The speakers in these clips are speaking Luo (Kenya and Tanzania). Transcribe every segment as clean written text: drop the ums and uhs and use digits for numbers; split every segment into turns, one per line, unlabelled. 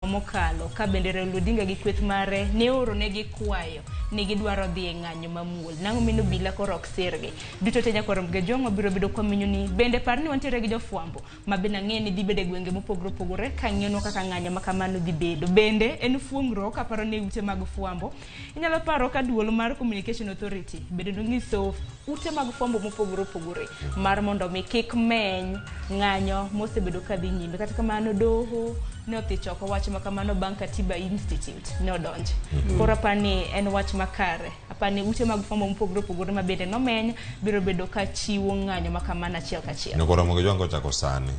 Mokalo ka bende Raila Odinga gi kweth mare ne ooronegi kwayo ni gidwaro dhi e ng'anyo mamuol. Nang'o mino obila koro ok sirgi? Duto te nyakwar Mgejwang' wabiro bedo kwa minyoni. Bende par ni wantiere gi jofwambo ma bende ang'eyo ni dhi bedo e gwenge mopogore opogore ka ng'iyonwa kaka ng'anyo ma kamano dhi bedo. Bende en fuong'ruok aparo ni ute mag fwambo. Inyalo paro ka duol mar Communication Authority bende nonyiso ute mag fwambo mopogore opogore mar mondo mi kik meny ng'anyo mosebedo ka dhi nyime. Kata kamano doho ne othich oko wach ma kamano bang' Katiba Institute ne odonje. Koro apani en wach makare. Apani ute mag fwambo mopogore opogore ma bende nomeny biro bedo ka chiwo ng'anyo ma kamano achiel kachiel.
Nyoko Ramogi Jwang' kochako sani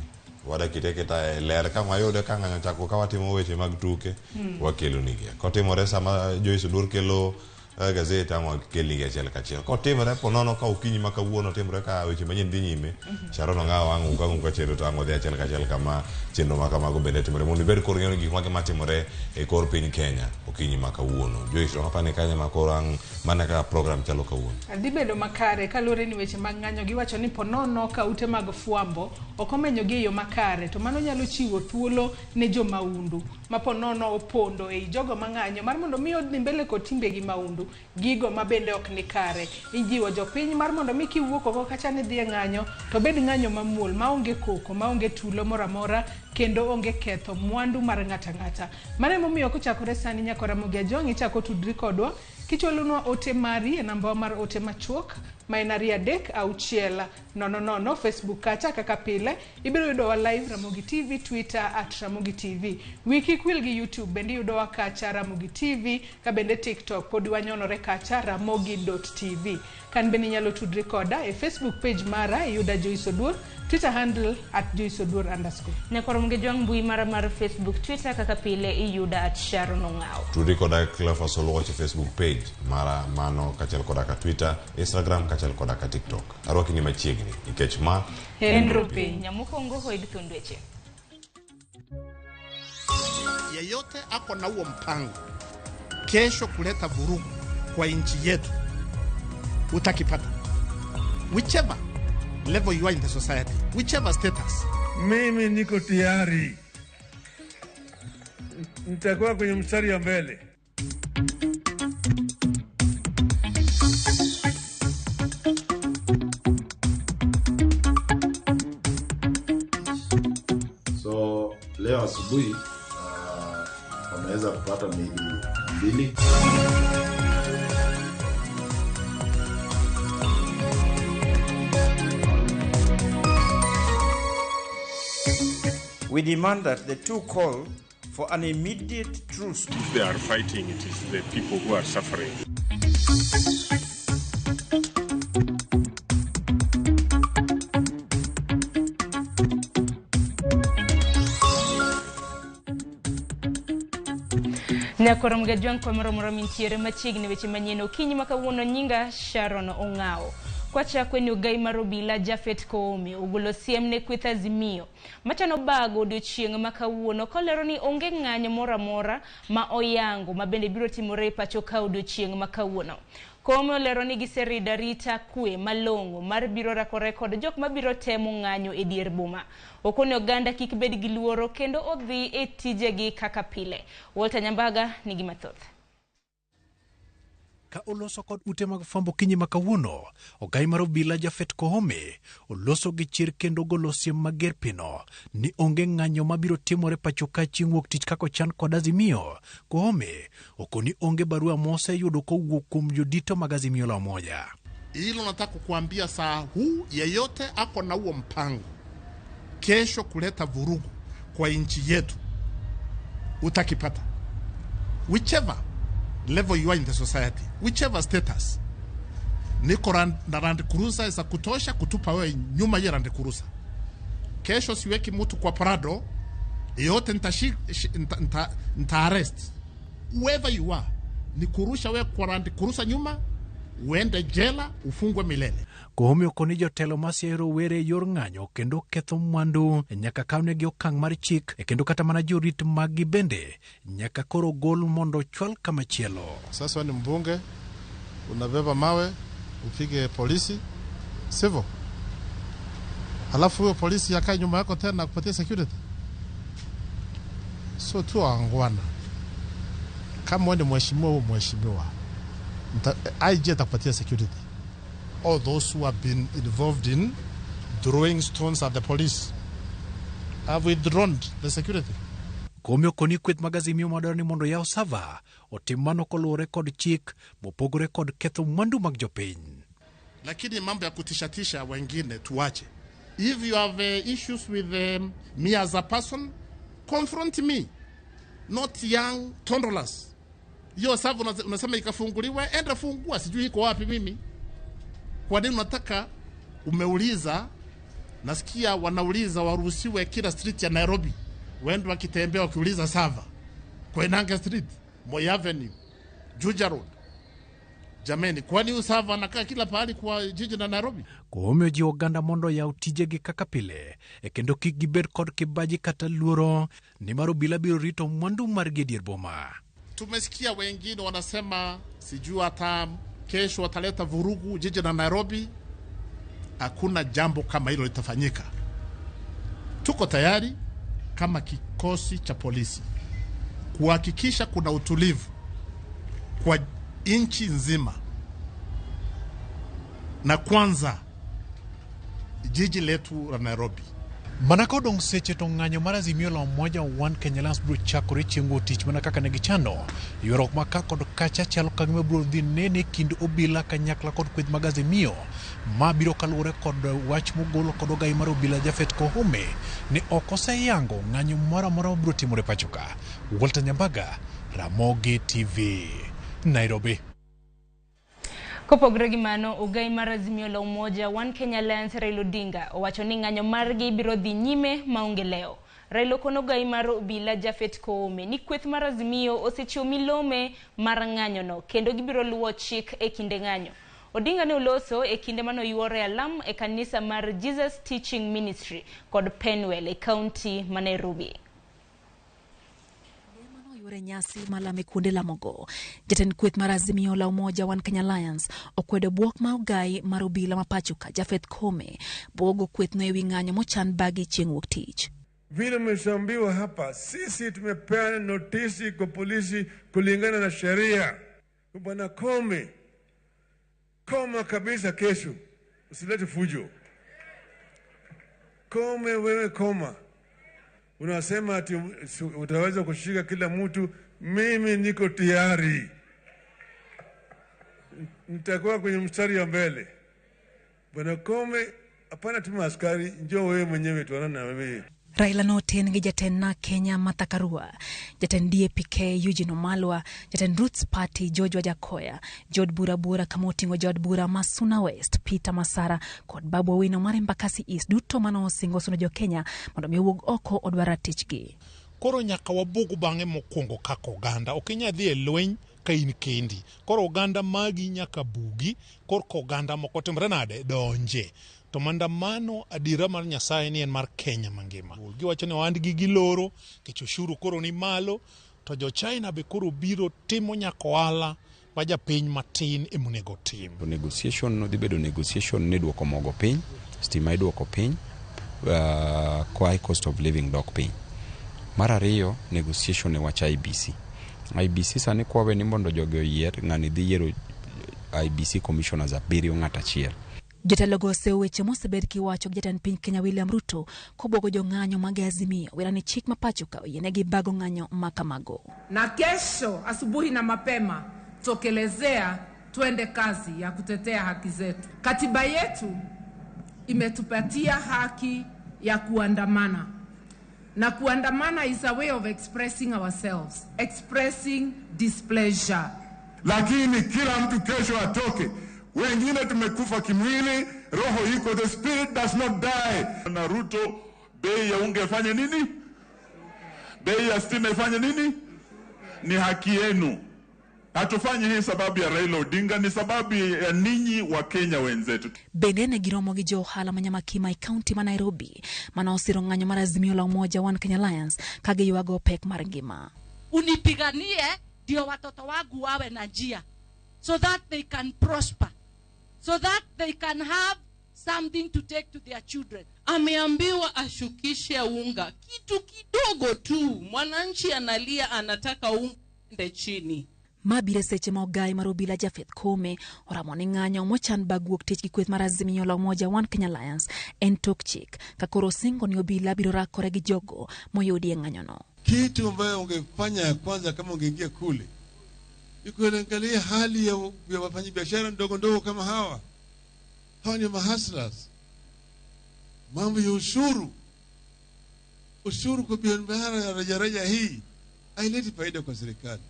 wadak kite e ler kama wayude ka ng'anyo ochako ka watimo weche mag tuke wakelo nigi. Kotimore sama Joyce Oduor kelo gazet ang' wakelnigi achiel kachiel. Kotimore ponono ka okinyi ma kawuono timore ka weche manyien dhi nyime, Sharon Ong'awo ang' wuok ang'uka chenro to ang' wadhi achiel kachiel kama chenro ma kamago bende timore mondo ibed kor ng'eyo ni gik mage matimore e kor piny Kenya okinyi ma kawuono. Joyce ok apani kanyo ma koro ang' mana kaka program chalo kawuono.
Dhi bedo makare kaluwore ni weche mag ng'anyo giwacho ni ponono ka ute mag fwambo ok omenyogi e yo makare to mano nyalo chiwo thuolo ne jo maundu ma ponono opondo ei jogo mang'anyo mar mondo mi odhi mbele kod timbegi maundu gigo ma bende ok ni kare. Ijiwo jopiny mar mondo mi kiwuok oko kacha ni dhi e ng'anyo to bed ng'anyo mamuol maonge koko maonge tulo moro amora kendo onge ketho mwandu mar ng'ata ng'ata. Mano emomiyo kochakore sani nyaka Ramogi Ajwang' ichako tudri kodwa kichwalonwa ote mari e nambawa mar ote machuok ma en 2 3 6 0 0 Facebook kacha kaka pile ibiro yudowa live Ramogi TV, Twitter at Ramogi TV. Wi kik wil gi YouTube bende iyudowa kacha Ramogi TV ka bende TikTok pod wanyonore kacha ramogi.tv. Kan bende inyalo tudri koda e Facebook page mara iyuda Joyce Oduor, Twitter handle at Joyce Oduor underscore.
Nyakwar Mgejwang' mbui mara mar Facebook, Twitter kaka pile iyuda at Sharon Ong'awo.
Tudri koda Cleophas Oluoch e Facebook page mara mano kaachiel koda ka Twitter, Instagram kaachiel koda ka TikTok. Arwaki ni machiegni nikech ma
En Rupiny. Nyamukongo hoig thund weche.
Yeyote ako na huo mpango kesho kuleta vurugu kwa nchi yetu utakipata, whichever level you are in the society, whichever status.
Mimi niko tayari, nitakuwa kwenye mstari wa mbele.
So leo asubuhi wameweza kupata miili mbili.
We demand that the two call for an immediate truce.
If they are fighting, it is the people who are suffering.
Nyakwar Mgajwang' kamoro amora mintiere machiegni weche manyien okinyi ma kawuono nyinga Sharon Ong'awo. Kwachako ni ogai mar obila Japhet Koome ogolo siem ne kweth Azimio machano bago odiochieng' ma kawuono kolero ni onge ng'anyo moro amora ma oyango ma bende biro timore e pacho ka odiochieng' ma kawuono. Koome olero ni giserido arita kwe malong'o mar biro rakore kod jok mabiro temo ng'anyo e dier boma. Okone oganda kik bed gi luoro kendo odhi e tijegi kaka pile. Walter Nyambaga nigi mathoth.
Ka oloso kod ute mag fwambo kinyi ma kawuono, ogai mar obila Japhet Koome oloso gi chir kendo golo siem mager pino ni onge ng'anyo mabiro timore pacho ka chieng' wuok tich kaka ochan kod Azimio. Koome okoni onge barua moseyudo kowuok kuom jodito mag Azimio la Umoja.
Hilo nataka kukuambia saa huu, yeyote ako na huo mpango kesho kuleta vurugu kwa nchi yetu utakipata, whichever level you are in the society, whichever status. Niko na Land Cruiser za kutosha kutupa wewe nyuma ya Land Cruiser. Kesho siweki mtu kwa Prado yote, nita arrest whoever you are, ni kurusha wewe kwa Land Cruiser nyuma, uende jela ufungwe milele.
Koome okoni jotelo masiayo rowere e yor ng'anyo kendo ketho mwandu nyaka kawnegi okang' mar chik kendo kata mana jorit maggi bende nyaka koro gol mondo ochwal kamachielo.
Sasa ni mbunge unabeba mawe upige polisi, sivyo? Halafu huyo polisi akae nyuma yako tena kupatia security. So tu waangwana, kama wewe ni mheshimiwa au mheshimiwa, IG atakupatia security.
All those who have been involved in throwing stones at the police have withdrawn the security.
Koome okoni kweth mag Azimio madwaro ni mondo yaw sava otim mano koluwore kod chik mopogore kod ketho mwandu mag jopiny.
Lakini mambo ya kutishatisha wengine tuache. If you have issues with me as a person, confront me, not young toddlers. Hiyo server unasema ikafunguliwe, enda fungua, sijui iko wapi mimi. Kwa nini unataka? Umeuliza, nasikia wanauliza waruhusiwe kila street ya Nairobi, waende wakitembea wakiuliza server Koinange Street, Moi Avenue, Juja Road. Jameni, kwani huyu server anakaa kila pahali kwa jiji la Nairobi?
Koome ojiwo oganda mondo oyaw tijegi kaka pile e kendo kik gibed kod kibaji kata luoro nimar obila biro rito mwandu margi e dier boma.
Tumesikia wengine wanasema sijui hata kesho wataleta vurugu jiji la Nairobi. Hakuna jambo kama hilo litafanyika. Tuko tayari kama kikosi cha polisi kuhakikisha kuna utulivu kwa nchi nzima, na kwanza jiji letu la Nairobi.
Mana kodong' seche to ng'anyo mar Azimio la Umoja One Kenya Alliance biro chakore chieng' wuok tich mana kaka ne gichano. Ywaruok ma ka kod kacha chalo ka gima biro dhi nene kind obila kanyakla kod kweth mag Azimio ma biro kaluwore kod wach mogol kod ogai mar obila Japhet Koome ni ok oseyango ng'anyo moro amora mabiro timore pacho ka. Walter Nyambaga, Ramogi TV, Nairobi.
Kopogore gi mano, ogai mar Azimio la Umoja One Kenya Alliance Raila Odinga owacho ni ng'anyo margi biro dhi nyime maonge leo. Raila okono ogai mar obila Japhet Koome ni kweth mar Azimio osechiwo milome mar ng'anyono kendo gibiro luwo chik e kinde ng'anyo. Odinga ne oloso e kinde mane oyuore alam e kanisa mar Jesus Teaching Ministry kod Penwell e kaunti ma Nairobi.
Yore nyasi malame kuonde lamogo. Jatend kweth mar Azimio la Umoja One Kenya Alliance okwedo bwok ma ogai mar obila ma pacho ka Japhet Koome bwogo kwethno ewi ng'anyo mochan bagi chieng' wuok tich.
Vile mmeshaambiwa hapa, sisi tumepeana notisi kwa polisi kulingana na sheria. Bwana Koome, koma kabisa kesho, usilete fujo. Koome wewe koma. Unasema ati utaweza kushika kila mtu. Mimi niko tayari, nitakuwa kwenye mstari wa mbele. Bwana Koome, hapana tuma askari, njoo wewe mwenyewe tuonane na wewe.
Raila noten gi jatend NARC Kenya Martha Karua, jatend DAP-K Eugene Wamalwa, jatend Roots Party George Wajackoyah, jood bura buora kama oting'o jood bura ma Suna West Peter Masara kod Babu Owino mar Embakasi East duto mane osingo suno jo Kenya mondo mi owuog oko odwar ratichgi.
Koro nyaka wabug bang'e mokwongo kaka oganda. Ok inyal dhi e lweny ka in kendi. Koro oganda magi nyaka bugi, korka oganda moko timre nade donje. To maandamano adiera mar Nyasaye ni en mar Kenya mangima. Giwacho ni ohandgi giloro, nikech ushuru koro ni malo, to jo China be koro biro timo nyaka ohala ma japiny matin emonego tim.
To negotiation no dhi bedo negotiation ni duoko mogo piny, stima iduoko piny, high cost of living dok piny. Mar ariyo, negotiation e wach IBC. IBC sani kwawe ni mondo jogi oyier, ng'ani dhi yiero IBC commissioners 7 ng'at achiel.
Jotelo go osewo weche mosebed kiwacho gi jatend piny Kenya William Ruto kobwogo jong'anyo mag Azimio wera ni chik ma pacho ka oyienegi bago ng'anyo ma kamago.
Na kesho asubuhi na mapema tokelezea twende kazi ya kutetea haki zetu. Katiba yetu imetupatia haki ya kuandamana. Na kuandamana is a way of expressing ourselves, expressing displeasure.
Lakini kila mtu kesho atoke. Wengine tumekufa kimwili, roho iko, the spirit does not die.
Na Ruto, bei ya unga ifanye nini? Bei ya stima ifanye nini? Ni haki yenu. Hatufanyi hii sababu ya Raila Odinga, ni sababu ya ninyi wa Kenya wenzetu.
Bende ne giromo gi jo ohala ma Nyamakima e kaunti ma Nairobi mane osiro ng'anyo mar Azimio la Umoja One Kenya Alliance ka giywago pek mar ngima.
Unipiganie ndio watoto wangu wawe na njia, so that they can prosper, so that they can have something to take to their children.
Ameambiwa ashukishe unga kitu kidogo tu, mwananchi analia, anataka unga ende chini.
Ma biro e seche ma ogai mar obila Japheth Koome oramo ni ng'anyo mochan bag wuok tich gi kweth mar Azimio la Umoja One Kenya Alliance en tok chik ka koro osingo ni obila biro rakore gi jogo moyudi e ng'anyono.
Kitu ambayo ungefanya ya kwanza kama ungeingia kule ni kuangalia hali ya wafanyabiashara ndogo ndogo kama hawa. Hawa ni mahustlers. Mambo ya ushuru, ushuru kwa biashara ya rejareja hii haileti faida kwa serikali.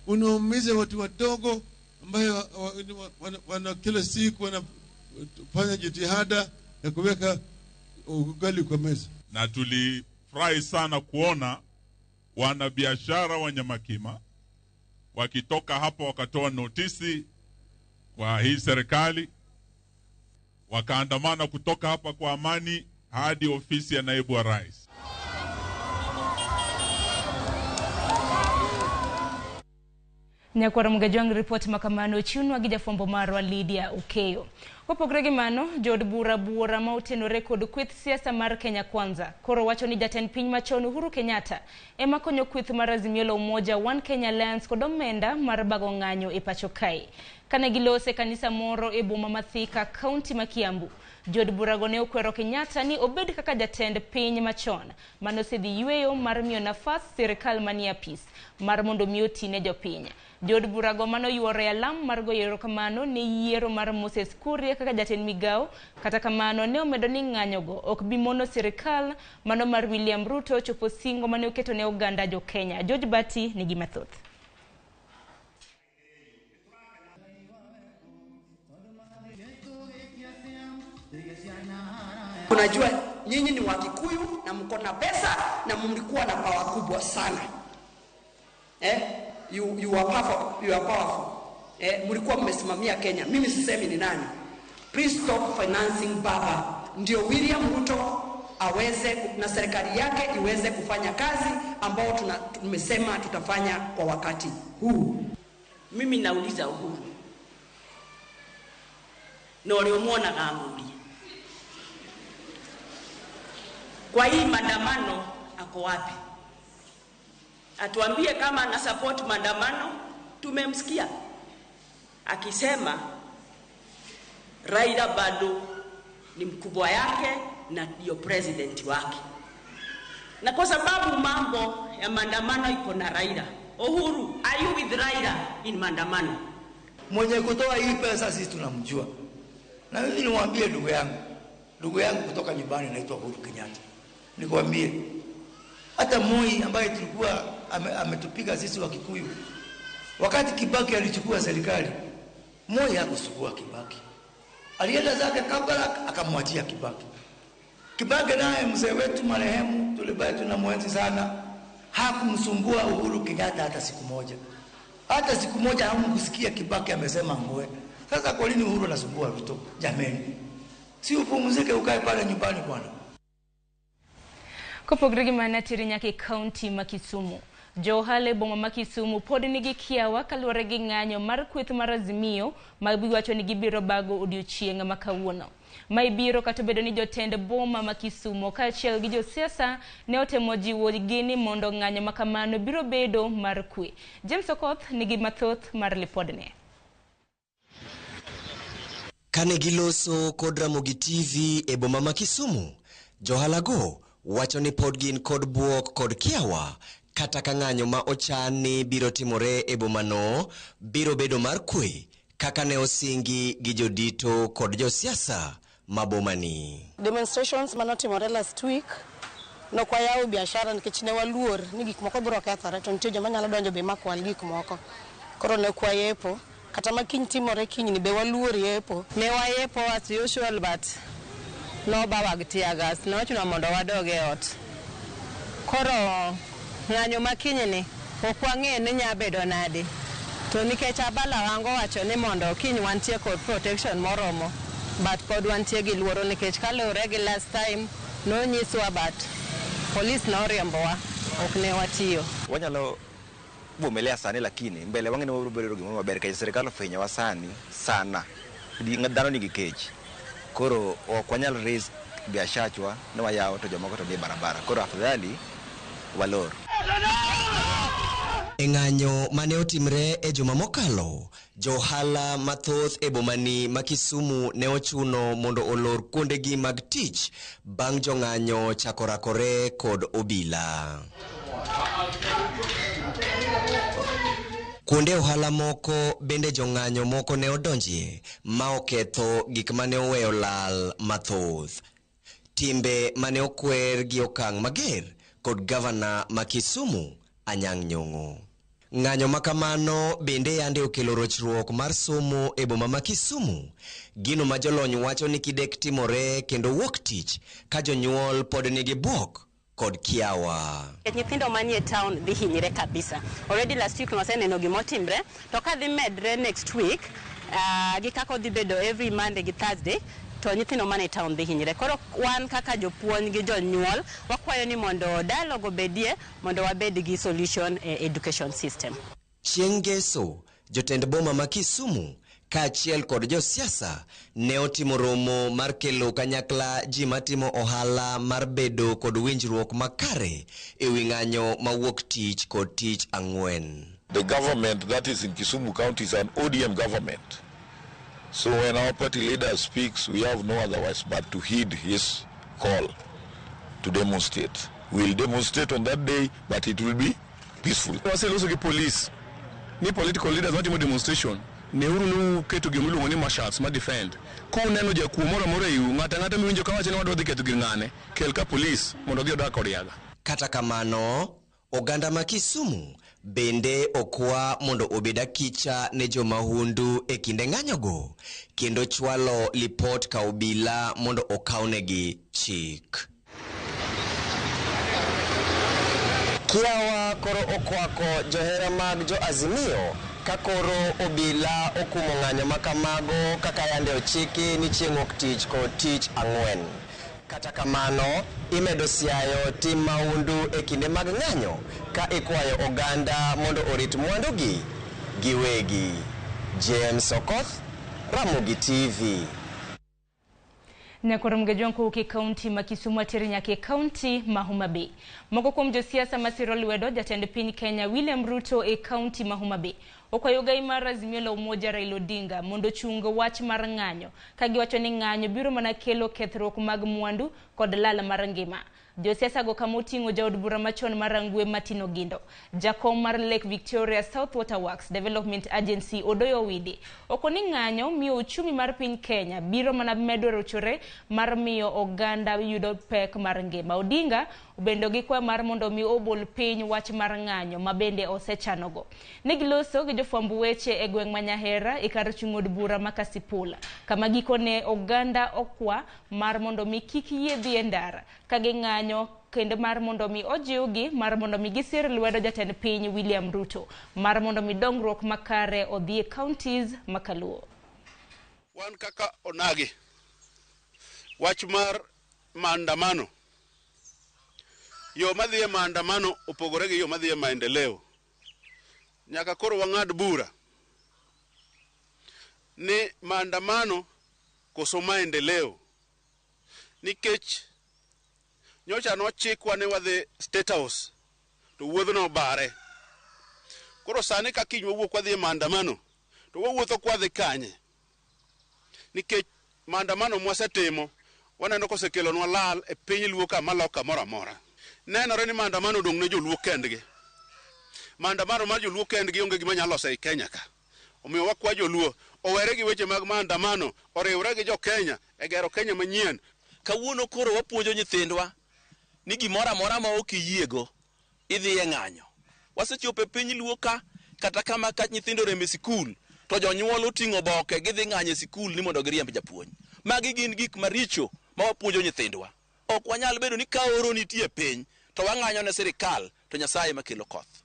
Unaumiza watu wadogo ambayo wana kila siku wanafanya jitihada ya kuweka ugali kwa meza.
Na tulifurahi sana kuona wanabiashara wa Nyamakima wakitoka hapo wakatoa notisi kwa hii serikali, wakaandamana kutoka hapa kwa amani hadi ofisi ya naibu wa rais.
Nyakwar Mugajwang' ripot makamano chiwnwa gi jafwambo marwa Lydia Okeyo. Kopogore gi mano, jood bura buora ma otenore kod kweth siasa mar Kenya Kwanza koro wacho ni jatend piny machon Uhuru Kenyatta ema konyo kweth mar Azimio la Umoja One Kenya Alliance kod omenda mar bago ng'anyo e pacho kae. Kane gilose e kanisa moro e boma ma Thika, kaunti ma Kiambu, jood burago ne okwero Kenyatta ni obed kaka jatend piny machon manosedhi yweyo mar miyo nafas sirikal manie apis mar mondo mi oti ne jopiny. Jood burago manoyuoro e alam mar goyo erokamano ne yiero mar Moses Kuria kaka jatend migao, kata kamano ne omedo ni ng'anyogo ok bi mono sirikal mano mar William Ruto chopo singo mane oketo ne oganda jo Kenya. George Bati nigi mathoth.
Unajua nyinyi ni Wakikuyu na mko na pesa na mlikuwa na power kubwa sana. You are powerful, you are powerful. Mlikuwa mmesimamia Kenya. Mimi sisemi ni nani. Please stop financing baba. Ndio William Ruto aweze na serikali yake iweze kufanya kazi ambao tumesema tutafanya kwa wakati huu.
Mimi nauliza Uhuru. Na waliomwona ng'amuri. Kwa hii maandamano ako wapi? Atuambie kama ana support maandamano. Tumemsikia akisema Raila bado ni mkubwa yake na ndio president wake. Na kwa sababu mambo ya maandamano iko na Raila. Uhuru, are you with Raila in maandamano?
Mwenye kutoa hii pesa sisi tunamjua. Na mimi niwaambie ndugu yangu kutoka nyumbani anaitwa Uhuru Kenyatta. Nikwambie hata Moi ambaye tulikuwa ametupiga sisi wa Kikuyu, wakati Kibaki alichukua serikali, Moi hakusugua Kibaki. Alienda zake Kabarak akamwachia Kibaki. Kibaki naye mzee wetu marehemu tulibaki tunamwenzi sana, hakumsumbua Uhuru Kenyatta hata siku moja. Hata siku moja hamkusikia Kibaki amesema ngoe. Sasa kwa nini Uhuru anasumbua Ruto? Jameni, si upumzike ukae pale nyumbani bwana.
Kopogre gi mana tiri nyaka e kaunti ma Kisumu. Jo ohala e boma ma Kisumu pod nigi kiawa kaluwore gi ng'anyo mar kweth mar Azimio ma giwacho ni gibiro bago odiochieng' ma kawuono. Mae biro kata obedo ni jotend boma ma Kisumu kaachiel gi josiasa ne otemo jiwo gi ni mondo ng'anyo ma kamano biro bedo mar kwe. James Okoth nigi mathoth mar lipodne.
Kane giloso kod Ramogi TV e boma ma Kisumu, johalago wacho ni pod gin kod buok kod kiawa kata ka ng'anyo ma ochan ni biro timore e bomano biro bedo mar kwe kaka ne osingi gi jodito kod josiasa ma bomani.
Demonstrations manotimore last week nokwayawo biashara nikech ne waluor ni gik moko biro kethore to nitie joma nyalo donjo be makwal gik moko. Koro ne kwayepo kata ma kiny timore kiny ni be waluor yepo.
Ne wayepo as usual but nobawa gi tear gas nochuno mondo wadog e ot. Koro ng'anyo ma kiny ni ok wang'e ni nya bedo nade. To nikech Abala wango wacho ni mondo kiny wantie kod protection moromo, but pod wantie gi luoro nikech kaluwore gi last time nonyiswa but police noriembowa ok ne watiyo.
Wanyalo vumilia sani lakini mbele wang'e ni wabiro bedo gimoro maber nikech sirikal ofwenyowa sani sana. Dhano nigi kech. Koro ok wanyal risk biashachwa ne wayawo to jomoko to nie barabara. Koro afadhali walor.
E ng'anyo mane otimre e juma mokalo, johala mathoth e bomani ma Kisumu ne ochuno mondo olor kuondegi mag tich bang' jong'anyo chako rakore kod obila. Kuonde ohala moko bende jong'anyo moko ne odonjie ma oketho gik mane oweyo lal mathoth. Timbe mane okwer gi okang' mager kod gavana ma Kisumu Anyang' Nyong'o. Ng'anyo makamano bende yande okelo rochruok mar somo e boma ma Kisumu, gino ma jolony wacho ni kidek timore kendo wuok tich ka jonyuol pod nigi bwok kod kiawa.
Nyithindo manie town dhi hinyre kabisa. Already last week waseneno gimotimre, to ka dhi medre next week, gi kaka odhi bedo every Monday gi Thursday, to nyithindo manie town dhi hinyre. Koro wan kaka jopuonj gi jonyuol, wakwayo ni mondo dialogue obedie mondo wabed gi solution e education system.
Chieng' Ngeso, jotend boma ma Kisumu kaachiel kod josiasa ne otimo romo mar kelo kanyakla ji matimo ohala mar bedo kod winjruok makare e wi ng'anyo mawuok tich kod tich ang'wen.
The government that is in Kisumu County is an ODM government. So when our party leader speaks, we have no otherwise but to heed his call to demonstrate. We'll demonstrate on that day, but it will be peaceful.
Waseloso gi police ni political leaders matimo demonstration neuru ni uketo gima iluongo ni marshals ma defend. Kuneno jakuo moro amora eiu, ng'ato ang'ata miwinjo kawacho ni wadwa dhi ketho gir ng'ane, kel ka police mondo odhi odak kod yaga.
Kata kamano, oganda ma Kisumu bende okwa mondo obed akicha ne jomahundu e kinde ng'anyogo kendo chwalo lipot ka obila mondo okawnegi chik. Kiawa koro okwako johera mag jo Azimio ka koro obila okumo ng'anyo makamago kaka yande ochiki ni chieng' wuok tich kod tich ang'wen. Kata kamano, imedo siayo tim mahundu e kinde mag ng'anyo ka ikwayo oganda mondo orit mwandugi giwegi. James Okoth, Ramogi TV.
Nyakoro Mgejwang' kowuok e kaunti ma Kisumu atere nyaka e kaunti ma Homa Bay. Moko kuom josiasa masiro lwedo jatend piny Kenya William Ruto e kaunti ma Homa Bay okwayo ogai mar Azimio la Umoja Raila Odinga mondo ochung wach mar ng'anyo ka giwacho ni ng'anyo biro mana kelo kethruok mag mwandu kod lal mar ngima. Josiasa go kama oting'o jaod bura machon mar Rangwe Martin Ogindo, jakom mar Lake Victoria South Water Works Development Agency Odoyo Owidi oko ni ng'anyo miyo uchumi mar piny Kenya biro mana medo rochore mar miyo oganda yudo pek mar ngima. Odinga obendo gi kwayo mar mondo mi obol piny wach mar ng'anyo ma bende osechanogo. Ne giloso gi jofwamb weche e gweng' ma Nyahera e kar chung' od bura ma Kasipul, kama gikone oganda okwa mar mondo mi kik yie dhi e ndara ka ging'anyo kendo mar mondo mi ojiwgi mar mondo mi gisir lwedo jatend piny William Ruto mar mondo mi dongruok makare odhi e counties ma Kaluo.
Wan kaka onagi wach mar maandamano, yo madhi e maandamano opogore gi yo madhi e maendeleo. Nyaka koro wang'ad bura ni maandamano koso maendeleo, nikech nyocha nochikwa ni wadhi State House to wuodhno obare. Koro sani ka kiny wawuok wadhi e maandamano to wawuotho kwadhi kanye? Nikech maandamano mwasetimo waneno kosekelonwa lal e piny Luo ka maloka moro amora. Nenore ni maandamano odong' ne joluo kendgi. Maandamano mar joluo kendgi onge gima nyalo loso ei Kenya ka. Omiyo wakwa joluo owere gi weche mag maandamano, oriwre gi jo Kenya e gero Kenya manyien.
Kawuono koro wapuonjo nyithindwa ni gimoro amora ma ok iyiego idhi e ng'anyo. Wasechopo e piny Luo ka, kata kama ka nyithindo orem e sikul to jonyuol oting'o oboke gidhi ng'anyo e sikul ni mondo giriemb japuonj. Magi gin gik maricho ma wapuonjo nyithindwa. Ok wanyal bedo ni ka oro nitie e piny to wang'anyo ne sirikal to Nyasaye ema kelo koth.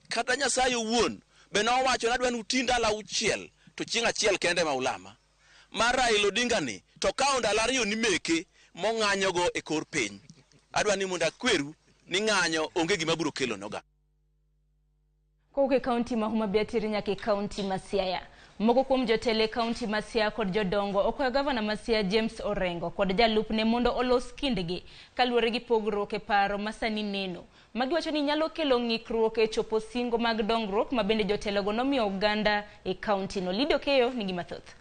Kata Nyasaye owuon be nowacho ni adwa ni uti ndalo auchiel to chieng' achiel kende ema ulama. Mar Raila Odinga ni to kawo ndalo ariyo ni meke mong'anyogo e kor piny. Adwa ni mondo akweru ni ng'anyo onge gima biro kelo noga.
Kowuok e kaunti ma Homa Bay atere nyaka e kaunti ma Siaya. Moko kuom jotelo e kaunti ma Siaya kod jodongo okwayo gavana ma Siaya James Orengo kod jalupne mondo olos kindgi kaluwore gi pogruok e paro ma sani neno. Magiwacho ni nyalo kelo ng'ikruok e chopo singo mag dongruok ma bende jotelogo nomiyo oganda e kaunti no. Lydia Okeyo nigi mathoth.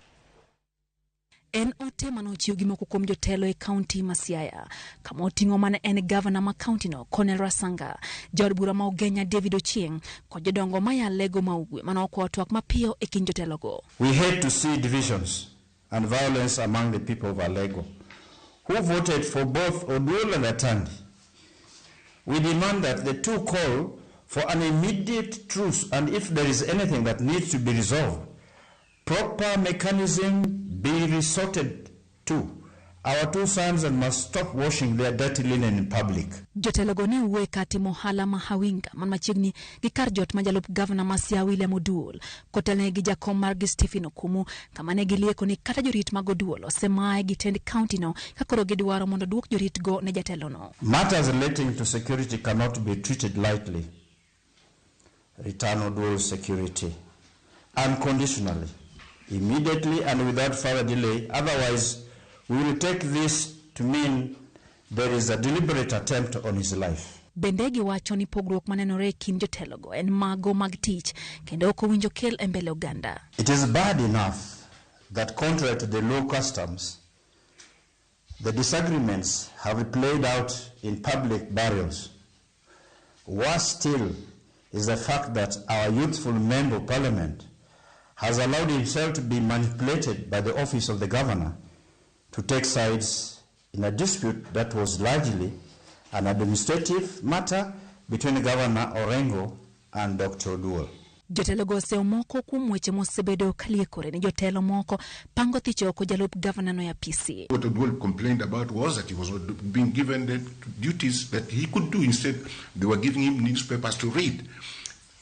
En ote mane ochiw gi moko kuom jotelo e kaunti ma Siaya, kama oting'o mane en gavana ma kauntino Cornel Rasanga, jaod bura ma Ugenya David Ochieng' kod jodongo maya Alego ma Ugwe mane okwayo twak mapiyo e kind jotelogo.
We hate to see divisions and violence among the people of Alego, who voted for both Oduol and Atandi. We demand that the two call for an immediate truce, and if there is anything that needs to be resolved, proper mechanism be resorted to. Our two sons and must stop washing their dirty linen in public.
Jotelogo ne wuoyo ka timo ohala ma Hawinga man machiegni gi kar jot ma jalup gavana ma Siaya William Oduol kotelnegi gi jakom margi Stephen Okumu, kama ne gilieko ni kata jorit mag Oduol osemaye gi tend kauntino ka koro gidwaro mondo duok joritgo ne jatelono.
Matters relating to security cannot be treated lightly. Return Oduol security unconditionally, immediately and without further delay. Otherwise, we will take this to mean there is a deliberate attempt on his life.
Bende giwacho ni pogruok manenore e kind jotelogo en mago mag tich kendo ok owinjo kel e mbele oganda.
It is bad enough that contrary to the law customs, the disagreements have played out in public burials. Worse still is the fact that our youthful member of parliament has allowed himself to be manipulated by the office of the governor to take sides in a dispute that was largely an administrative matter between Governor Orengo and Dr. Oduol.
Jotelogo oseyo moko kuom weche mosebedo kaliekore ni jotelo moko pango thicho oko jalup gavana no e apisi.
What Oduol complained about was that he was not being given the duties that he could do. Instead, they were giving him newspapers to read.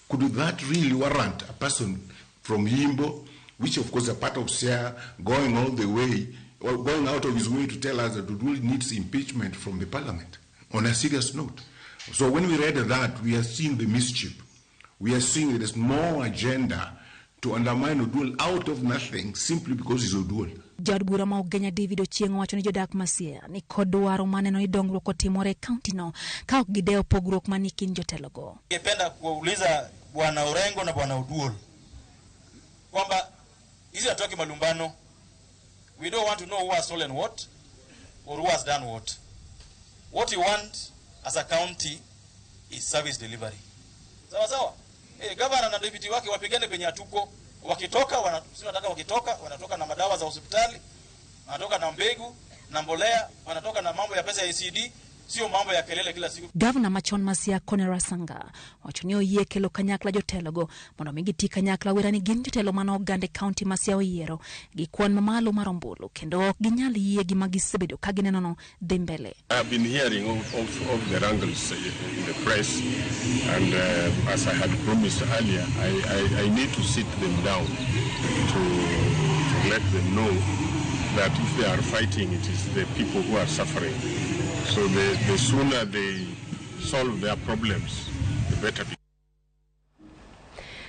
Could that really warrant a person from Yimbo, which of course is a part of Siaya, going all the way, or going out of his way to tell us that Oduol needs impeachment from the parliament, on a serious note? So when we read that, we are seeing the mischief. We are seeing there is more agenda to undermine Oduol out of nothing simply because he's Oduol.
Jaod bura ma Ugenya David Ochieng' owacho ni jodak ma Siaya ni kod dwaro maneno ni dongruok otimore e kauntino ka ok gidewo pogruok manie kind jotelogo.
Ningependa kuwauliza Bwana Orengo na Bwana Oduol kwamba hizi hatuweki malumbano. We don't want to know who has stolen what or who has done what. What we want as a county is service delivery. Sawa sawa. Governor na deputy wake wapigane penye hatuko. Wakitoka wanataka wakitoka wanatoka na madawa za hospitali, wanatoka na mbegu na mbolea, wanatoka na mambo ya pesa ya ECD, sio mambo ya kelele kila siku.
Gavana machon ma Siaya Cornel Rasanga owacho ni oyie kelo kanyakla jotelogo mondo mi giti kanyakla wera ni gin jotelo mane oganda e kaunti ma Siaya oyiero gi kwan mamalo mar ombulu kendo ok ginyal yie gima gisebedo ka gineno no dhi mbele.
I have been hearing of the wrangles in the press, and as I had promised earlier, I need to sit them down to let them know that if they are fighting, it is the people who are suffering. So the sooner they solve their problems, the better.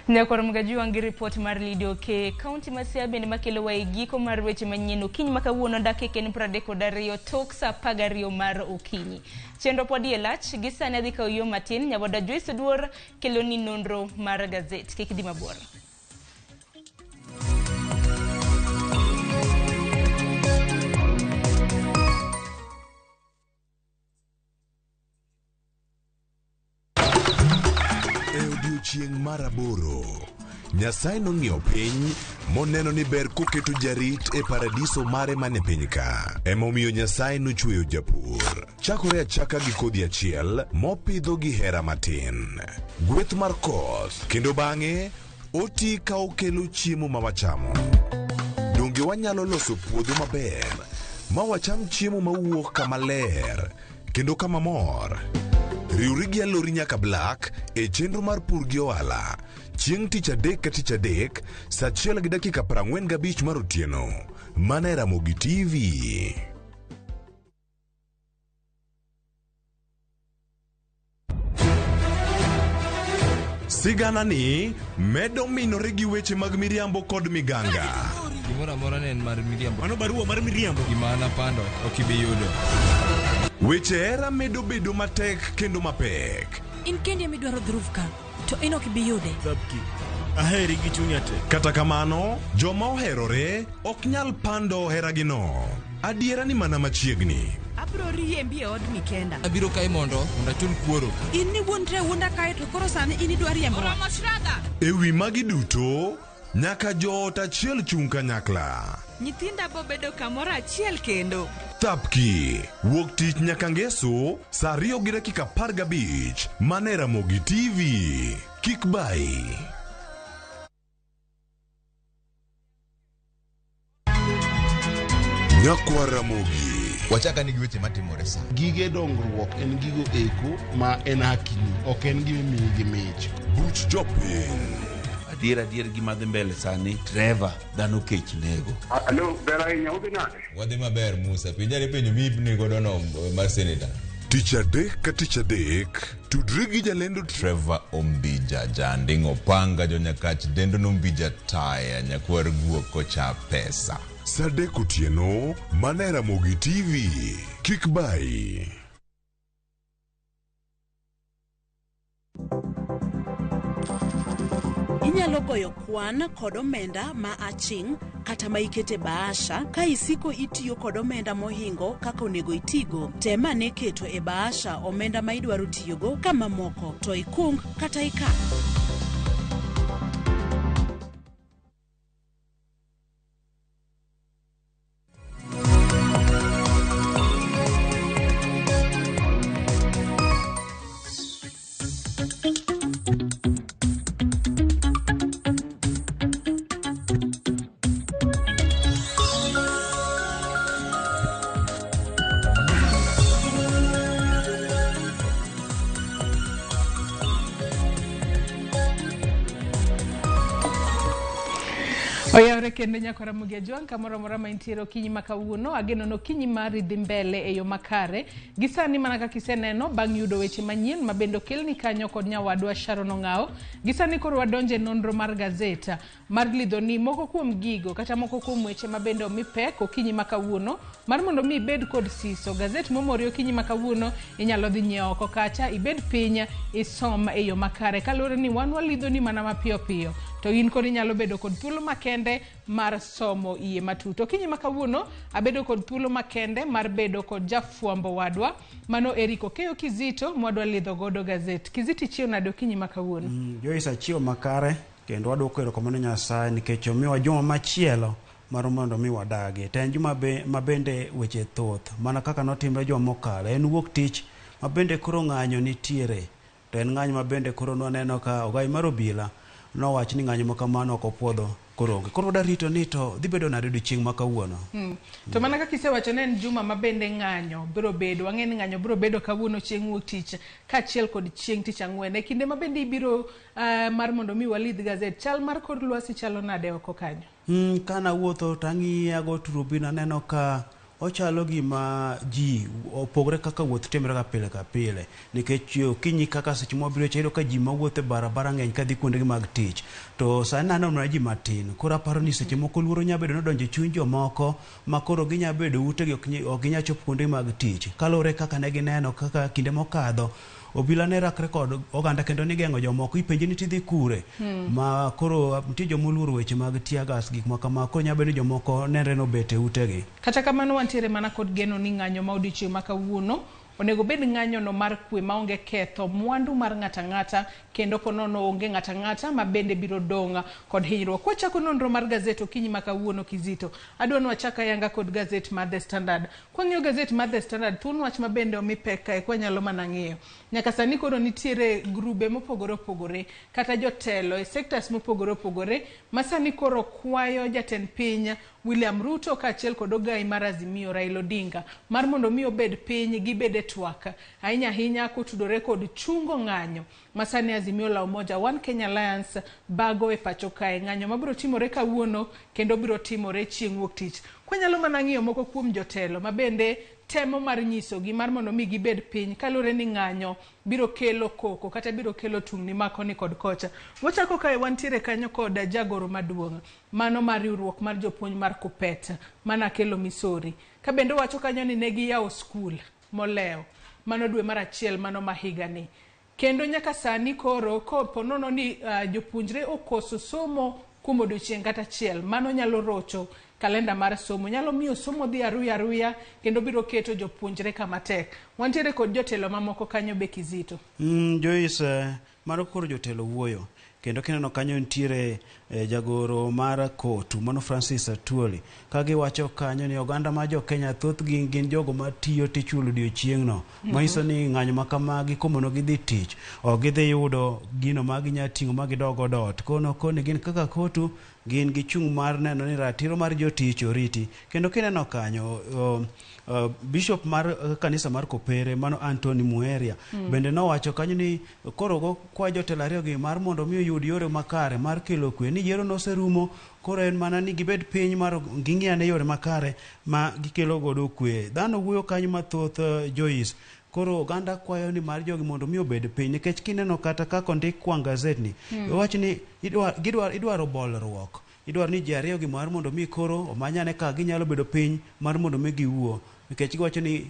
Nyakwar Mgajuwa gi ripot mar Lydia Okeyo. Kaunti ma Siaya bende makelo wa e giko mar weche manyien okinyi ma kawuono dakika en 32 tok saa 12 mar okinyi. Chenro pod iye lach, gi sani adhi kawo yo matin, nyaboda Joyce Oduor keloni nonro mar gazet. Kik idhi mabor.
Odiechieng' mar aboro, Nyasaye nong'iyo piny moneno ni ber koketo jarit e paradiso mare mane piny ka. Emomiyo Nyasaye nochweyo japur. Chakore achaka gi kodhi achiel mopidho gi hera matin. Gweth mar koth kendo bang'e oti ka okelo chiemo ma wachamo. Donge wanyalo loso puodho maber ma wacham chiemo mawuok kama ler kendo kama mor? Riwri gi Alori nyaka Black e chenro mar pur gi ohala chieng' tich adek ka tich adek saa 1:45 mar otieno mana e Ramogi TV. Sigana ni medo minore gi weche mag miriambo kod miganga.
Gimoro amora ne en mar miriambo.
Mano barua mar miriambo.
Gima an apando ok ibi yudo.
Weche hera medo bedo matek kendo mapek.
In kendi ema idwaro Dhruv ka, to in ok ibi yude.
Aheri gi chunya te. Kata kamano, joma oherore ok nyal pando heragino. Adiera ni mana machiegni.
Abiro riembi e odni kenda.
Abiro kae mondo mondo achul kuoro.
In niwuondri awuonda kae to koro sani in idwa riembowa.
E wi magi duto, nyaka joot achiel chung' kanyakla.
Nyithinda bobedo kamoro achiel kendo.
Thapki, wuok tich nyaka ngeso, saa 2:15, mana e Ramogi TV. Kik bayi. Nyakwar Ramogi.
Wachaka ni gi weche matimore sa.
Gige dongruok en gigo eko ma en hakini, ok en gima imiyi gi mich.
Buch jopiny.
Adier adier gima dhi mbele sani, Trevor, dhano kech nego.
Alo, ber ahinya, udhi nade?
Wadhi maber Musa, penjare penjo miipni godo no mar seneta.
Tich adek ka tich adek, tudri gi jalendo
Trevor Ombija, janding opanga jonyakach dendo nombija taya nyakwar guok kocha pesa.
Saa 3 otieno, mana e Ramogi TV. Kik bayi.
Inyalo goyo kwan kod omenda ma aching' kata ma ikete bahasha ka isiko itiyo kod omenda mohingo kaka onego itigo. Tem ane keto e bahasha omenda ma idwaro tiyogo ka mamoko to ikung kata ikan.
Oyawre kendo nyaka Ramogi Ajwang' kamoro amora ma intiere okinyi ma kawuono ageno ni okinyi mari dhi mbele e yo makare gi sani mana kaka iseneno bang' yudo weche manyien ma bende okelni kanyo kod nyawadwa Sharon Ong'awo gi sani koro wadonjo e nonro mar gazeta mar lidho ni moko kuom gigo kata moko kuom weche ma bende omi pek okinyi ma kawuono mar mondo mi ibed kod siso gazet momori okinyi ma kawuono inyalo dhi nyiewo oko kacha ibed piny isom e yo makare kaluwore ni wan walidho ni mana mapiyo piyo to in kod inyalo bedo kod thuolo makende mar somo iye matut. Okinyi ma kawuono abedo kod thuolo makende mar bedo kod jafwambo wadwa mano Eric Okeyo Kizito mwadwa lidho godo gazet. Kizito ichiew nade okinyi ma kawuono?
Joyce achiewo makare kendo wadwoko erokamano Nyasaye nikech omiwa juma machielo mar mondo mi wadagi. To en juma ma bende weche thoth mana kaka notimre juma mokalo. En wuok tich ma bende koro ng'anyo nitiere. To en ng'anyo ma bende koro nwaneno ka ogai mar obila nowach ni ng'anyo ma kamano ok opuodho koro onge. Koro wadarito ni to dhi bedo nade odiochieng' ma kawuono.
To mana kaka isewacho ne en juma ma bende ng'anyo biro bedo. Wang'e ni ng'anyo biro bedo kawuono chieng' wuok tich kaachiel kod chieng' tich ang'wen. E kinde ma bende ibiro mar mondo mi walidh gazet, chal mar kor lwasi chalo nade oko kanyo?
Kana wuotho to ang'iye ago turubin aneno ka ochalo gima ji opogore kaka wuoth timore ga pile ka pile nikech okinyi kaka seche mwabiro cha iyudo ka ji mawuotho e barabara ng'eny kadhi kuondegi mag tich to sani aneno mana ji matin koro aparo ni seche moko luoro nya bedo nodonjo e chuny jomoko ma koro ginya bedo utegi ok ginya chopo kuondegi mag tich kaluwore kaka ne gineno kaka kinde mokadho obila ne rakre kod oganda kendo nigeng'o jomoko ipenje ni tidhi kure ma koro nitie joma oluoro weche mag tear gas gik ma kama koro nya bedo ni jomoko nenre nobet e utegi.
Kata kamano wantiere mana kod geno ni ng'anyo ma odiochieng' ma kawuono onego bed ng'anyo no mar kwe maonge ketho mwandu mar ng'ata ng'ata kendo ponono onge ng'ata ng'ata ma bende biro dong' kod hinyruok. Kwachako nonro mar gazet okinyi ma kawuono Kizito, adwa ni wachak ayanga kod gazet mar The Standard. Kwang'iyo gazet mar The Standard, thuon wach ma bende omi pek kae kwanyalo mana ng'iyo. Nyaka sani koro nitiere grube mopogore opogore kata jotelo e sectors mopogore opogore ma sani koro kwayo jatend piny William Ruto kaachiel kod ogai mar Azimio Raila Odinga mar mondo mi obed piny gibed e twak ahinya ahinya kotudore kod chungo ng'anyo ma sani Azimio la Umoja One Kenya Alliance bago e pacho kae. Ng'anyo mabiro timore kawuono kendo biro timore chieng' wuok tich. Kwanyalo mana ng'iyo moko kuom jotelo ma bende
temo mar nyisogi mar mondo mi gibed piny kaluwore ni ng'anyo biro kelo koko kata biro kelo tungni ma koni kod kocha. Wachako kae wantiere kanyo kod jagoro maduong' mano mar riwruok mar jopuonj mar Kuppet mana Akelo Misori ka bende owacho kanyo ni ne giyawo skul molewo mano dwe mar achiel mano ma higani. Kendo nyaka sani koro kopo nono ni jopuonjre okoso somo kuom odiochieng' kata achiel, mano nyalo rocho kalenda mar somo, nyalo miyo somo dhi aruya aruya kendo biro keto jopuonjre kama tek. Wantiere kod jotelo mamoko kanyo be Kizito.
Joyce, mano koro jotelo wuoyo kendo kineno kanyo nitiere jagoro mar KOTU mano Francis Atwoli ka giwacho kanyo ni oganda ma jo Kenya thothgi gin jogo matiyo tichulo odiochieng'no. Manyiso ni ng'anyo ma kamagi komono gidhi tich ok gidhi yudo gino ma ginya ting'o ma gidog godo ot. Kono koni gin kaka KOTU gin gi chung' mar neno ni ratiro mar jotich oriti. Kendo kineno kanyo Bishop mar kanisa mar Kopere mano Anthony Muheria bende nowacho kanyo ni koro go kwa jotelo ariyo gi mar mondo mi oyud yore makare mar kelo kwe ni yiero noserumo koro en mana ni gibed piny mar ging'i ane yore makare ma gikelo godo kwe. Dhano wuoyo kanyo mathoth Joyce. Koro oganda kwayo ni mar jogi mondo mi obed piny nikech kineno kata kaka ondik wang' gazet ni owach ni idwaro bolruok. Idwaro ni ji ariyo gi mar mondo mi koro omanyane kaka ginyalo bedo piny mar mondo mi giwuo nikech giwacho ni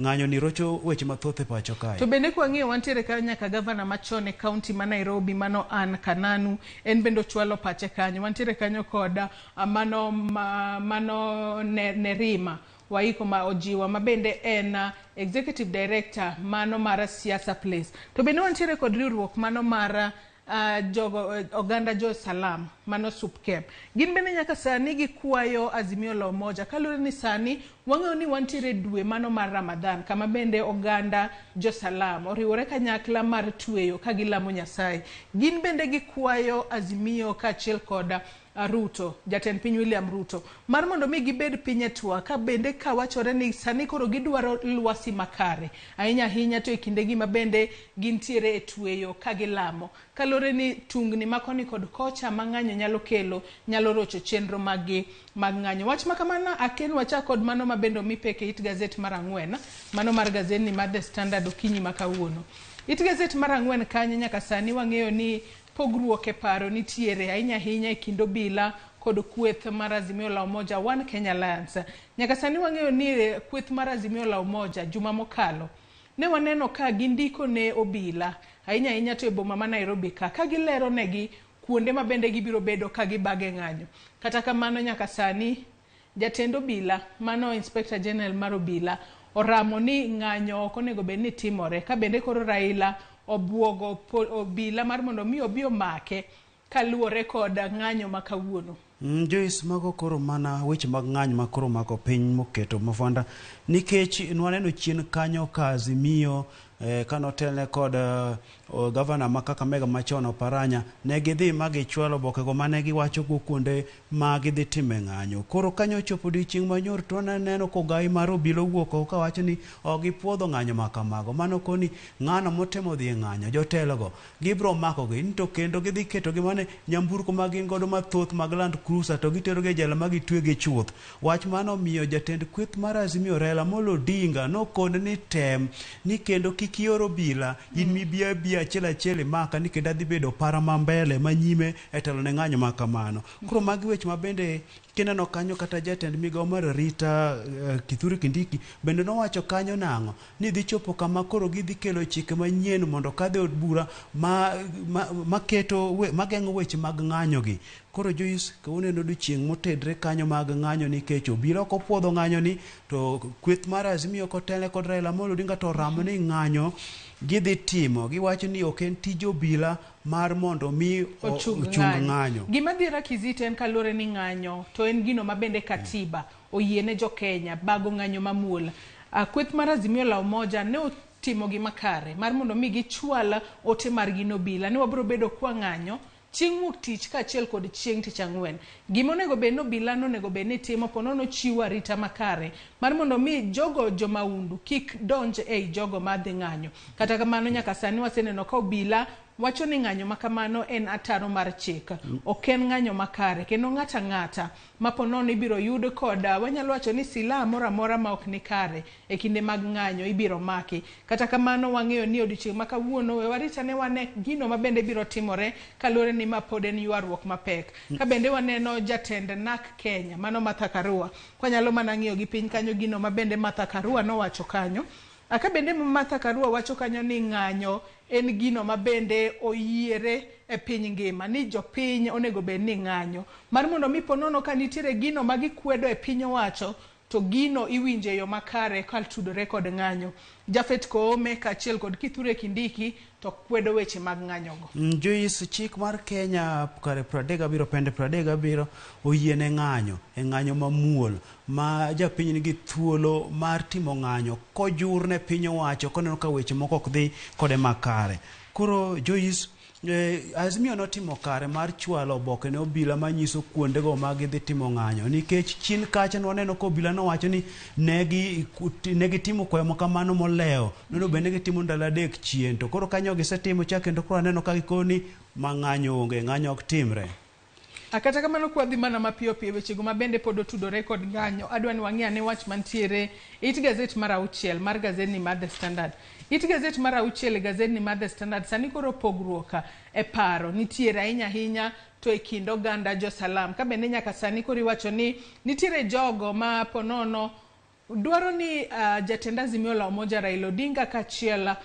ng'anyo ni rocho weche mathoth e pacho kae.
To bende kwang'iyo wantiere kanyo nyaka gavana machon e kaunti ma Nairobi mano Ann Kananu en bende ochwalo pache kanyo. Wantiere kanyo kod mano Nerima Waiko ma ojiwa ma bende en executive director mano mar Siasa Place. To bende wantiere kod riwruok mano mar jogo oganda jo Salam mano Supkem. Gin bende nyaka sani gikwayo Azimio la Umoja kaluwore ni sani wang'eyo ni wantiere dwe mano mar Ramadhan kama bende oganda jo Salam oriwore kanyakla mar tweyo ka gilamo Nyasaye. Gin bende gikwayo Azimio kaachiel kod Ruto, jatend piny William Ruto, mar mondo mi gibed piny e twak ka bende kawachore ni sani koro gidwaro lwasi makare ahinya ahinya to e kindegi ma bende gintiere e tweyo ka gilamo kaluwore ni tungni ma koni kod kocha ma ng'anyo nyalo kelo nyalo rocho chenro maggi mag ng'anyo. Wach ma kamano aken wachak kod mano ma bende omi pek e it gazet mar ang'wen, mano mar gazetni mar The Standard okinyi ma kawuono. It gazet mar ang'wen kanyo nyaka sani wang'eyo ni pogruok e paro nitiere ahinya ahinya e kind obila kod kweth mar Azimio la Umoja One Kenya Alliance. Nyaka sani wang'eyo ni kweth mar Azimio la Umoja juma mokalo ne waneno ka gindiko ne obila ahinya ahinya to e boma ma Nairobi ka gilero negi kuonde ma bende gibiro bedo ka gibage ng'anyo. Kata kamano nyaka sani jatend obila mano Inspector General mar obila oramo ni ng'anyo ok onego bed ni timore ka bende koro Raila obuogo obila mar mondo mi obi omake kaluwore kod ng'anyo ma kawuono.
Joyce, mago koro mana weche mag ng'anyo ma koro mako piny moketo mafwanda nikech nwaneno chien kanyo ka Azimio kanotelne kod gavana ma Kakamega machon Oparanya ne gidhi ma gichwalo obokego mane giwacho go kuonde ma gidhi time ng'anyo. Koro kanyo ochopo odiochieng' manyoro to waneno kogai mar obila owuok oko kawacho ni ok gipuodho ng'anyo ma kamago. Mano koni ng'ano motemo dhi e ng'anyo jotelogo gibiro makogi to kendo gidhi ketogi mane nyamburko ma gin godo mathoth mag Land Cruiser to giterogi e jela ma gitwegi chuth. Wach mano omiyo jatend kweth mar Azimio Raila Amolo Odinga nokone ni tem ni kendo kik ior obila in mibi abiya achiel achiel imaka ni kendo adhi bedo para ma mbele ma nyime e telo ne ng'anyo ma kamano. Koro magi weche ma bende kineno kanyo kata jatend migawo mar arita Kithure Kindiki bende nowacho kanyo nang'o ni dhi chopo kama koro gidhi kelo chike manyien mondo kadhe od bura ma geng'o weche mag ng'anyo gi. Koro Joyce, kawuono odiochieng' motedre kanyo mag ng'anyo nikech obila ok opuodho ng'anyo ni to kweth mar Azimio kotelne kod Raila Amolo Odinga to oramo ni ng'anyo gidhi timo. Giwacho ni ok en tij obila mar mondo mi ochung ng'anyo.
Gima dhiera Kizito en kaluwore ni ng'anyo to en gino ma bende katiba oyiene jo Kenya bago ng'anyo mamuol. Kweth mar Azimio la Umoja ne otimo gima kare mar mondo mi gichwal ote margi ne obila ni wabiro bedo kwa ng'anyo chieng' wuok tich kaachiel kod chieng' tich ang'wen. Gima onego bed ni obila nonego bed ni timo po nono chiwo arita makare mar mondo mi jogo jomaundu kik donj ei jogo madhi ng'anyo. Kata kamano nyaka sani waseneno ka obila wacho ni ng'anyo ma kamano en ataro mar chik, ok en ng'anyo makare, kendo ng'ato ang'ata ma po nono ibiro yud kod wanyalo wacho ni silaha moro amora ma ok ni kare e kinde mag ng'anyo ibiro maki. Kata kamano wang'eyo ni odiochieng' ma kawuono we warit ane wane gino ma bende biro timore kaluwore ni ma pod en ywaruok mapek. Ka bende waneno jatend NARC Kenya mano Martha Karua, kwanyalo mana ng'iyo gi piny kanyo gino ma bende Martha Karua nowacho kanyo. Ka bende Martha Karua wacho kanyo ni ng'anyo en gino ma bende oyiere e piny ngima, ni jopiny onego bed ni ng'anyo mar mondo mi po nono ka nitiere gino ma gikwedo e piny owacho to gino iwinjo e yo makare katudore kod ng'anyo. Japhet Koome kaachiel kod Kithure Kindiki to kwedo weche mag ng'anyogo.
Joyce, chik mar Kenya kare 37 pende 37 oyiene ng'anyo e ng'anyo mamuol ma japiny nigi thuolo mar timo ng'anyo kojur ne piny owacho koneno ka weche moko ok dhi kode makare. Koro Joyce, Azimio notimo kare mar chwalo oboke ne obila manyiso kuondego ma gidhi timo ng'anyo nikech chien kacha nwaneno ka obila nowacho ni ne gitimo kwayo ma kamano molewo nono bende ne gitimo ndalo 3 chien to koro kanyo gisetimo cha kendo koro aneno ka gikoni ma ng'anyo onge, ng'anyo ok timre.
Kata kamano kwadhi mana mapiyo piyo wechego ma bende pod otudore kod ng'anyo, adwa ni wang'i ane wach mantiere it gazet mar 6 mar gazetni mar The Standard. It gazet mar 6 e gazetni mar The Standard sani koro pogruok e paro nitiere ahinya ahinya to e kind oganda jo Salam. Ka bende nyaka sani koro iwacho ni nitiere jogo ma ponono dwaro ni jatend Azimio la Umoja Raila Odinga kaachiel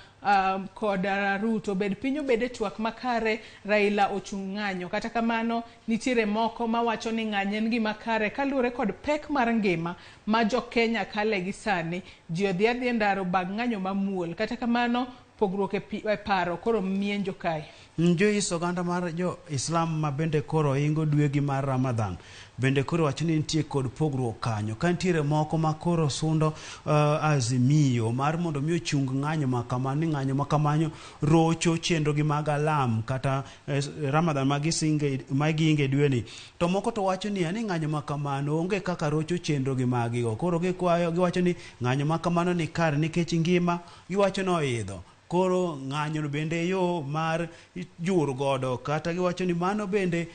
kod Ruto bed piny obed e twak makare, Raila ochung' ng'anyo. Kata kamano nitiere moko mawacho ni ng'anyo en gima kare kaluwore kod pek mar ngima ma jo Kenya kale gi sani. Ji odhi adhiya e ndara obag ng'anyo mamuol. Kata kamano pogruok e paro koro mienjo kae.
Joyce, oganda mar jo Islam ma bende koro ingo dwegi mar Ramadhan bende koro wacho ni nitie kod pogruok kanyo ka nitiere moko ma koro sundo Azimio mar mondo mi ochung ng'anyo ma kamano ni ng'anyo ma kamano rocho chenro gi mag alam kata Ramadhan ma gisinge ma giinge dweni to moko to wacho ni ani ng'anyo ma kamano onge kaka rocho chenro gi magigo koro gikwayo giwacho ni ng'anyo ma kamano ni kare nikech ngima giwacho ni oidho. Koro ng'anyo bende yo mar jur godo kata giwacho ni mano bende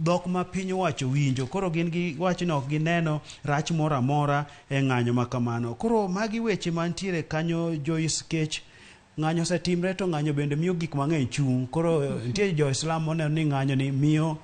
dhok ma piny owacho winjo koro gin giwacho ni ok gineno rach moro amora e ng'anyo ma kamano. Koro magi weche mantiere kanyo Joyce Kech, ng'anyo osetimre to ng'anyo bende miyo gik mang'eny chung'. Koro nitie jo Islam moneno ni ng'anyo ni miyo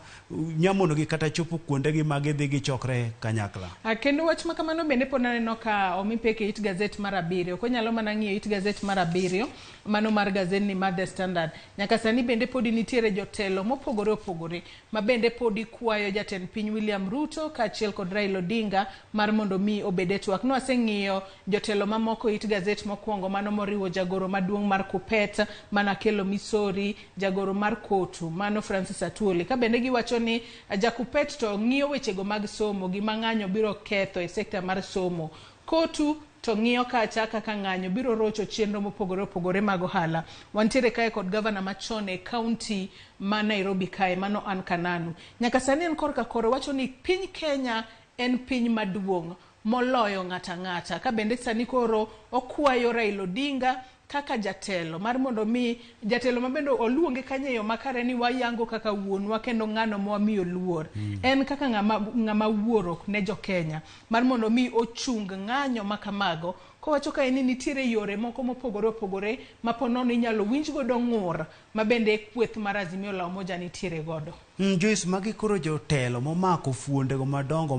nyamonogi kata chopo kuondegi ma gidhi gichokre kanyakla.
Kendo wach ma kamano bende pod aneno ka omi pek e it gazet mar 7. Konyalo mana ng'iyo it gazet mar 7 mano mar gazetni mar The Standard. Nyaka sani bende podi nitiere jotelo mopogore opogore ma bende podi kwayo jatend piny William Ruto kaachiel kod Raila Odinga mar mondo mi obed e twak. Nwaseng'iyo jotelo mamoko e it gazet mokwongo mano moriwo jagoro maduong' mar Kupet mana Kelo Misori, jagoro mar Kotu mano Francis Atwoli. Ka bende giwacho ni Jakupet to ng'iyo wechego mag somo gima ng'anyo biro ketho e sekta mar somo. Kotu to ng'iyo kacha kaka ng'anyo biro rocho chenro mopogore opogore mag ohala. Wantiere kae kod gavana machon e kaunti ma Nairobi kae mano Anne Kananu. Nyaka sani en korka kore wacho ni piny Kenya en piny maduong' moloyo ng'ata ng'ata. Ka bende sani koro okwayo Raila Odinga kaka jatelo mar mondo mi jatelo ma bende oluonge kanyo e yo makare ni wayango kaka wuonwa kendo ng'ano mwamiyo luor. En kaka ng'ama wuoro ne jo Kenya mar mondo mi ochung ng'anyo ma kamago kowacho kae ni nitiere yore moko mopogore opogore ma po nono inyalo winj godo ng'ur ma bende kweth mar Azimio la Umoja nitiere godo.
Joyce, magi koro jotelo momako fuondego madongo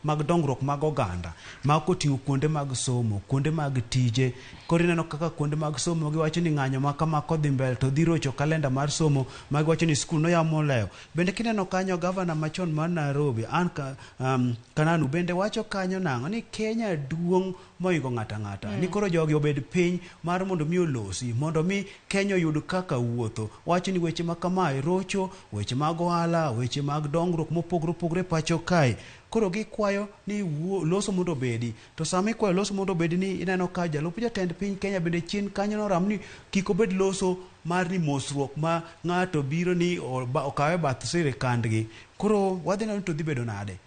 mag dongruok mag oganda ma koting'o kuonde mag somo, kuonde mag tije. Koro ineno kaka kuonde mag somo giwacho ni ng'anyo ma kama kodhi mbele to dhi rocho kalenda mar somo ma giwacho ni skul noyaw molewo. Bende kineno kanyo gavana machon mar Nairobi Anne Kananu bende wacho kanyo nang'o ni Kenya duong' moingo ng'ata ng'ata. Ni koro jogi obed piny mar mondo mi olosi mondo mi Kenya oyud kaka wuotho. Wacho ni weche ma kamae rocho weche mag ohala, weche mag dongruok mopogore opogore pacho kae. Koro gikwayo ni loso mondo obedi. To sama ikwayo loso mondo obedi ni ineno ka jalup jatend piny Kenya bende chien kanyo noram ni kik obed loso mar ni mosruok ma ng'ato biro ni okawe bath sirikandgi. Koro wadhi neno ni to dhi bedo nade.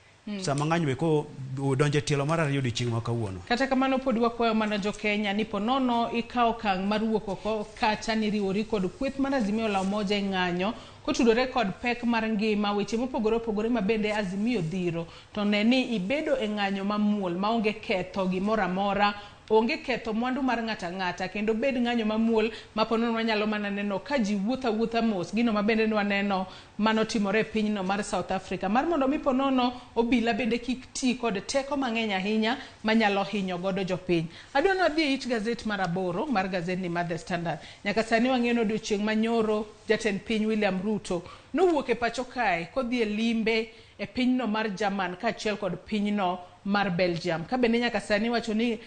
Sama ng'anyo eko odonjo e tielo mar ariyo odiochieng' ma kawuono.
Kata kamano pod wakwayo mana jo Kenya ni po nono ikawo okang' mar wuok oko kata ni riwori kod kweth mar Azimio la Umoja e ng'anyo kotudore kod pek mar ngima, weche mopogore opogore ma bende Azimio dhiro, to ne ni ibedo e ng'anyo mamuol maonge ketho gimoro amora, onge ketho mwandu mar ng'ato ang'ata, kendo bed ng'anyo mamuol ma po nono wanyalo mana neno ka ji wuotho awuotha mos, gino ma bende nwaneno manotimore e pinyno mar South Africa, mar mondo mi po nono obila bende kik ti kod teko mang'eny ahinya manyalo hinyo godo jopiny. Adwa ni wadhi e it gazet mar 8 mar gazetni mar The Standard. Nyaka sani wang'eyo ni odiochieng' manyoro jatend piny William Ruto nowuok e pacho kae kodhi e limbe e pinyno mar German kaachiel kod pinyno mar Belgium. Ka bende nyaka sani wacho ni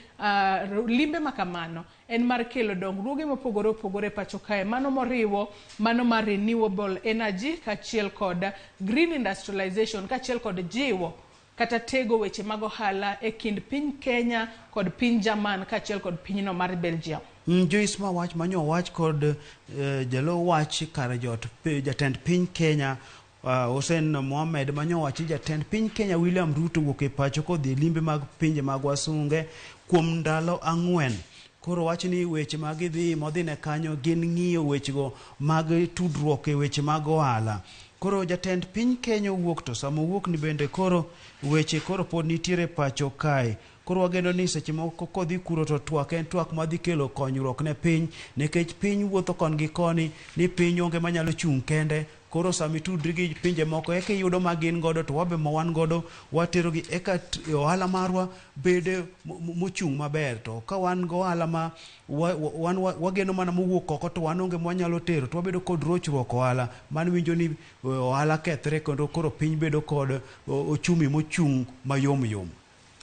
limbe ma kamano en mar kelo dongruoge mopogore opogore e pacho kae, mano moriwo mano mar renewable energy kaachiel kod green industrialization kaachiel kod jiwo kata tego weche mag ohala e kind piny Kenya kod piny German kaachiel kod pinyno mar Belgium.
Joyce, ma wach manyo wach kod jalo wach kar jot jatend piny Kenya Hussein Mohamed manyo wach ni jatend piny Kenya William Ruto wuok e pacho kodhi e limbe mag pinje mag wasunge kuom ndalo 4. Koro wach ni weche mag gidhi modhine kanyo gin ng'iyo wechego mag tudruok e weche mag ohala. Koro jatend piny Kenya owuok, to sama owuok ni bende koro weche koro pod nitiere pacho kae. Koro wageno ni seche moko kodhi kuro to twak en twak madhi kelo konyruok ne piny, nikech piny wuotho kon gi koni ni piny onge manyalo chung' kende. Koro sama itudri gi pinje moko eka iyudo ma gin godo to wabe ma wan godo waterogi eka ohala marwa bede mochung' maber. To ka wan go ohala ma wan wageno mana mowuok oko to wan onge mwanyalo tero to wabedo kod rochruok ohala. Mano winjo ni ohala kethre kendo koro piny bedo kod ochumi mochung' mayom yom.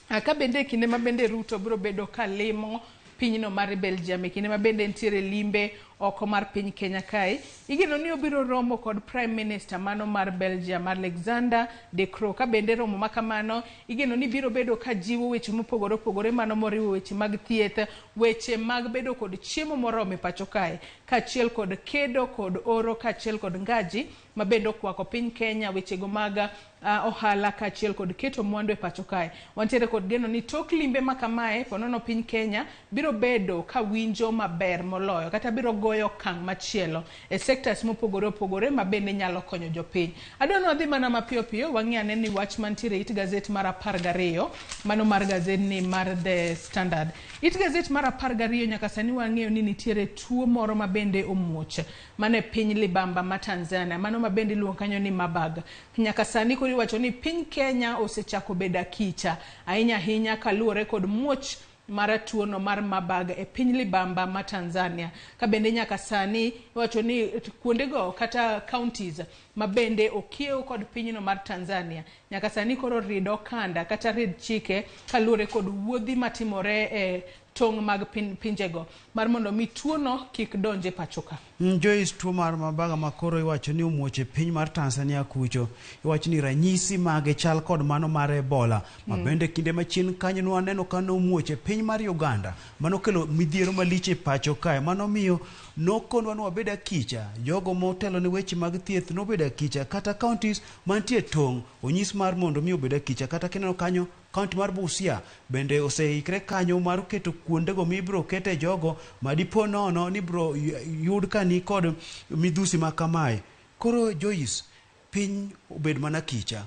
Ka bende e kinde ma bende Ruto biro bedo ka limo pinyno mar Belgium, e kinde ma bende nitiere limbe oko mar piny Kenya kae, igeno ni obiro romo kod Prime Minister mano mar Belgium Alexander De Croo. Ka bende romo ma kamano igeno ni biro bedo ka jiwo weche mopogore opogore, mano moriwo weche mag thieth, weche mag bedo kod chiemo moromo e pacho kae, kaachiel kod kedo kod oro kaachiel kod ngaji ma bende okwako piny Kenya, wechego mag ohala kaachiel kod keto mwandu e pacho kae. Wantiere kod geno ni tok limbe ma kamae ponono piny Kenya biro bedo ka winjo maber moloyo, kata biro goyo okang' machielo e sectors mopogore opogore ma bende nyalo konyo jopiny. Adwa ni wadhi mana mapiyo piyo wang'i ane ni wach mantiere it gazet mar 12, mano mar gazetni mar The Standard. It gazet mar 12 nyaka sani wang'eyo ni nitiere tuo moro ma bende omuoch mane piny Libamba ma Tanzania, mano ma bende iluongo kanyo ni Marburg. Nyaka sani koro iwacho ni piny Kenya osechako bedo akicha ahinya ahinya kaluwore kod muoch mar tuono mar Marburg e piny Libamba ma Tanzania. Ka bende nyaka sani iwacho ni kuondego kata counties ma bende okiewo kod pinyno mar Tanzania nyaka sani koro rid okanda kata rid chike kaluwore kod wuodhi matimore e tong' mag pinjego mar mondo mi tuono kik donje pacho ka.
Joyce, tuo mar Marburg ma koro iwacho ni omuoch e piny mar Tanzania kucho, iwacho ni ranyisi mage chal kod mano mar Ebola ma bende kinde machien kanyo nwaneno ka nomuoch e piny mar Uganda, mano kelo midhiero malich e pacho kae. Mano miyo nokonwa ni wabed akicha, jogo motelo ne weche mag thieth nobedo akicha, kata counties mantie tong' onyis mar mondo mi obed akicha. Kata kineno kanyo kaunti mar Busia bende oseikre kanyo mar keto kuondego mibiro kete jogo ma dipo nono ni biro yud ka ni kod midhusi ma kamae. Koro Joyce, piny obed mana kicha,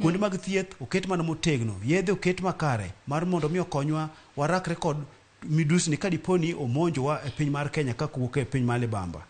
kuonde mag thieth oket mana motegno, yedhe oket makare mar mondo mi okonywa warakre kod midhusi ni ka dipo ni omonjowa e piny mar Kenya kaka wuok e piny mar Libamba.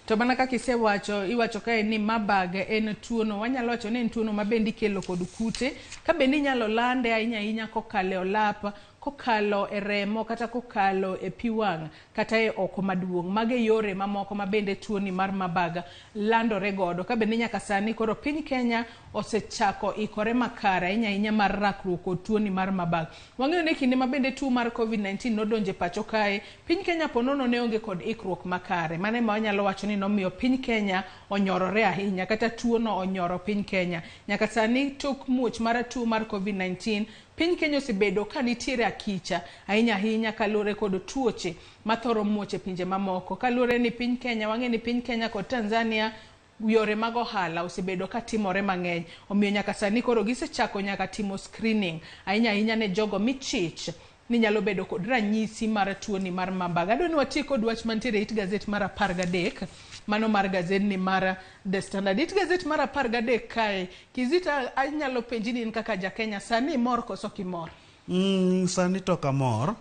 To mana kaka isewacho, iwacho kae ni Marburg en tuono, wanyalo wacho ni en tuono ma bende ikelo kod kute, ka bende inyalo lande ahinya ahinya kokalo e olap, kokalo e remo, kata kokalo e pi wang', kata e oko maduong'. Mago e yore mamoko ma bende tuoni mar Marburg landore godo. Ka bende nyaka sani koro piny Kenya osechako ikore makare ahinya ahinya mar rakruok kod tuoni mar Marburg. Wang'eyo ni kinde ma bende tuo mar COVID-19 nodonjo e pacho kae, piny Kenya po nono ne onge kod ikruok makare. Mano ema wanyalo wacho ni nomiyo piny Kenya onyorore ahinya, kata tuono onyoro piny Kenya. Nyaka sani tok muoch mar tuo mar COVID-19, piny Kenya osebedo ka nitiere akicha ahinya ahinya kaluwore kod tuoche mathoro muoch e pinje mamoko. Kaluwore ni piny Kenya, wang'e ni piny Kenya kod Tanzania Yore mag ohala osebedo ka timore mang'eny, omiyo nyaka sani koro gisechako nyaka timo screening ahinya ahinya ne jogo michich ni nyalo bedo kod ranyisi mar tuoni mar Marburg. Adwa ni wati kod wach mantiere e it gazet mar 13, mano mar gazedni mar The Standard. It gazet mar 13 kae, Kizita, anyalo penji ni in kaka ja Kenya sani imor koso ok imor?
Sani to ok amor.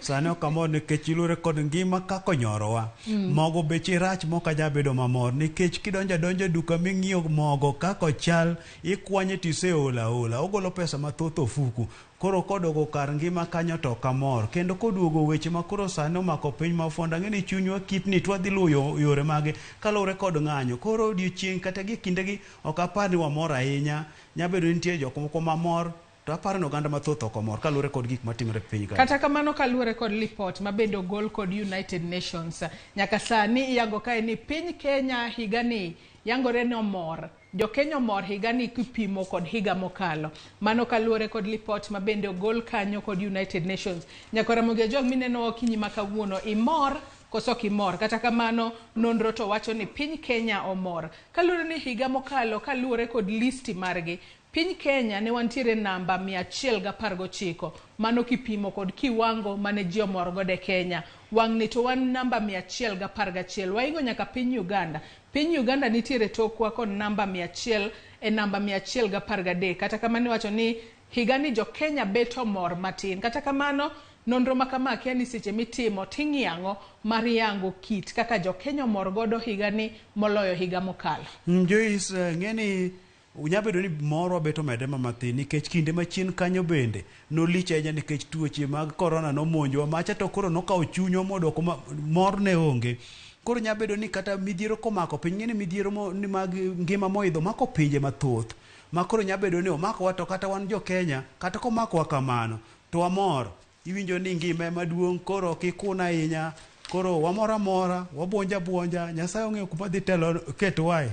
Sani ok amor nikech luwore kod ngima kaka onyorowa. Mogo beche rach mok anyal bedo mamor nikech kidonjo adonja e duka ming'iyo mogo kaka ochal, ikwanye tiseol aola. Ogolo pesa mathoth ofuku. Koro kodogo kar ngima kanyo to ok amor. Kendo koduogo weche ma koro sani omako piny ma fuond ang'e ni chunywa kitni to wadhi luwo yore mage kaluwore kod ng'anyo. Koro odiochieng' kata gi kindegi ok apar ni wamor ahinya. Nyabedo ni nitie jok moko mamor to aparo ni oganda mathoth ok omor kaluwore kod gik matimore e piny ka.
Kata kamano kaluwore kod lipot ma bende ogol kod United Nations, nyaka sani iyango kae ni piny Kenya higani yangore ni omor. Jo Kenya omor higani kipimo kod higa mokalo. Mano kaluwore kod lipot ma bende ogol kanyo kod United Nations. Nyaka Ramogi Ajwang' mineno okinyi ma kawuono, imor koso ok imor? Kata kamano nonro to wacho ni piny Kenya omor. Kaluwore ni higa mokalo kaluwore kod listi margi, piny Kenya ne wantiere namba 119, mano kipimo kod kiwango mane ji omor godo e Kenya. Wang'ni to wan namba 111, waingo nyaka piny Uganda. Piny Uganda nitiere tokwa kod namba 100 e namba 113. Kata kamano iwacho ni higani jo Kenya bet omor matin. Kata kamano nonro ma kama akia ni seche mitimo ting'iyo ang'o mar yango kit kaka jo Kenya omor godo higani moloyo higa mokalo.
Joyce, ng'eni nyalo bedo ni morwa bet omedre ma mathin nikech kinde machien kanyo bende nolich ahinya nikech tuoche mag korona nomonjowa macha to koro nokawo chunywa modwoko mor ne onge. Koro nyalo bedo ni kata midhiero komako piny, ng'eni midhiero ni mag ngima moidho mako pinje mathoth ma koro nyalo bedo ni omakowa to kata wan jo Kenya kata komakowa kamano to wamor. Iwinjo ni ngima ema duong' koro ok ikun ahinya, koro wamor amora, wabuonjo abuonja, Nyasaye ong'eyo kuma dhi telo ketwae.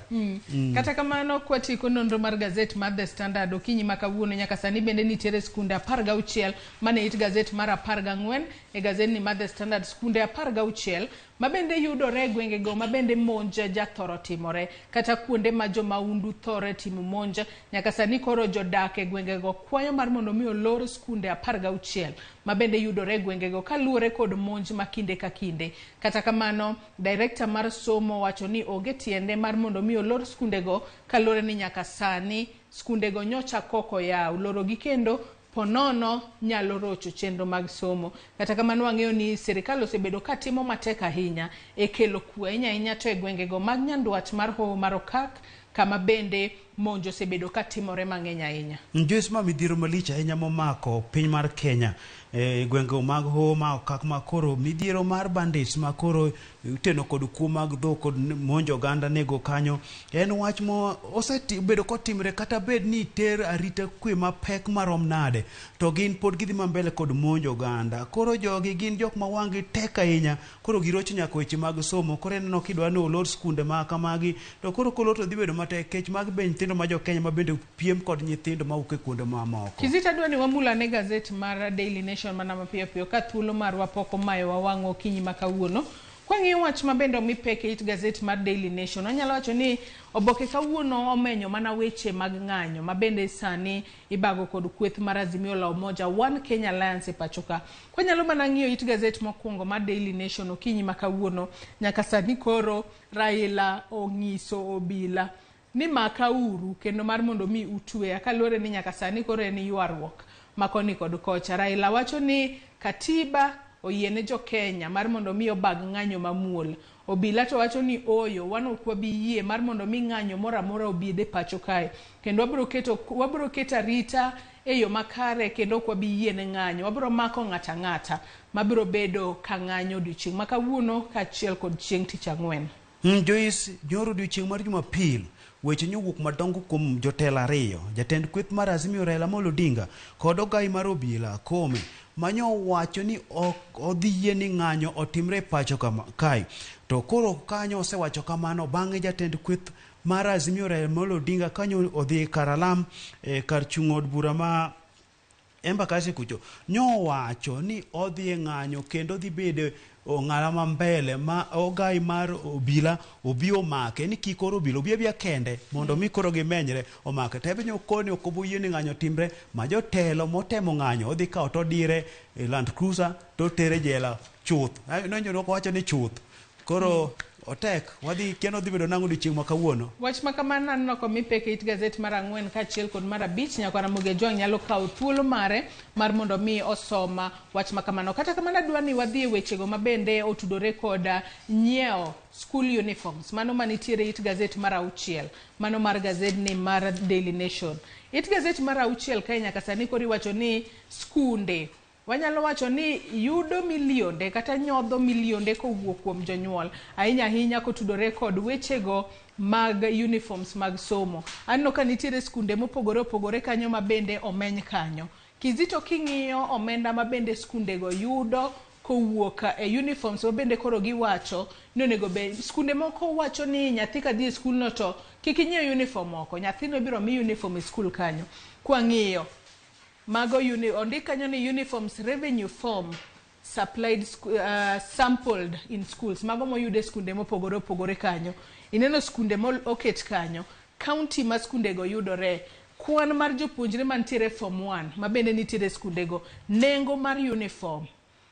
Kata kamano kwatieko nonro mar gazet mar The Standard okinyi ma kawuono, nyaka sani bende nitiere skunde 16 mane it gazet mar 14 e gazedni mar The Standard, skunde 16 ma bende yudore e gwengego ma bende monj jathoro timore kata kuonde ma jomaundu thore timo monj. Nyaka sani koro jodak e gwengego kwayo mar mondo mi olor skunde 16 ma bende yudore e gwengego kaluwore kod monj ma kinde ka kinde. Kata kamano, director mar somo wacho ni onge tiende mar mondo mi olor skundego kaluwore ni nyaka sani skundego nyocha koko yaw. Lorogi kendo ponono nyalo rocho chenro mag somo. Kata kamano wang'eyo ni sirikal osebedo katimo matek ahinya e kelo kwe ahinya ahinya to e gwengego mag nyandwat mar Hoho mar Okak kama bende monj osebedo katimore mang'eny ahinya.
Joyce, ma midhiero malich ahinya momako piny mar Kenya e gwengego mag Hoho ma Okak ma koro midhiero mar bandits ma koro iteno kod kuo mag dhok kod monjo oganda nego kanyo en wach ma osebedo kotimre kata bed ni ter arita kwe mapek marom nade to gin pod gidhi mambele kod monjo oganda. Koro jogi gin jok ma wang'gi tek ahinya, koro girocho nyaka weche mag somo. Koro ineno kidwa ni olor skunde ma kamagi to koro kolor to dhi bedo matek kech mag be nyithindo ma jo Kenya ma bende piem kod nyithindo mawuok e kuonde mamoko.
Kizito, adwa ni wamul ane gazet mar Daily Nation mana mapiyo piyo ka thuolo marwa pok omayowa wang'wa okinyi ma kawuono. Kwang'iyo wach ma bende omi pek e it gazet mar Daily Nation, wanyalo wacho ni oboke kawuono omenyo mana weche mag ng'anyo ma bende sani ibago kod kweth mar Azimio la Umoja One Kenya Alliance e pacho ka. Kwanyalo mana ng'iyo it gazet mokwongo mar Daily Nation okinyi ma kawuono, nyaka sani koro Raila ong'iso obila ni maka uru kendo mar mondo mi utweya kaluwore ni nyaka sani koro en ywaruok ma koni kod kocha. Raila wacho ni katiba oyiene jo Kenya mar mondo mi obag ng'anyo mamuol. Obila to wacho ni oyo, wan ok wabi yie mar mondo mi ng'anyo moro amora obed e pacho kae. Kendo wabiro keto arita e yo makare kendo ok wabi yie ne ng'anyo. Wabiro mako ng'ato ang'ata mabiro bedo ka ng'anyo odiochieng' ma kawuono kaachiel kod chieng' tich ang'wen.
Joyce, nyoro odiochieng' mar Jumapil, weche nyowuok madongo kuom jotelo ariyo, jatend kweth mar Azimio Raila Amolo Odinga kod ogai mar obila Koome, manyo wacho ni ok odhi yie ni ng'anyo otimre e pacho kae. To koro kanyo osewacho kamano bang'e jatend kweth mar Azimio Raila Amolo Odinga kanyo odhi kar alam kar chung' od bura ma Embakasi kucho nyowacho ni odhi e ng'anyo kendo dhi bedo ong'ala ma mbele ma ogai mar obila obi omake ni kik oro obila obi abia kende mondo mi koro gimenyre omake to ebe koni ok oboyie ni ng'anyo timre ma jotelo motemo ng'anyo odhi kawo to odire e Land Cruiser to tere jela chuth. Nonjo wacho ni chuth koro otek wadhi kendo dhi bedo nang'o odiochieng' ma kawuono.
Wach ma kamano aneno komi pek e it gazet mar 4 kaachiel kod mar 5. Nyaka Ramogi Ajwang' nyalo kawo thuolo mare mar mondo mi osoma wach ma kamano. Kata kamano adwa ni wadhi e wechego ma bende otudore kod nyiewo school uniforms, mano manitiere it gazet mar 6, mano mar gazedni mar Daily Nation. It gazet mar 6 kae nyaka sani koro iwacho ni skunde wanyalo wacho ni yudo milionde kata nyodho milionde kowuok kuom jonyuol, ahinya ahinya kotudore kod wechego mag uniforms mag somo. Aneno ka nitiere skunde mopogore opogore kanyo ma bende omeny kanyo. Kizito king'iyo omenda ma bende skundego yudo kowuok e uniforms ma bende koro giwacho ni onego bed skunde moko wacho ni nyathi kadhi e skul no to kik inyiew uniform oko, nyathino ibiro mi uniform e skul kanyo. Kwang'iyo mago ondik kanyo ni uniforms revenue form supplied sampled in schools, mago moyud e skunde mopogore opogore kanyo. Ineno skunde moket kanyo, county ma skundego yudore, kwan mar jopuonjre mantiere form 1 ma bende nitiere skundego, nengo mar uniform,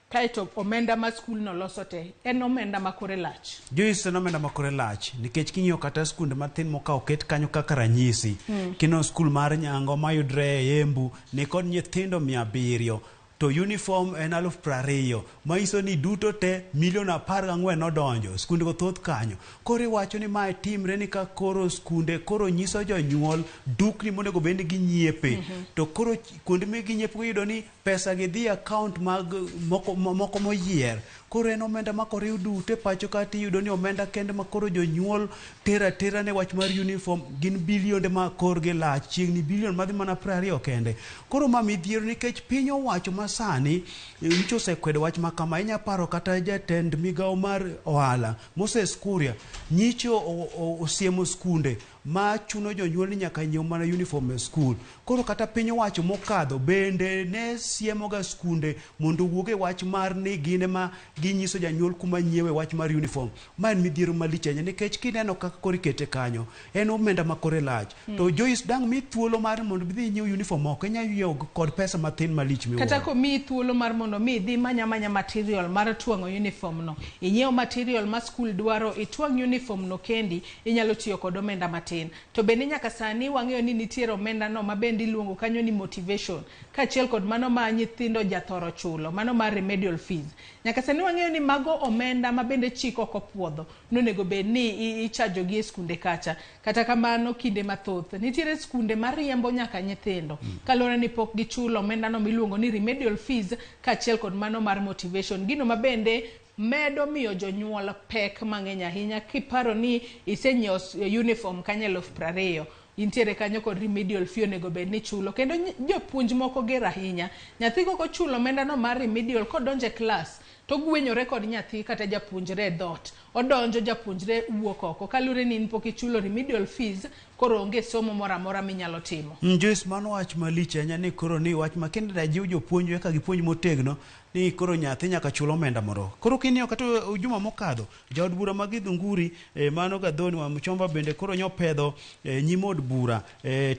kaeto omenda ma skul no loso te en omenda ma kore lach.
Joyce, en omenda ma kore lach nikech king'iyo kata skunde mathin mokawo oket kanyo kaka ranyisi. Kineno skul mar Nyango mayudre e Embu nikod nyithindo 700 to uniform en 20,000, manyiso ni duto te milion 14 nodonjo. Skunde go thoth kanyo. Koro iwacho ni mae timre ni ka koro skunde koro nyiso jonyuol dukni monego bed ni ginyiepe. To koro kuonde ma ginyiepo iyudo ni pesa gi dhi account mag moko moyier. Koro en omenda ma koriw duto e pacho ka tiyudo ni omenda kende ma koro jonyuol tero atera ne wach mar uniform gin bilionde ma korgi lach, chiegni bilion madhi mana 20 kende. Koro ma midhiero nikech piny owacho masani nyicha osekwedo wach ma kama. Inya paro kata jatend migawo mar ohala Moses Kuria nyicho osiemo skunde ma chuno jonyuol ni nyaka nyiew mana uniform e skul. Koro kata piny owacho mokadho bende ne siemoga skunde mondo owuog e wach mar ni gin ema ginyiso janyuol kuma nyiewe wach mar uniform. Ma en midhiero malich ahinya nikech kineno kaka koro ikete kanyo en omenda ma kore lach. To Joyce dang' mi thuolo mar mondo idhi inyiew uniform oko, inya nyiewo kod pesa mathin malich miwuoro.
Kata komiyi thuolo mar mondo mi idhi manya manya material mar twang'o uniform no, inyiew material ma skul dwaro, itwang' uniform no kendi, inyalo tiyo kod omenda matin. To bende nyaka sani wang'eyo ni nitiere omenda no ma bende iluongo kanyo ni motivation, kaachiel kod mano ma nyithindo jathoro chulo, mano mar remedial fees. Nyaka sani wang'eyo ni mago omenda ma bende chik ok opuodho, nonego bed ni ichajo gi e skunde kacha. Kata kamano kinde mathoth nitiere skunde mariembo nyaka nyithindo kaluwore ni pok gichulo omenda no miluongo ni remedial fees kaachiel kod mano mar motivation. Gino ma bende medo miyo jonyuol pek mang'eny ahinya kiparo ni isenyiewo uniform kanyo 20,000, intiere kanyo kod remedial fee onego bed ni chulo. Kendo jopuonj moko ger ahinya, nyathi kok ochulo omenda no mar remedial kodonjo e klas to gwenyore kod nyathi kata japuonjre e dhoot, odonjo japuonjre wuok oko kaluwore ni in pok ichulo remedial fees, koro onge somo moro amora minyalo timo.
Joyce, mano wach malich ahinya ni koro ni wach ma kendo dajiw jopuonj eka gipuonj motegno ni koro nyathi nyaka chul omenda moro. Koro king'iyo kata juma mokadho jaod bura ma Githunguri mano Gathoni wa Muchomba bende koro nyopedho nyim od bura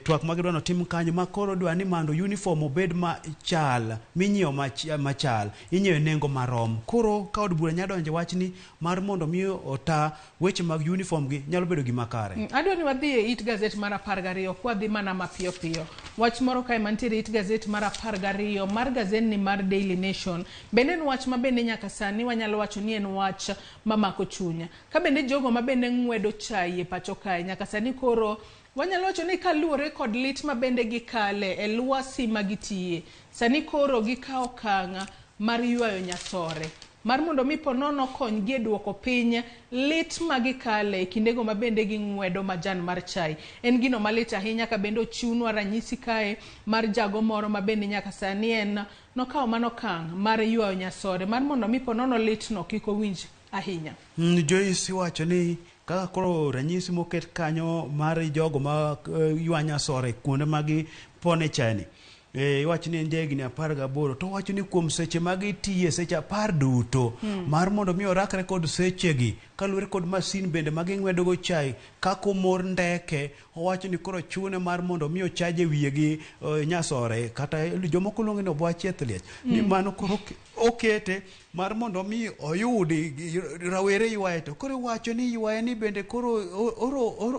twak ma gidwa notim kanyo ma koro dwa ni mondo uniform obed machal minyiewo machal inyiewo e nengo marom. Koro ka od bura nyalo donjo e wachni mar mondo mi ota weche mag uniform gi nyalo bedo gima kare.
Adwa ni wadhi e it gazet mar 12 kwadhi mana mapiyo piyo. Wach moro kae mantiere it gazet mar 12 mar gazetni mar Daily Nation bende en wach ma bende nyaka sani wanyalo wacho ni en wach mamako chunya. Ka bende jogo ma bende ng'wedo chai e pacho kae nyaka sani koro wanyalo wacho ni kaluwore kod lit ma bende gikale e lwasi ma gitiye, sani koro gikawo okang' mar ywayo nyasore mar mondo mi ponono konygi e duoko piny lit ma gikale e kindego ma bende ging'wedo majan mar chai. En gino malit ahinya ka bende ochiwnwa ranyisi kae mar jago moro ma bende nyaka sani en nokawo mano okang' mar ywayo nyasore mar mondo mi ponono litno kik owinj ahinya.
Joyce iwacho ni kaka koro ranyisi moket kanyo mar jogo ma ywa nyasore kuonde ma gipone chai ni, Iwacho ni en jahigni 18 to owacho ni kuom seche ma gitiye seche 10 duto mar mondo mi orakre kod sechegi kaluwore kod masin bende ma ging'wedogo chai kaka omor ndeke owacho ni koro chune mar mondo mi ochaje wiye gi nyasore kata jomoko luonge ni obwa chieth liech ni mano koro okete mar mondo mi oyudi rawere ywaye to koro iwacho ni ywaye ni bende koro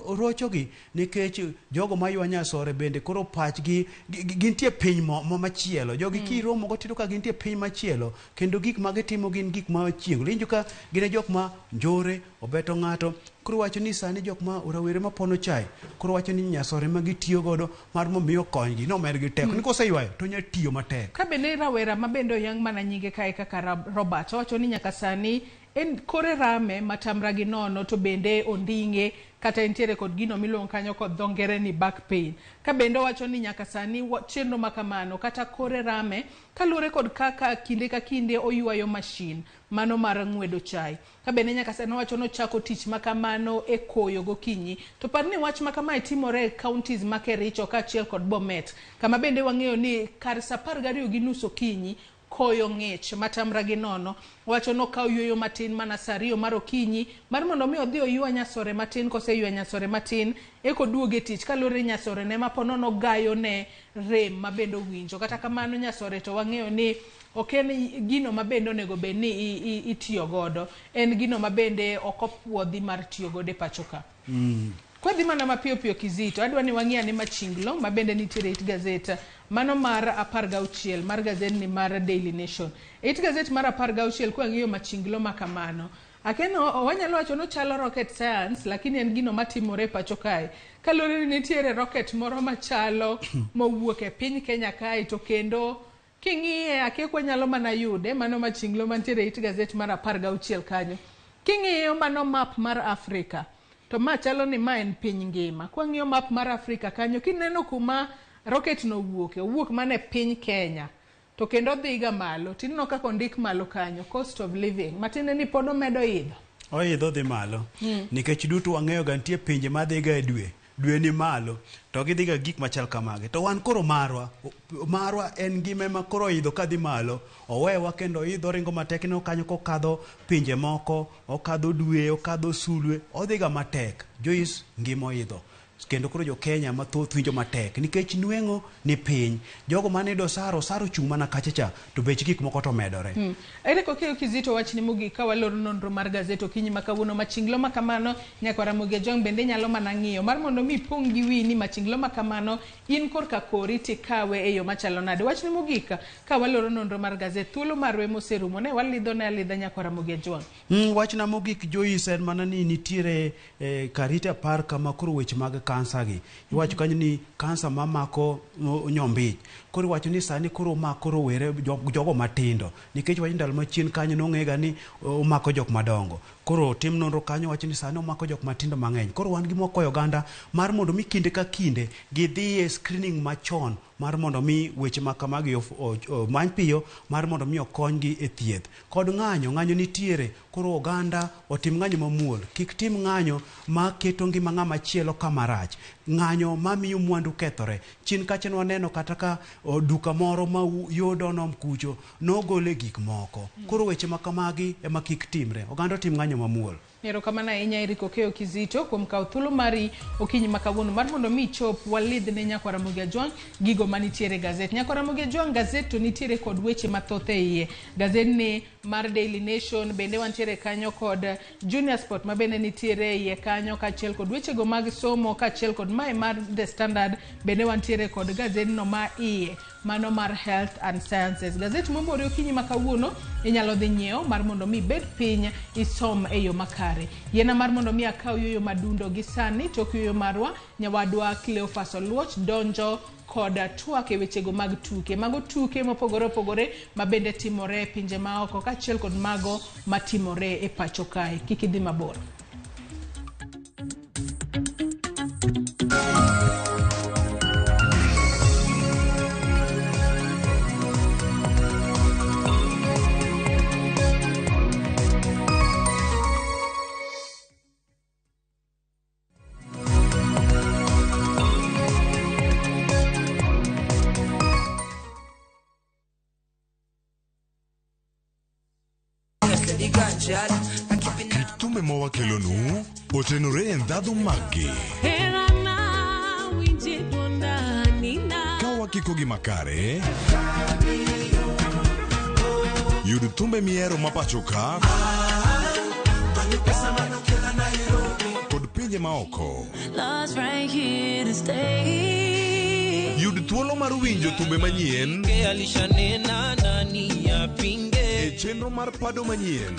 orochogi nikech jogo ma ywa nyasore bende koro pachgi gintie piny machielo jogi kiromo go tiyudo ka gintie piny machielo kendo gik ma gitimo gin gik ma chieng' winjo ka gin e jok ma njore obeto ng'ato koro wacho ni sani jok ma rawere mapono chai koro wacho ni nyasore ma gitiyo godo mar mondo mi okonygi nomedgi teko ni koseywayo to onya tiyo matek.
Ka bende rawera ma bende oyang mana nyinge kae kaka Robert owacho ni nyaka sani en kore rame matamra gi nono to bende onding'e kata entiere kod gino miluongo kanyo kod dho ngere ni back pain. Ka bende owacho ni nyaka sani chenro ma kamano kata kore rame kaluwore kod kaka kinde ka kinde oywayo mashin mano mar ng'wedo chai. Ka bende nyaka sani owacho ni ochako tich ma kamano e koyo gokinyi. To par ni wach ma kamae timore e counties ma Kericho kaachiel kod Bomet kama bende wang'eyo ni kar saa 12:30 okinyi koyo ng'ich matamra gi nono. Wacho nokaw yueyo matin mana saa 2 mar okinyi mar mondo mi odhi oywa nyasore matin koseywa nyasore matin eko duoge e tich kaluwore ni nyasore ne ma po nono gayo ne rem ma bende owinjo. Kata kamano nyasore to wang'eyo ni ok en gino ma bende onego bed ni itiyo godo, en gino ma bende ok opuodhi mar tiyo godo e pacho ka. Kwadhi mana mapiyo piyo Kizito, adwa ni wang'i ane machinglo ma bende nitiere it gazet mano mar 16 mar gazetni mar Daily Nation. It gazet mar 16 kwang'iyo machinglo ma kamano, akeno wanyalo wacho ni ochalo rocket science lakini en gino matimore e pacho kae. Kaluwore ni nitiere rocket moro machalo mowuok e piny Kenya kae to kendo king'iye akia kwanyalo mana yude mano machinglo mantiere it gazet mar 16 kanyo. King'iyo mano map mar Afrika to ma chalo ni ma en piny ngima. Kwang'iyo map mar Afrika kanyo kineno kuma rocket no owuoke, owuok mana e piny Kenya to kendo odhiga malo tineno kaka ondik malo kanyo cost of living matiende ni pod omedo idho.
Oidho dhi malo nikech duto wang'eyo ga nitie pinje madhiga e dwe dwe ni malo to gidhiga gik machal kamagi to wan koro marwa en ngima ema koro oidho kadhi malo owewa kendo oidho ringo matek ineno kanyo kokadho pinje moko okadho dwe okadho sulwe odhiga matek. Joyce ngima oidho kendo koro jo Kenya mathoth winjo matek nikech nweng'o ni piny jogo mane yudo osara osara ochung' mana kacha cha to bech gik moko to omedore.
Eric Okeyo Kizito wachni mogik ka waloro nonro mar gazet okinyi ma kawuono machinglo ma kamano nyaka Ramogi Ajwang' bende nyalo mana ng'iyo mar mondo mi ipong' gi wiyi ni machinglo ma kamano in korka kori tikawe e yo machalo nade. Wachni mogik ka waloro nonro mar gazet thuolo marwa moserumo ne walidho ne alidha nyaka Ramogi Ajwang'.
Wachna mogik Joyce en mana ni nitiere karite 10 kama koro weche mag kansa gi iwacho kanyo ni kansa mamako nyombich koro iwacho ni sani koro omako rowere jogo matindo nikech wach ndalo machien kanyo nong'ega ni omako jok madongo koro tim nonro kanyo wacho ni sani omako jok matindo mang'eny koro wan gima wakwayo oganda mar mondo mi kinde ka kinde gidhi e screening machon mar mondo mi weche ma kamagi omany piyo mar mondo mi okonygi e thieth kod ng'anyo ng'anyo nitiere koro oganda otim ng'anyo mamuol kik tim ng'anyo ma keto ngima ng'ama chielo kama rach ng'anyo mamiyo mwandu kethore chien kacha nwaneno kata ka duka moro ma yodo nom kucho nogole gik moko koro weche ma kamagi ema kik timre oganda otim ng'anyo mamuol.
Erokamano ahinya Eric Okeyo Kizito kuom kawo thuolo mari okinyi ma kawuono mar mondo mi ichop walidh ne nyakwa Ramogi Ajwang' gigo manitiere e gazet. Nyakwa Ramogi Ajwang' gazet to nitiere kod weche mathoth e iye. Gazetni mar Daily Nation bende wantiere kanyo kod Junior Sport ma bende nitiere e iye kanyo kaachiel kod wechego mag somo kaachiel kod mae mar The Standard bende wantiere kod gazetno ma iye mano mar Health and Sciences. Gazet momori okinyi ma kawuono inyalo dhi nyiewo mar mondo mi ibed piny isom e yo makare. Yiena mar mondo mi akaw yueyo madundo gi sani tok yueyo marwa nyawadwa Cleophas Oluoch donjo kod twak e wechego mag tuke. Mago tuke mopogore opogore ma bende timore e pinje maoko kaachiel kod mago matimore e pacho kae. Kik idhi mabor.
Kit thumbe ma wakelonu otenore e ndhadhu maggi. Ka wakikogi makare, yud thumbe mihero ma pacho ka kod pinje maoko. Yud thuolo mar winjo thumbe manyien e chenro mar pado manyien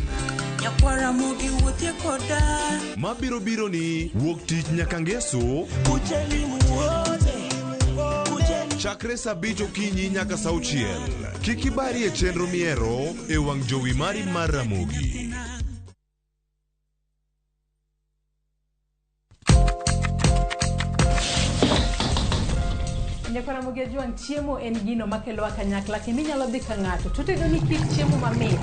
mabiro biro ni wuok tich nyaka ngeso chakre saa 5 okinyi nyaka saa 6. Kik ibari e chenro mihero e wang' jowi mari mar Ramogi.
Nyakwar Ramogi Ajwang', chiemo en gino makelowa kanyakla kendo inyalo dhi ka ng'ato to otedo ni kit chiemo mamit.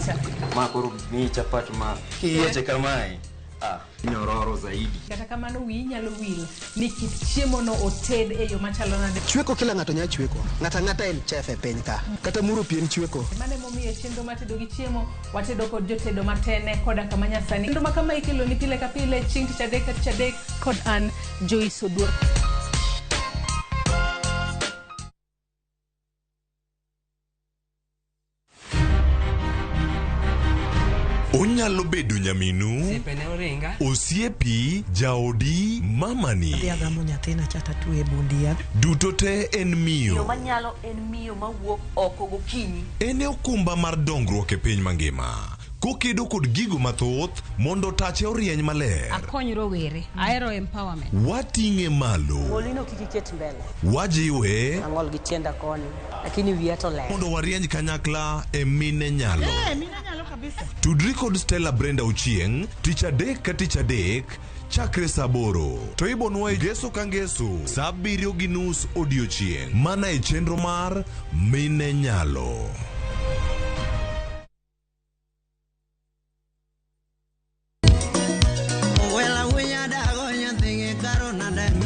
Ma koro miyi chapat ma kiyieche kamae, ah, nyororo zaidi.
Kata kamano wiyi nyalo wil ni kit chiemo no oted e yo machalo nade.
Chweko kila ng'ato nyalo chweko. Ng'ato ang'ata en chef e piny ka. Kata muro pi en chweko.
Mano emomiyo chenro mar tedo gi chiemo watedo kod jotedo matene koda kama nyasani. Chenro ma kama ikelo ni pile ka pile chieng' tich adek ka tich adek kod an Joyce Oduor.
Onyalo bedo nyaminu, osiepi, jaodi, mamani.
Adhi agamo nyathina cha tatwe e bund yath.
Duto te en miyo.
Miyo manyalo en miyo mawuok oko gokinyi.
En e okumba mar dongruok e piny mangima. Kokedo kod gigo mathoth mondo tache orieny maler.
Akony rowere. Ahero empowerment.
Wating'e malo.
Golino kik iket mbele.
Wajiwe.
Ang'ol gi tienda koni, lakini wiya to ler.
Mondo warieny kanyakla e mine nyalo.
Mine nyalo kabisa.
Tudri kod Stella Brenda Ochieng' tich adek ka tich adek chakre saa 8 to ibonwa e ngeso ka ngeso saa 7:30 odiochieng' mana e chenro mar Mine Nyalo.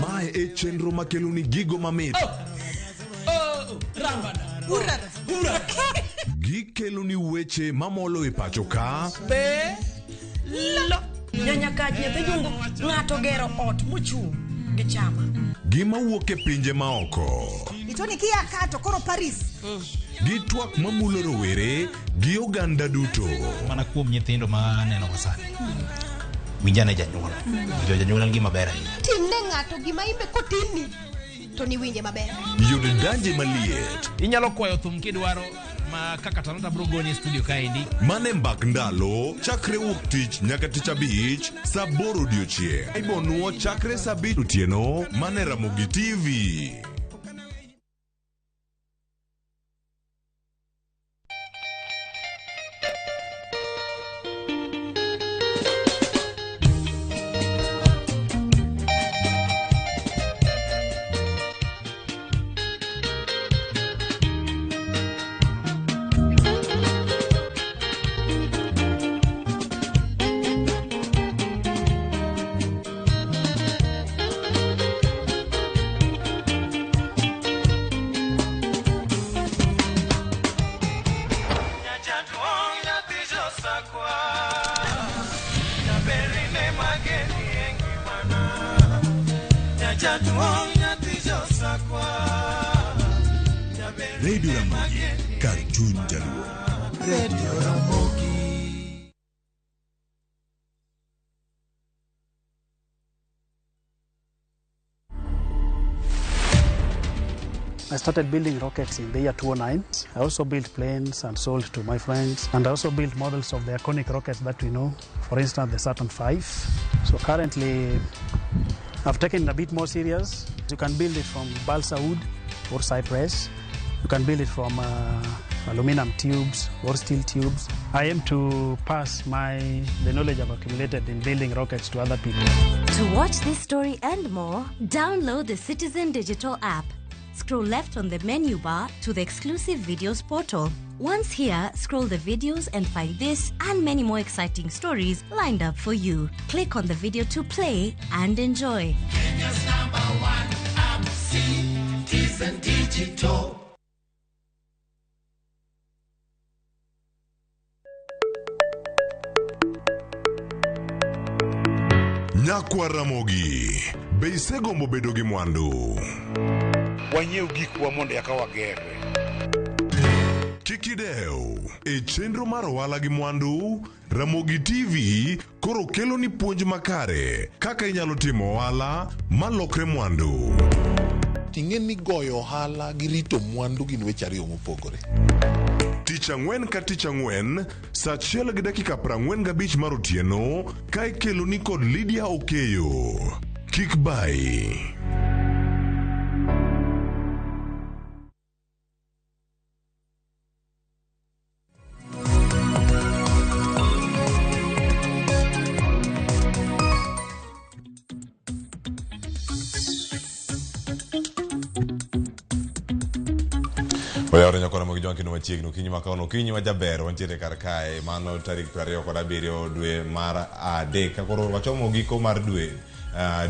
Mae e chenro makeloni gigo mamit. Gikeloni weche mamolo e pacho ka.
Nyanyakach nyathi jungu ng'ato gero ot mochung' gi chama.
Gima wuok e pinje maoko.
Itoni kia kato koro Paris.
Gi twak mamulo rowere gi oganda duto.
Mana kuom nyithindo ma aneno go sani. Winjane janyuol. Jo janyuol en gima ber ahinya.
Timne ng'ato gima imbe kotimni to niwinje maber.
Yud danje maliet.
Inyalo kwayo thum kidwaro ma kaka Talanta bro goni e studio kaendi.
Mane mbak ndalo chakre wuok tich nyaka tich abich saa 8 odiochieng'. Ibonuo chakre saa 5 otieno mane Ramogi TV. Radio Ramogi, kar chuny jaluo.
Radio Ramogi.
I started building rockets in the year 2009. I also built planes and sold to my friends. And I also built models of the iconic rockets that we know. For instance, the Saturn V. So currently, I've taken it a bit more serious. You can build it from balsa wood or cypress. You can build it from aluminum tubes or steel tubes. I aim to pass the knowledge I've accumulated in building rockets to other people.
To watch this story and more, download the Citizen Digital app. Scroll left on the menu bar to the exclusive videos portal. Once here, scroll the videos and find this and many more exciting stories lined up for you. Click on the video to play and enjoy.
Kenya's number one app, Citizen Digital.
Nyakwa Ramogi, be isegombo bedo gi mwandu?
Wanyiew gikwa mondo eka wagerre.
Kik idew. E chenro mar ohala gi mwandu, Ramogi TV koro kelo ni puonj makare kaka inyalo timo ohala malokre mwandu.
Ting'e ni goyo ohala gi rito mwandu gin weche ariyo mopogore.
Tich ang'wen ka tich ang'wen, saa 1:45 mar otieno, ka ikelo ni kod Lydia Okeyo. Kik bayi. Oyawore nyakora mag jwang' kendo machiegni okinyi ma kawuono okinyi ma jaber wantiere kar kae mano tarik 27 dwe mar adek ka koro wachomo giko mar dwe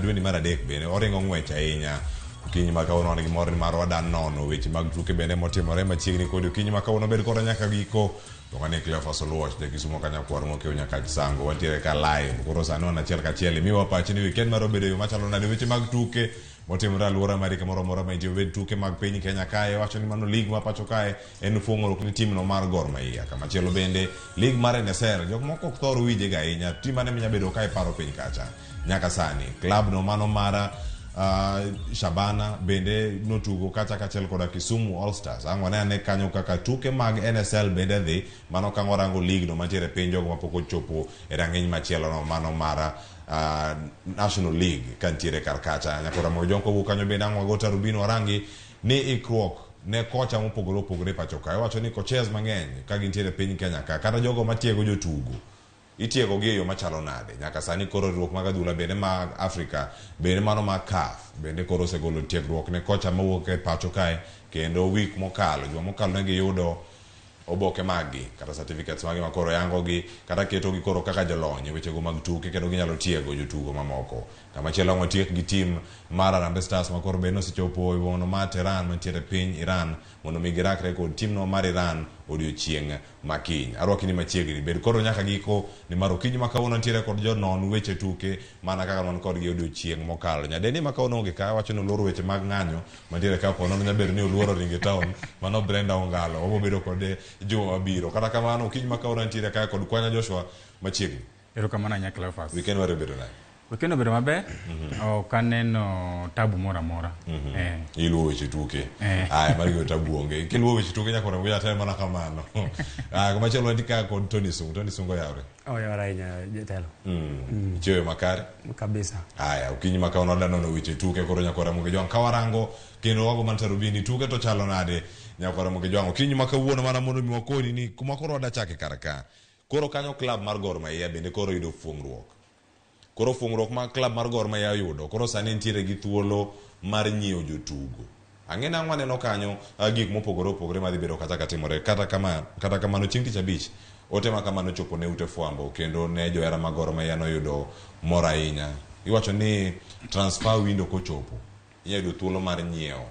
dweni mar adek bende oringo ng'wech ahinya okinyi ma kawuono wan gi mor ni mar wada nono weche mag tuke bende motimore machiegni kodi okinyi ma kawuono bed koda nyaka giko Luonga ni Cleophas Oluoch, ja Kisumo ka nyakwar mokiewo nyaka Sango. Wantiere ka live. Koro sani wan achiel kachiel. Imiwa pachi ni weekend mar obedo yo machalo nade weche mag tuke motimore alwora mari kamoro amora ma intie obed tuke mag piny Kenya kae wacho ni mano league ma pacho kae en fuong'ruok ni team no mar Gor Mahia. Kamachielo bende league mar NSL jok moko ok thor winje ga ahinya. Team mane minya bedo ka iparo piny kacha nyaka sani. Club no mano mara Shabana bende notugo kacha kachiel koda Kisumu All Stars. Ang' wane ane kanyo kaka tuke mag NSL bende dhi mano ka warango league no mantiere piny jogo mapok ochopo e rang'iny machielo no mano mara National League kantiere kar kacha. Nyakora Ramogi Jong kowuok kanyo bende ang' wago tarubini warangi ni ikruok ne kocha mopogore opogore pacho ka. Iwacho ni coaches mang'eny ka gintiere piny Kenya ka kata jogo matiego jotugo itiego gi e yo machalo nade nyaka sani koro riwruok mag adhula bende mag Afrika bende mano mag CAF bende koro osegolo tiegruok ne kocha mawuok e pacho kae kendo week mokalo juma mokalo ne giyudo oboke maggi kata certificates maggi makoro yango gi kata ketogi koro kaka jolony e wechego mag tuke kendo ginyalo tiego jotugo mamoko. Kamachielo ang' watiek gi team mar Harambee Stars makoro bende osechopo e boma mar Tehran mantiere piny Iran mondo mi girakre kod team no mar Iran odiochieng' makiny. Arwaki ni machiegni bed koro nyaka giko nimar okinyi ma kawuono nitiere kod jonon weche tuke mana kaka wan kodgi odiochieng' mokalo. Nyadendi ma kawuono onge ka wacho ni oluoro weche mag ng'anyo mantiere ka po nono nyabedo ni oluoro ringo e town mano Brenda Ongalo wabo bedo kode juma mabiro. Kata kamano okinyi ma kawuono nitiere ka kod Kwanya Joshua machiegni.
Erokamano ahinya Cleophas.
Weekend mari obedo nade?
Weekend obedo maber. Ok aneno tabu moro amora.
Iluwo weche tuke. Aya, mari tabu onge. Kiluwo weche tuke nyaka orango jatelo mana kamano. Kamachielo wantie ka kod Tony Sungu. Tony Sungu oyawre.
Oyawre ahinya jatelo.
Ichiewo makare?
Kabisa.
Aya, okinyi ma kawuono wadwa nono weche tuke koro nyaka Ramogi Jwang'. Ka warango kendo wago mana tarubini tuke to chalo nade nyaka Ramogi Jwang'. Okinyi ma kawuono mana mondo mi wakoni ni kuma koro wadachake kar ka. Koro kanyo club mar Gor Mahia bende koro yudo fuong'ruok. Koro fuong'ruok ma club mar Gor Mahia oyudo, koro sani nitiere gi thuolo mar nyiewo jotugo. Ang'e nang'o aneno kanyo gik mopogore opogore madhi bedo kata katimore. Kata kamano chieng' tich abich, ote ma kamano chopo ne ute fwambo kendo ne johera mag Gor Mahia noyudo mor ahinya. Iwacho ni transfer window kochopo, inyalo yudo thuolo mar nyiewo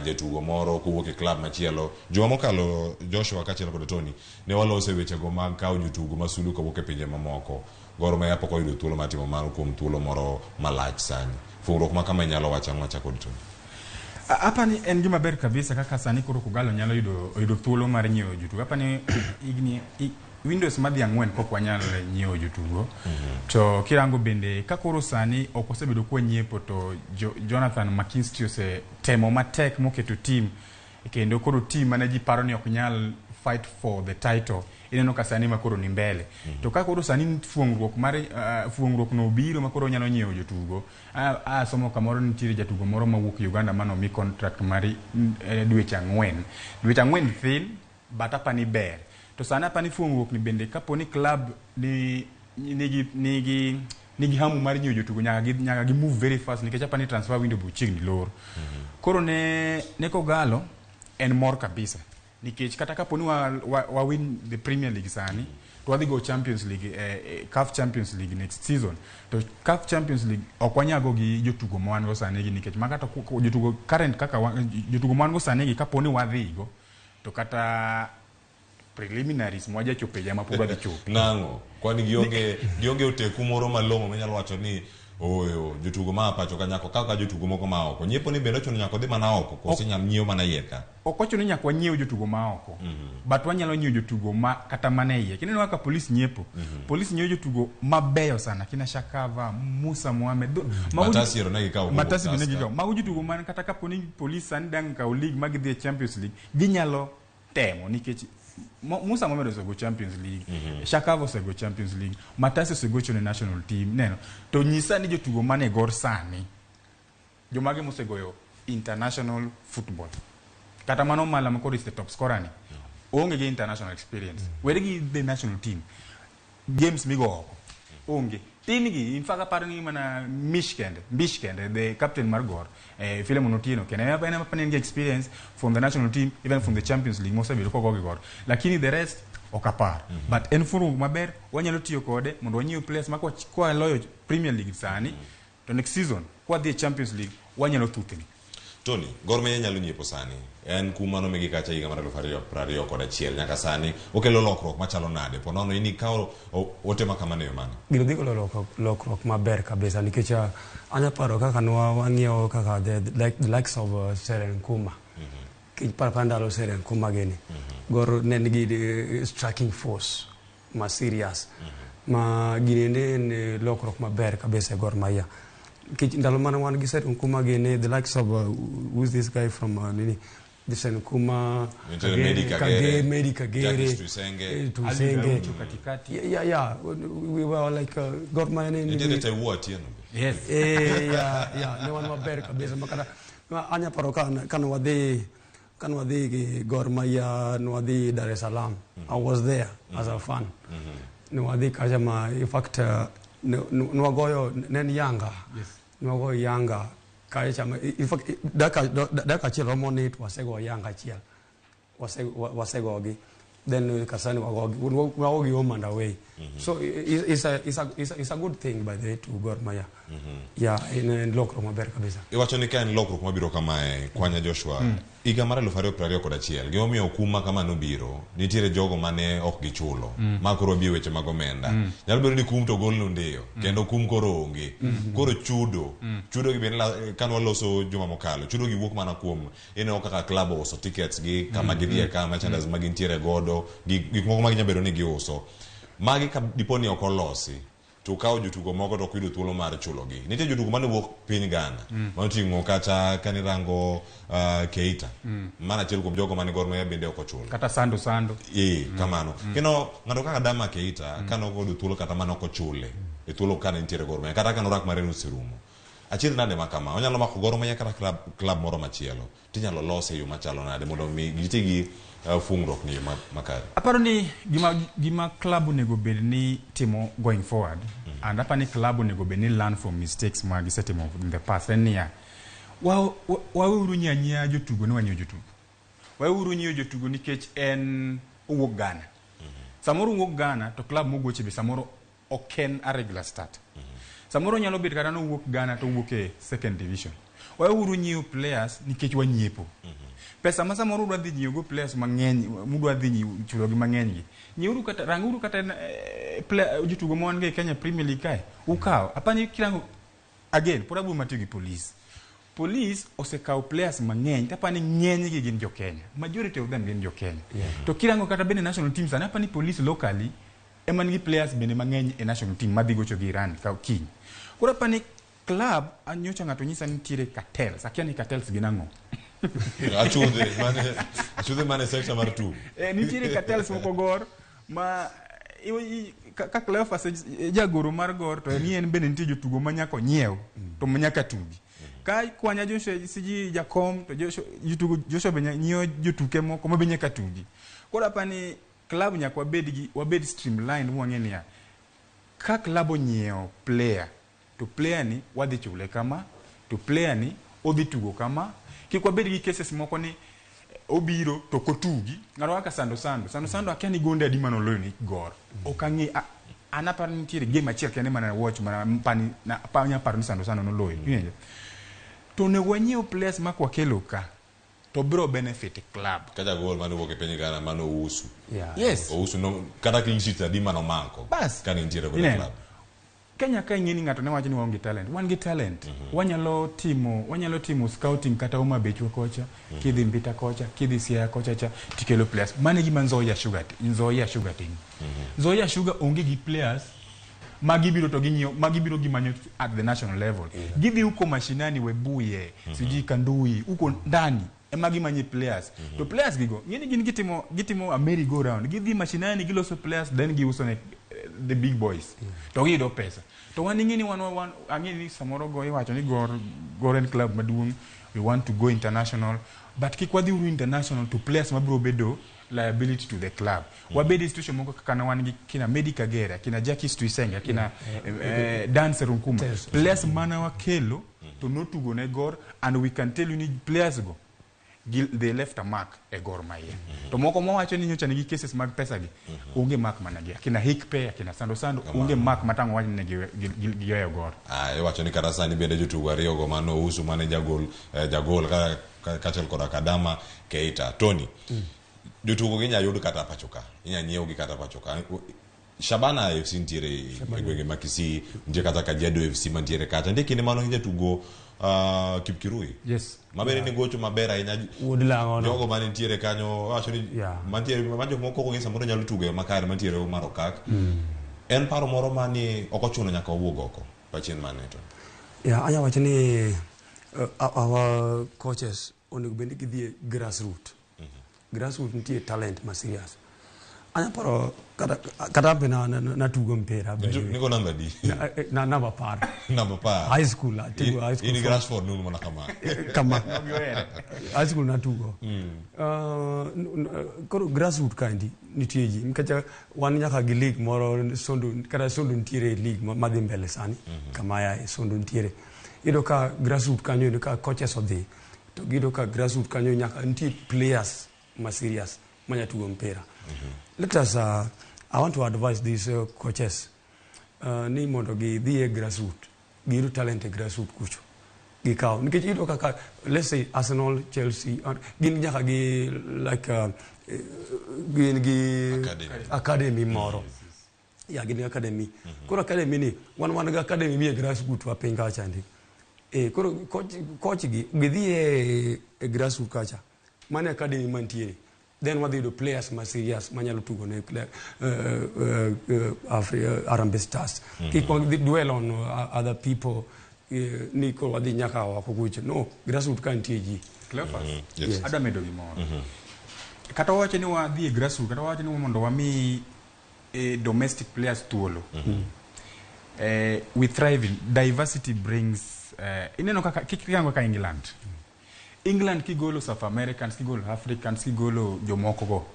jatugo moro kowuok e club machielo. Juma mokalo Joshua kaachiel kod Tony ne waloso e wechego mag kawo jotugo masulu kowuok e pinje mamoko. Gor Mahia pok oyudo thuolo mar timo mano kuom thuolo moro malach sani. Fuong'ruok ma kama inyalo wacho ang'o achako kod Tony?
Apani en gima ber kabisa kaka sani koro Kogalo nyalo yudo thuolo mar nyiewo jotugo. Apani higni Windows madhi ang'wen pok wanyal nyiewo jotugo. To kirango bende ka koro sani ok osebedo kwa nyiepo to Jonathan McKinstry osetemo matek moketo team kendo koro team mane ji paro ni ok nyal fight for the title ineno ka sani ma koro ni mbele. To ka koro sani fuong'ruok mar fuong'ruok no obiro ma koro nyalo nyiewo jotugo. Asomo kamoro nitiere jatugo moro mawuok Uganda mano mi contract mar dweche ang'wen. Dweche ang'wen thin but apani ber. To sani apani fuong'ruok ni bende kapo ni club ni nigi hamu mar nyiewo jotugo nyaka gi move very fast nikech apani transfer window bo chiegni lor. Koro ne Kogalo en mor kabisa nikech kata kapo ni wa win the Premier League sani to wadhi go Champions League CAF Champions League next season to CAF Champions League ok wanyago gi jotugo ma wan go sani gi nikech makata jotugo current kaka jotugo ma wan go sani gi kapo ni wadhi go to kata preliminaries mwaja chope jama pod wadhi chope.
Nang'o? Kwani gionge oteku moro malong'o minyalo wacho ni Oyo, jotugo ma pacho ka nyaka okaw ka jotugo moko ma oko. Nyiepo ni bende ochuno nyaka odhi mana oko, koso inyalo nyiew mana iye ka?
Ok ochuno ni nyaka wanyiew jotugo ma oko. But wanyalo nyiewo jotugo ma kata mana e iye. Kineno kaka police nyiepo. Police nyiewo jotugo mabeyo sana. Kina Shakava, Musa Mohamed.
Matasi ero ne gikawo kowuok
Matasi be ne
Tusker.
gikawo. Mago jotugo man kata kapo ni police sani dang' kawo league ma gidhi e Champions League, ginyalo temo nikech Musa Mohamed osego Champions League, Shakava osego Champions League, Matasi osegocho ne national team. Neno. To nyisa ni jotugo mane Gor sani, jomage mosegoyo international football. Kata mano Mala ma koro is the top scorer ni, oonge gi international experience. Were gi the national team. Games migo oko. Onge. Tin gi, in fact aparo ni mana Mish kende, Mbish kende, the captain mar Gor, Philemon Otieno kende. En ema en gi experience from the national team, even from the Champions League mosebedo kogo gi Gor. Lakini the rest ok apar. But en furu maber, wanyalo tiyo kode mondo wanyiew players ma kwa loyo Premier League sani, to next season kwa dhi e Champions League wanyalo thuthni.
Tony, Gor Mahia nyalo nyiepo sani. En kum mano migi kacha higa mar 2021 nyaka sani. Okelo lokruok machalo nade? Po nono in ikawo ote ma kamano e yo mane?
Gino dhi kelo lokruok maber kabisa nikech anya paro kaka nwa wang'iewo kaka the likes of Seren Kuma. Kiparo pa ndalo Seren Kuma gini. Gor ne nigi striking force ma serious. Ma gini ne en lokruok maber kabisa e Gor Mahia. Nikech ndalo mane wan gi Seren Kuma gini, the likes of who's this guy from nini? The Seren Kuma,
Nitiere
Kagere,
Medi Kagere,
Kagere, Medi Kagere,
Jackie Tuisenge.
Tuisenge.
Ali Gaucho katikati.
Yeah. We were like Gor Mahia ne
Nitiere Taiwo Atieno be.
Yes.
Yeah, ne wan maber kabisa makata anya paro ka wadhi gi Gor Mahia, ne wadhi Dar es Salaam. I was there as a fan. Ne wadhi kacha ma, in fact, ne wagoyo ne en Yanga.
Yes.
Ne wagoyo Yanga kacha ma, in fact, dakika achiel romo ni to wasego Yanga achiel. Wasegogi. Then kasani wagogi home and away. So it's a good thing by the way to Gor Mahia. Yeah, in lokruok maber kabisa.
Iwacho ni ka en lokruok mabiro kamae, Kwanya Joshua, higa mar 2021, gimomiyo kum ma kama nobiro, nitiere jogo mane ok gichulo, ma koro wabi e weche mag omenda. Nyalo bedo ni kum to ogol nondiyo, kendo kum koro onge. Koro chudo, chudo gi bende kane waloso juma mokalo, chudo gi wuok mana kuom ineno kaka club ouso tickets gi, kama gidhiye ka, merchandise ma gintiere godo, gik moko ma ginyalo bedo ni giuso. Magi ka dipo ni ok olosi, to kawo jotugo moko to ok yudo thuolo mar chulogi. Nitie jotugo mane wuok piny Ghana, manoting'o kata kanirango Keita, mano achiel kuom jogo mane Gor Mahia bende ok ochulo.
Kata Sando Sando.
Kamano. Kendo ng'ato kaka Dama Keita, kane ok oyudo thuolo kata mane ok ochule, e thuolo kane nitiere Gor Mahia, kata kane orak mare oserumo. Achiel nade ma kama, onyalo mako Gor Mahia kata club moro machielo, tinyalo lose e yo machalo nade mondo mi giti gi fungruok ni yo makare.
Aparo ni gima club onego bed ni timo going forward, and aparo ni club onego bed ni learn from mistakes ma gisetimo in the past, en niya, waweuru nyiewo anyiewa jotugo ni wanyiewo jotugo. Waweuru nyiewo jotugo nikech en owuok Ghana. Samoro owuok Ghana to club mogoche be samoro ok en a regular start. Samoro nyalo bet kata nowuok Ghana to owuok e second division. Waweuru nyiewo players nikech wanyiepo. Pesa ma samoro udwa dhi nyiewo go players mang'eny, mudwa dhi chulo gi mang'eny gi. Nyieuru kata, ranguru kata player, jotugo ma wan go e Kenya Premier League kae, ukaw. Apani kirango, again, pod abiro matiyo gi police. Police osekawo players mang'eny, to apani ng'eny gi gin jo Kenya. Majority of them gin jo Kenya. To kirango kata bende national team sani, apani police locally ema nigi players bende mang'eny e national team madhi gocho gi Iran ka kiny. Koro apani club, nyocha ng'ato nyisa ni nitiere cartels. Akia ni cartels gin ang'o.
Achudhe mane sector mar tugo.
Nitiere cartels moko Gor ma ka Cleophas e jagoro mar Gor to ni en bende nitie jotugo ma nyaka onyiew to ma nyaka tugi. Ka Kwanya Joshua siji jakom to Joshua jotugo Joshua be nyiewo jotuke moko ma be nyaka tugi. Koro apani club nyaka wabed gi, wabed streamlined mwang'e niya, ka club onyiewo player to player ni wadhi chule kama, to player ni odhi tugo kama. Kik wabed gi cases moko ni obiro to ok otugi. Ng'ato kaka Sando Sando. Sando Sando akia ni gonde adi mane oloyo ni Gor. Ok ang'e, an aparo ni nitiere game achiel kende mane watch mana pani, na, pa, anya paro ni Sando Sando noloyo. Iwinjo? To onego wanyiew players ma kwakelo ka to biro benefit club.
Kata gol mane owuok e piny Ghana mane Ousu.
Yes.
Ousu no, kata clean sheet adi mane omako.
Bas.
Kane nitiere kod
Ineno?
club.
Kenya ka ing'e ni ng'ato ne wacho ni waonge talent, wan gi talent. Wanyalo timo scouting kata Homa Bay kocha, kidhi Mbita kocha, kidhi Siaya kocha cha, tikelo players. Mano e gima Nzoia Sugar timo. Nzoia Sugar onge gi players ma gibiro to ging'iyo, ma gibiro gimanyo at the national level. Gidhi huko mashinani, Webuye, sijui Kandui, huko ndani ema gimanye players. To players gigo, ng'eni gin gitimo a merry go round. Gidhi mashinani, giloso players, then giuso ne the big boys. To giyudo pesa. To wan ing'e ni wan ang'e ni samoro go iwacho ni Gor en club maduong', we want to go international, but kik wadhi uru international to players mabiro bedo liability to the club. Wabed e situation moko kaka ne wan gi kina Medi Kagere, kina Jackie Tuyisenge, kina Dan Serunkuma. Players mana wakelo to notugo ne Gor, and we can tell you ni players go they left a mark e Gor Mahia. To moko mawacho ni nyocha nigi cases mag pesa gi, onge mark mana gi. Akina Hikpe, akina Sando Sando, onge mark matang'o wach ni giweyo Gor.
Ah, iwacho ni kata sani bende jotugo ariyo go mano usu mane jagol kaachiel koda Kadama Keita. Tony, jotugo gi inya yud kata pacho ka, inya nyiew gi kata pacho ka. Shabana FC nitiere e gwenge ma Kisii, nitie kata Kajiado FC mantiere kacha. Nitie kinde mano jatugo Kipkirui.
Yes.
Mabende ni gocho maber ahinya.
Wuod Lang'o no.
Jogo mane nitiere kanyo wacho ni mantiere ma jok moko ok samoro nyalo tugo e makare mantiere Omar Okak. En paro moro mani ok ochuno nyaka wawuog oko. Pachien mane to.
Yeah, anya wacho ni our coaches onego bed ni gidhi e grassroot. Grassroot nitie talent ma serious. Anya paro kata be na tugo mpira by the way.
Niko namba di.
Na namba 10.
Namba 10.
High school, atugo high school.
In Rashford nunu mana kama.
Kama. High school natugo. Koro grassroot kandi nitie ji. Nikech wan nyaka gi league moro Sondu, kata Sondu nitiere league madhi mbele sani. Kama ya Sondu nitiere. Iyudo ka grassroot kanyo, iyudo ka coaches odhi. To giyudo ka grassroot kanyo nyaka nitie players ma serious manya tugo mpira. Let us, I want to advise these coaches ni mondo gidhi e grassroot, giyud talent e grassroot kucho. Gikaw. Nikech iyudo kaka, let's say Arsenal, Chelsea, gin nyaka gi like gin gi academy moro. Ya gin gi academy. Koro academy ni wan gi academy mi e grassroot wa piny kacha ndi. Koro coach gi gidhi e grassroot kacha. Mano academy mantiere. Then wadhi yudo players ma serious manyalo tugo ne Harambee Stars. Kik wadhi dwell on other people ni koro wadhi nyaka oko kucho. No, grassroot ka nitie ji.
Cleophas,
Yes.
adwa medo gimoro. Kata wawacho ni wadhi e grassroot, kata wawacho ni mondo wami domestic players thuolo. We thrive in diversity brings ineno kaka kirango ka England. England kigolo South Americans, kigolo Africans, kigolo jomoko go,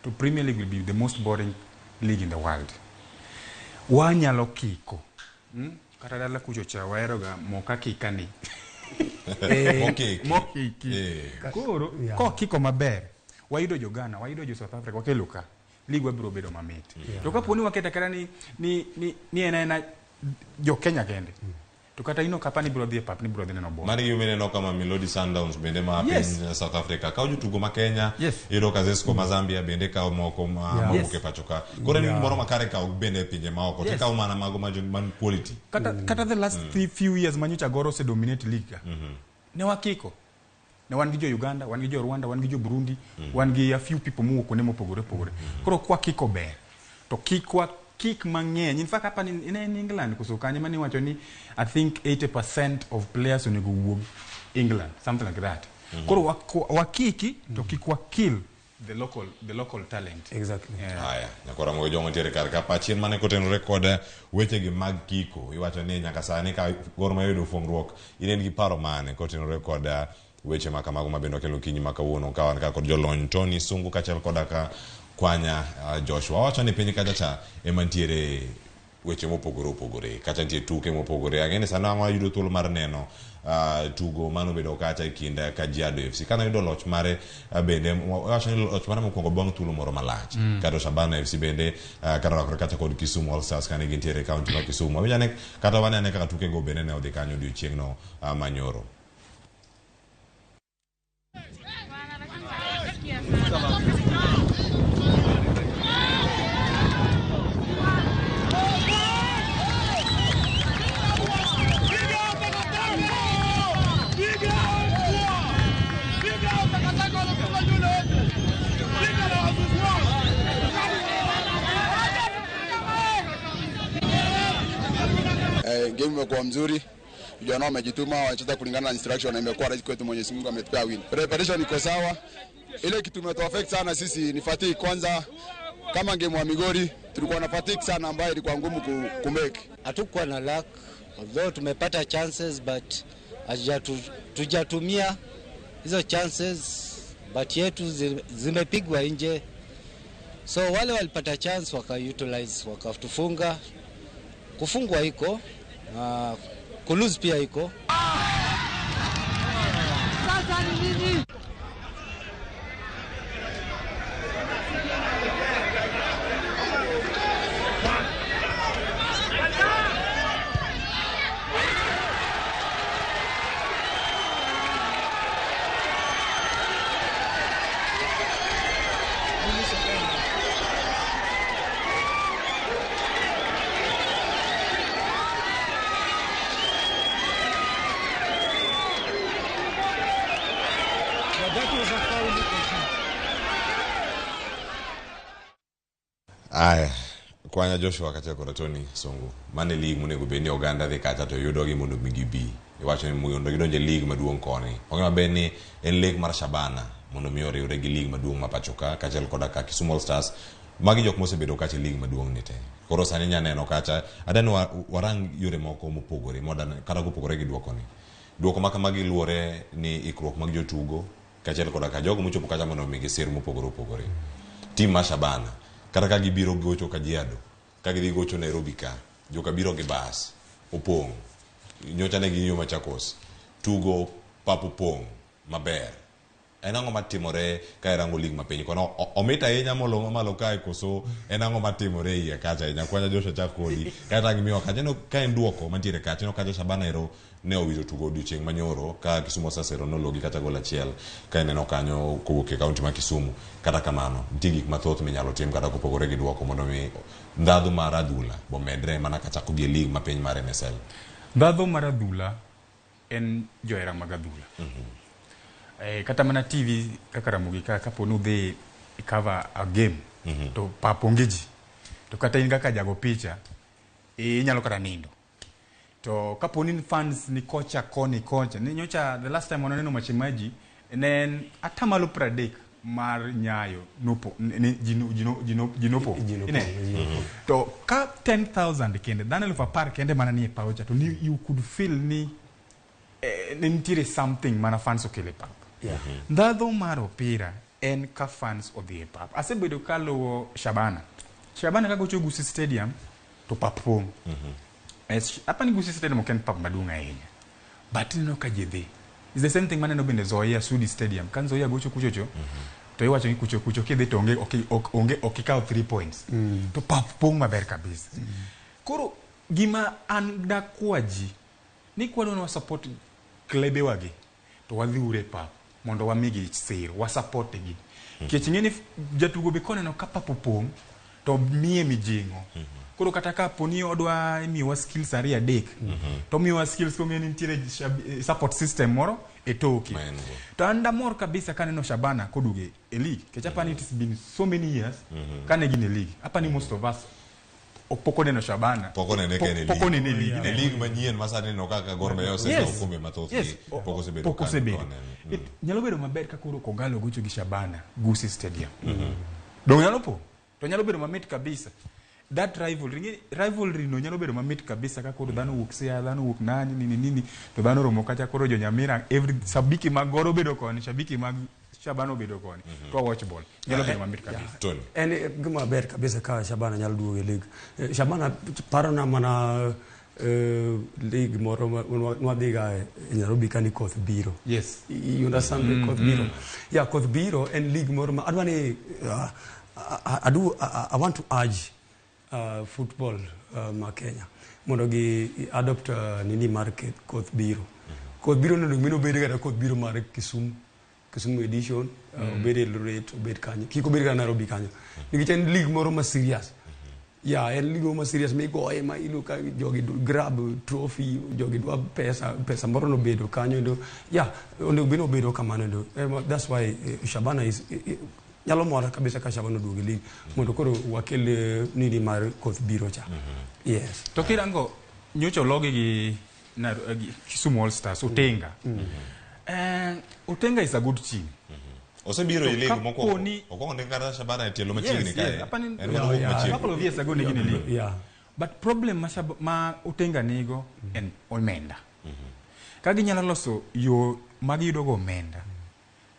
to Premier League will be the most boring league in the world. Wanyalo kiko. Kata dala kucho cha waheroga moka kikani.
Mokiki.
Mokiki. Koro, kokiko maber, wayudo jo Ghana, wayudo jo South Africa, wakelo ka. League wabiro bedo mamit. To kapo ni waketo aketa ni en aena jo Kenya kende. To kata ino kapa ni biro dhi e pap ni biro dhi neno ball.
Mano gima ineno kama Mamelodi Sundowns bende ma piny South Africa kawo jotugo ma Kenya, iyudo ka Zesco ma Zambia bende kawo moko ma mawuok e pacho ka. Koro en gimoro makare kawo bende e pinje maoko, tikawo mana mago man quality.
Kata the last few years manyocha Gor ose dominate league ka. Ne wakiko. Ne wan gi jo Uganda, wan gi jo Rwanda, wan gi jo Burundi, wan gi a few people mowuok kuonde mopogore opogore. Koro kwakiko ber. To kik wakik mang'eny. In fact, hapa ni in England koso kanye mane iwacho ni I think 80% of players onego wuog England, something like that. Koro wakiki to kik wakil the local talent.
Exactly.
Haya, nyakora mogo jongo nitiere kar ka pachien mane kotenore kod wechegi mag kiko. Iwacho ni nyaka sani ka Gor Mahia oyudo fuongruok, in en gi paro mane kotenore kod weche ma kamago ma bende wakelo okinyi ma kawuono ka wan ka kod jolony Tony Sungu kaachiel koda ka Kwanya Joshua. Wawacho ni piny kacha cha ema nitiere weche mopogore opogore, kacha nitie tuke mopogore. Ang'e ni sani ang' wayudo thuolo mar neno tugo manobedo kacha e kind Kajiado FC. Kane oyudo loch mare bende, wawacho ni loch mare mokwongo bang' thuolo moro malach. Kata Shabana FC bende kata orakore kacha kod Kisumu All Stars kane gintiere e kaunti ma Kisumu. Awinjo ane kata wane ane kaka tukego bende ne odhi kanyo odiochieng'no manyoro.
Timu imekuwa mzuri. Vijana wamejituma, wanacheza kulingana na instruction na imekuwa rahisi kwetu. Mwenyezi Mungu ametupea win. Preparation iko sawa. Ile kitu imetu affect sana sisi ni fatigue kwanza. Kama game wa Migori tulikuwa na fatigue sana ambayo ilikuwa ngumu ku make.
Hatukuwa na luck, although tumepata chances but hatujatumia hizo chances, but yetu zimepigwa nje. So wale walipata chance waka utilize, wakatufunga. Kufungwa iko, kulose pia iko.
Sasa ni nini?
Aya, kwanya Joshua kachiel kod Tony Sungu. Mane league monego bed ni oganda dhi kacha to yudogi mondo mi gibi. Iwacho ni mondo gidonj e league maduong' koni. Ong'e maber ni en league mar Shabana mondo mi oriwre gi league maduong' ma pacho ka kachiel koda ka Kisumu All Stars. Magi jok mosebedo kacha e league maduong' ni te. Koro sani inya neno kacha, adani warang yore moko mopogore, kata kopogore gi duoko ni. Duoko ma kamagi luwore ni ikruok mag jotugo kachiel koda ka jogo mochopo kacha mondo omigi sir mopogore opogore. Team mar Shabana kata ka gibiro gocho Kajiado, ka gidhi gocho Nairobi ka, joka biro gi bas, opong'. Nyocha ne ging'iyo Machakos, tugo pap opong' maber. En ang'o matimore ka irango league mapiny kono? Omit ahinya molo malo kae koso en ang'o matimore iye kacha ahinya? Kwanya Joshua chak kodi. Kata gimiwa kacha, ineno ka en duoko mantiere kacha, ineno kacha Shabana ero ne owito tugo odiochieng' manyoro ka Kisumu Stars ero nologi kata gol achiel ka ineno kanyo kowuok e kaunti ma Kisumu. Kata kamano, nitie gik mathoth minyalo tim kata kopogore gi duoko mondo mi ndhadhu mar adhula bomedre mana kachako gi e league mapiny mar NSL.
Ndhadhu mar adhula en johera mag adhula. Kata mana TV kaka Ramogi ka kapo ni udhi cover a game to pap onge ji. To kata in kaka jago picha inyalo kata nindo. To kapo ni fans ni kocha koni kocha, ni nyocha the last time wananeno Machimaji ne en atamalo 30 mar Nyayo nopo ni jinopo. Ine. To ka 10,000 kende dhano 10,000 kende mana ni e paw cha to ni you could feel ni ne nitiere something mana fans okelo e pap. Ndhadhu mar opira en ka fans odhi e pap. Asebedo kaluwo Shabana. Shabana kagocho Gusii Stadium to pap pong'. Apani Gusii Stadium ok en pap maduong' ahinya. But ineno ka ji dhi. It's the same thing maneno bende Nzoia Sudi Stadium. Ka Nzoia gocho kuchocho to iwacho ni kucho kucho kidhi to onge ok ikaw 3 points. To pap pong' maber kabisa. Koro gima an dakwa ji ni kwadwa ni wa support klebe wagi to wadhi uru e pap mondo wamigi sir, wa support gi. Nikech ing'e ni jatugo be koneno ka pap opong' to miye mijing'o. Koro kata ka po ni odwa miyowa skills 2 3 to miyowa skills kong'e ni nitiere support system moro e toke. To an damor kabisa kaneno Shabana koduogo e league. Nikech apani it has been so many years kane gin e league. Apani most of us pok oneno Shabana.
Pok onene ka en e
Pok onene e league.
E league manyien ma sani no kaka Gor Mahia osekawo kombe mathoth gi pok osebedo
Pok osebedo. Nyalo bedo maber ka koro Kogalo gocho gi Shabana Gusii Stadium. Donge nyalo po? To nyalo bedo mamit kabisa. That rivalry no nyalo bedo mamit kabisa ka koro dhano wuok Siaya, dhano wuok nani nini nini to dhano romo kacha koro jo Nyamira every shabiki mag Gor obedo koni, shabiki mag Shabana obedo koni. To watch ball. Nyalo bedo mamit kabisa.
Tony.
En gima ber kabisa ka Shabana nyalo duogo e league. Shabana parona mana league moro nwadhiga e Nairobi ka ni koth biro.
Yes.
You understand koth biro. Yeah, koth biro en league moro ma adwa ni I want to urge football ma Kenya mondo gi adopt nini mar koth biro. Koth biro nonego mino obed kata koth biro mar Kisumu. Kisumu edition, obed Eldoret, obed kanyo. Kik obed kata Nairobi kanyo. Nikech en league moro ma serious. Yeah, en league moro ma serious migoye ma iyudo ka jogi grab trophy, jogi dwa pesa, pesa moro nobedo kanyo endo. Yeah, onego bed ni obedo kamano endo. That's why Shabana is nyalo mora kabisa ka Shabana oduogo e league mondo koro wakel nini mar koth biro cha. Yes.
To kirango Nyocha ologi gi gi Kisumu All Stars, Otenga. Otenga is a good team.
Osebiro
To
e league
kapo
mokwongo.
ni-
Okwongo ne kata Shabana e tielo machiegni
Yes,
kae.
yes, apani
En mana wuok machiegni.
couple of years ago ne gin e league.
Yeah.
But problem ma Otenga nigo en omenda. Ka ginyalo loso yo ma giyudo go omenda,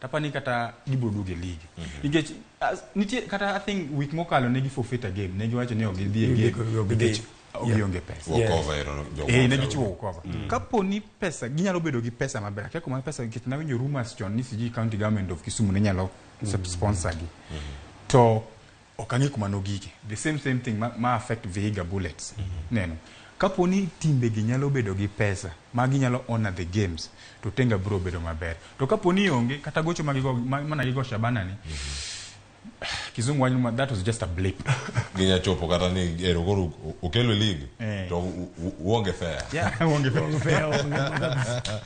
tapani kata gibiro duogo e league. Nikech nitie kata I think week mokalo ne gi forfeit a game, ne giwacho ni ok gidhi e game
Ok gidhi.
nikech ok gionge pesa.
Walkover ero, jo
Eh, ne
walkover.
gichiwo walkover. Kapo ni pesa ginyalo bedo gi pesa maber, akia kuma pesa nikech nawinjo rumors chon ni sijui county government of Kisumu ne nyalo sponsor gi. To ok ang'e kuma nogike. The same thing ma affect Vihiga Bullets. Neno. Kapo ni timbe gi nyalo bedo gi pesa ma ginyalo honor the games, to Tenga biro bedo maber. To kapo ni onge kata gocho ma gigo mana gigo Shabana ni, Kizungu wacho ni that was just a blip.
Ginya chopo kata ni ero koro okelo e league
Eh.
to uonge fair.
Yeah, uonge fair.
Onge fair,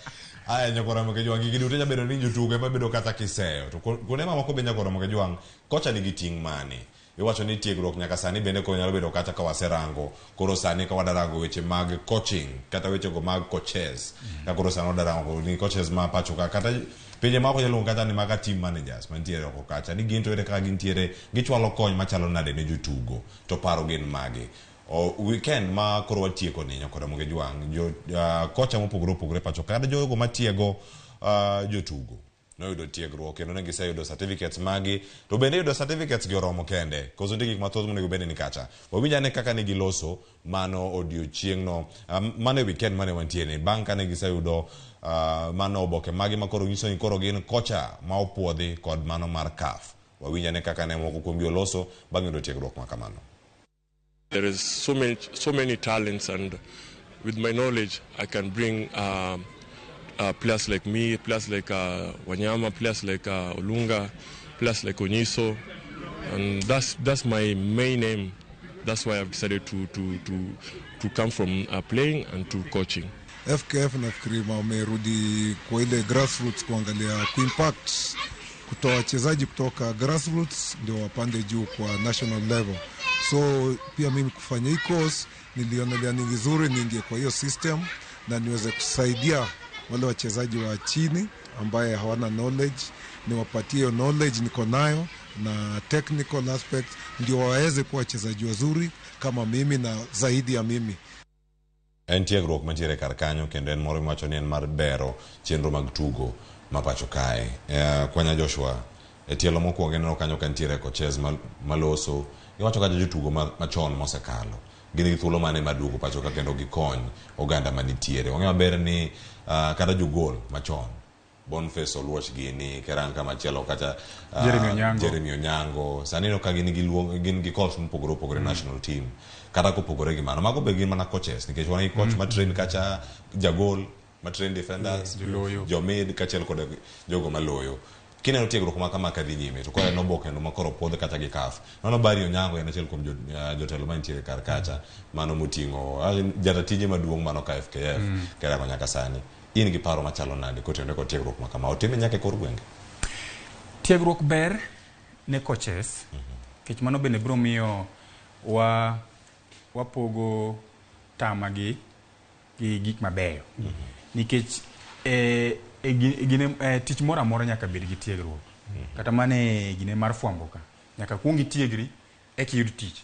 Aya nyakora moke jwang' gigi duto nyabedo ni jotugo ema bedo kata kiseyo to kuonde mamoko be nyakora moke jwang' kocha nigi ting' mane iwacho ni tiegruok nyaka sani bende koro nyalo bedo kata ka waserango koro sani ka wadarango weche mag coaching kata wechego mag coaches ka koro sani wadarango ni coaches ma pacho ka kata pinje maoko iluongo kata ni maka team managers mantiere oko kacha ni gin to ere kaka gintiere gichwalo kony machalo nade ne jotugo to paro gin mage. O, weekend ma koro watieko ni nyakora moke jwang' jo kocha mopogore opogore pacho ka kata jogo matiego jotugo noyudo tiegruok kendo ne giseyudo certificates magi to bende yudo certificates gi oromo kende koso nitie gik mathoth monego bed ni kacha wawinj ane kaka ne giloso mano odiochieng'no mano e weekend mane wantie ni bang' kane giseyudo mano oboke magi ma koro nyiso ni koro gin kocha ma opuodhi kod mano mar CAF wawinj ane kaka ne moko kuomgi oloso bang' yudo tiegruok ma kamano.
There is so many talents, and with my knowledge, I can bring players like me, players like Wanyama, players like Olunga, players like Onyiso, and that's my main aim. That's why I've decided to come from playing and to coaching.
FKF nafikiri wamerudi kwa ile grassroots kuangalia kuimpact kutoa wachezaji kutoka grassroots ndio wapande juu kwa national level. So pia mimi kufanya hii course nilionelea ni vizuri niingie kwa hiyo system na niweze kusaidia wale wachezaji wa chini ambaye hawana knowledge, niwapatie hiyo knowledge niko nayo na technical aspect ndio waweze kuwa wachezaji wazuri kama mimi na zaidi ya mimi.
En tiegruok mantiere kar kanyo kendo en moro miwacho ni en mar bero chenro mag tugo ma pacho kae. Kwanya Joshua, e tielo mokwongo ineno kanyo ka nitiere coaches maloso, iwacho kacha jotugo machon mosekalo gin gi thuolo mane mar duogo pacho ka kendo gikony oganda manitiere. Wang'eyo maber ni kata jogol machon Boniface Oluoch gini kerang kamachielo kacha
Jeremy Onyango.
Jeremy Onyango sani ineno ka gin gi luong gin gi calls mopogore opogore national team kata kopogore gi mano mago be gin mana coaches nikech wan gi coach ma train kacha jagol ma train defenders
Joloyo.
jomid kaachiel kod jogo maloyo. Kineno tiegruok ma kama kadhi nyime to koro en oboke no makoro puodh kacha gi CAF. Mano Barry Onyango en achiel kuom jotelo mantiere kar kacha mano moting'o jata tije maduong' mano ka FKF kerango nyaka sani. In gi paro machalo nade kotenore kod tiegruok ma kama otime nyaka e kor gwenge?
Tiegruok ber ne coaches nikech mano bende biro miyo wapogo tama gi gik mabeyo. Nikech tich moro amora nyaka bed gi tiegruok. Kata mana e gine mar fwambo ka nyaka kuong itiegri eka iyud tich.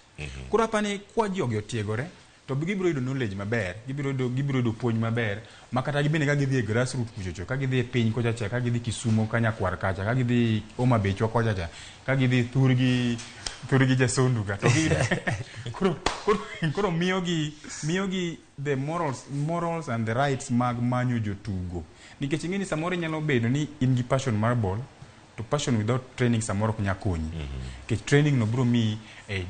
Koro apani kwa jogi otiegore to gibiro yudo knowledge maber, gibiro yudo puonj maber ma kata gibende ka gidhi e grassroots kuchocho, ka gidhi e piny kocha cha, ka gidhi Kisumo ka Nyakwar kacha, ka gidhi Homa Bay chwa kocha cha, ka gidhi thurgi Jasondu ka to koro miyogi the morals and the rights mag manyo jotugo. Nikech ing'e ni samoro inyalo bedo ni in gi passion mar ball, to passion without training samoro ok nyal konyi. Nikech training no biro miyi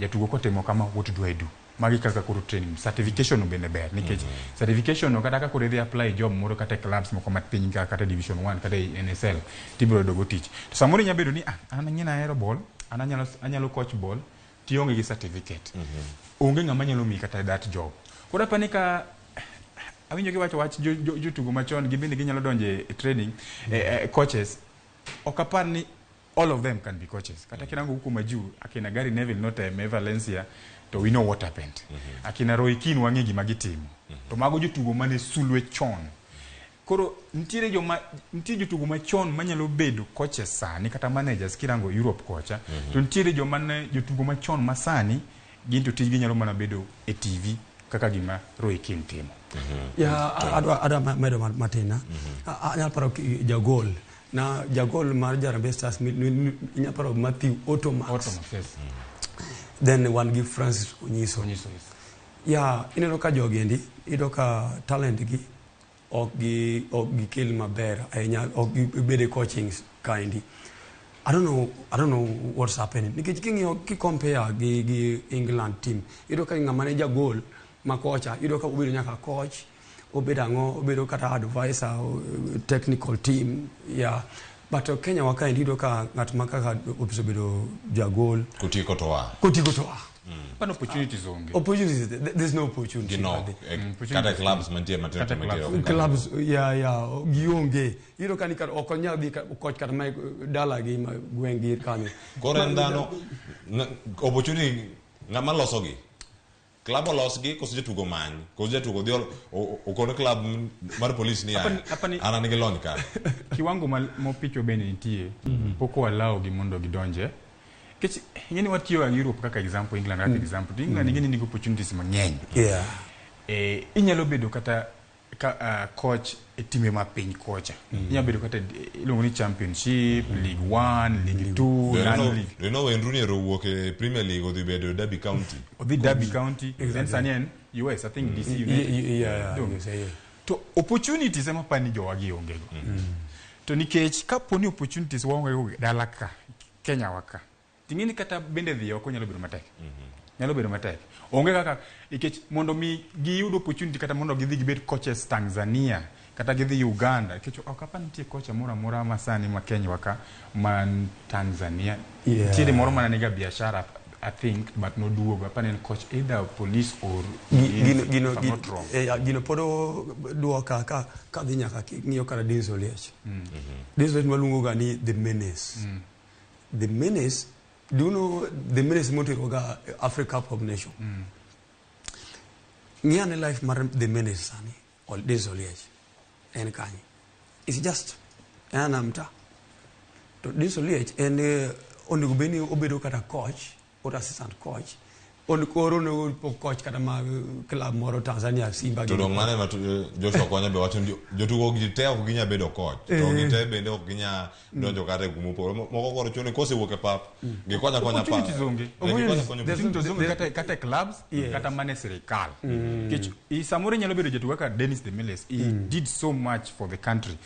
jatugo kotimo kama, what do I do? Magi kaka koro training certification no bende ber nikech certification no kata ka koro idhi apply job moro kata e clubs moko ma piny ka kata division 1 kata e NSL tibiro yudo go tich. To samoro inyalo bedo ni an ang'e ni ahero ball, an anyalo coach ball, tionge gi certificate. Onge ng'ama nyalo miyi kata that job. Koro apani ka awinjo giwacho wach jotugo machon gi bende ginyalo donjo e training coaches, ok apar ni All of them can be coaches. Kata kirango huko majuu, akina Gary Neville noteme Valencia, to we know what happened. Akina Roy Keane wang'e gima gitimo. To mago jotugo mane sulwe chon. Koro nitiere joma nitie jotugo machon manyalo bedo coaches sani kata managers kirango Europe kocha. To nitiere joma ne jotugo machon masani gin to tijgi nyalo mana bedo e TV kaka gima Roy Keane timo.
Ya, adwa medo matin. Anyalo paro jagol na jagol mar Harambee Stars, inyalo paro Matthew Otomax.
Otomax, yes.
Then wan gi Francis Onyiso.
Onyiso, yes.
Ya, ineno ka jogi endi, iyudo ka talent gi ok gikel maber ahinya, ok gibed e coaching kaendi. I don't know what's happening. Nikech king'iyo, ki compare gi England team, iyudo ka ng'ama ne jagol ma kocha, iyudo ka obedo nyaka coach, obedo ang'o, obedo kata advisor, technical team, yeah. But Kenya wa kaendi, iyudo ka ng'at ma kaka osebedo jagol
kotieko to a
kotieko to a.
Pan opportunities onge.
Opportunities, there's no opportunity.
Ginok. Kata clubs mantie matindo
Kata
to mantie
clubs.
oko.
Clubs, yeah, gionge. Iyudo ka ni kata ok onyal dhi coach kata ma dala gi ma gweng' gi kanyo.
Koro en dhano opportunity ng'ama losogi, club olosgi koso jatugo many koso jatugo dhi okone club mar police ni
Hapa
an an gi lony ka.
Kiwango ma mopicho bende nitie pok walao gi mondo gidonje, nikech ing'eni watiyo gi Europe kaka example, England kaka example, to England ing'eni nigi opportunities mang'eny. Inyalo bedo kata ka, coach e timbe ma piny kocha, inyalo bedo kata iluongo ni Championship, League One, League Two, Non League.
Reno Wayne Rooney ero owuok e Premier League odhi bedo Derby County.
Odhi Derby County, then sani en US, I think DC United. Dong.
Yeah.
To opportunities ema pani jowagi onge go, to nikech kapo ni opportunities waonge go dala ka Kenya wa ka, ting'eni kata bende dhi oko nyalo bedo matek, nyalo bedo matek, onge kaka, nikech mondo mi giyud opportunity kata mondo gidhi gibed coaches Tanzania kata gidhi Uganda, nikech ok apa nitie kocha moro amora ma sani ma Kenya wa ka man Tanzania. Nitiere moro mana niga biashara, I think, but noduogo, apa ni en coach either police or
Gino,
if I'm not wrong.
Gino pod duoka ka dhi nyaka ng'iyo kata Dennis Oliech. Dennis Oliech waluongo ga ni the menace. The menace, do you know the menace motero ga Africa Cup of Nation? Ng'i ane life mar the menace sani, Dennis Oliech. En kanye? It's just en ana mta. To Dennis Oliech en onego bed ni obedo kata coach or assistant coach. Koro onego coach kata ma club moro Tanzania, Simba.
To dong' mano ema Joshua Konya be wacho ni jotugo gi te ok ginya bedo coach to gite bende ok ginya donjo kata e kuma opogore. Moko koro chuno ni kosewuok e pap gikonya konya pa
Opportunities onge.
Gikonya konya.
Opportunities onge kata e clubs kata mana e sirikal. Nikech samoro inyalo bedo jatugo kaka Dennis the Menace. He did so much for the country.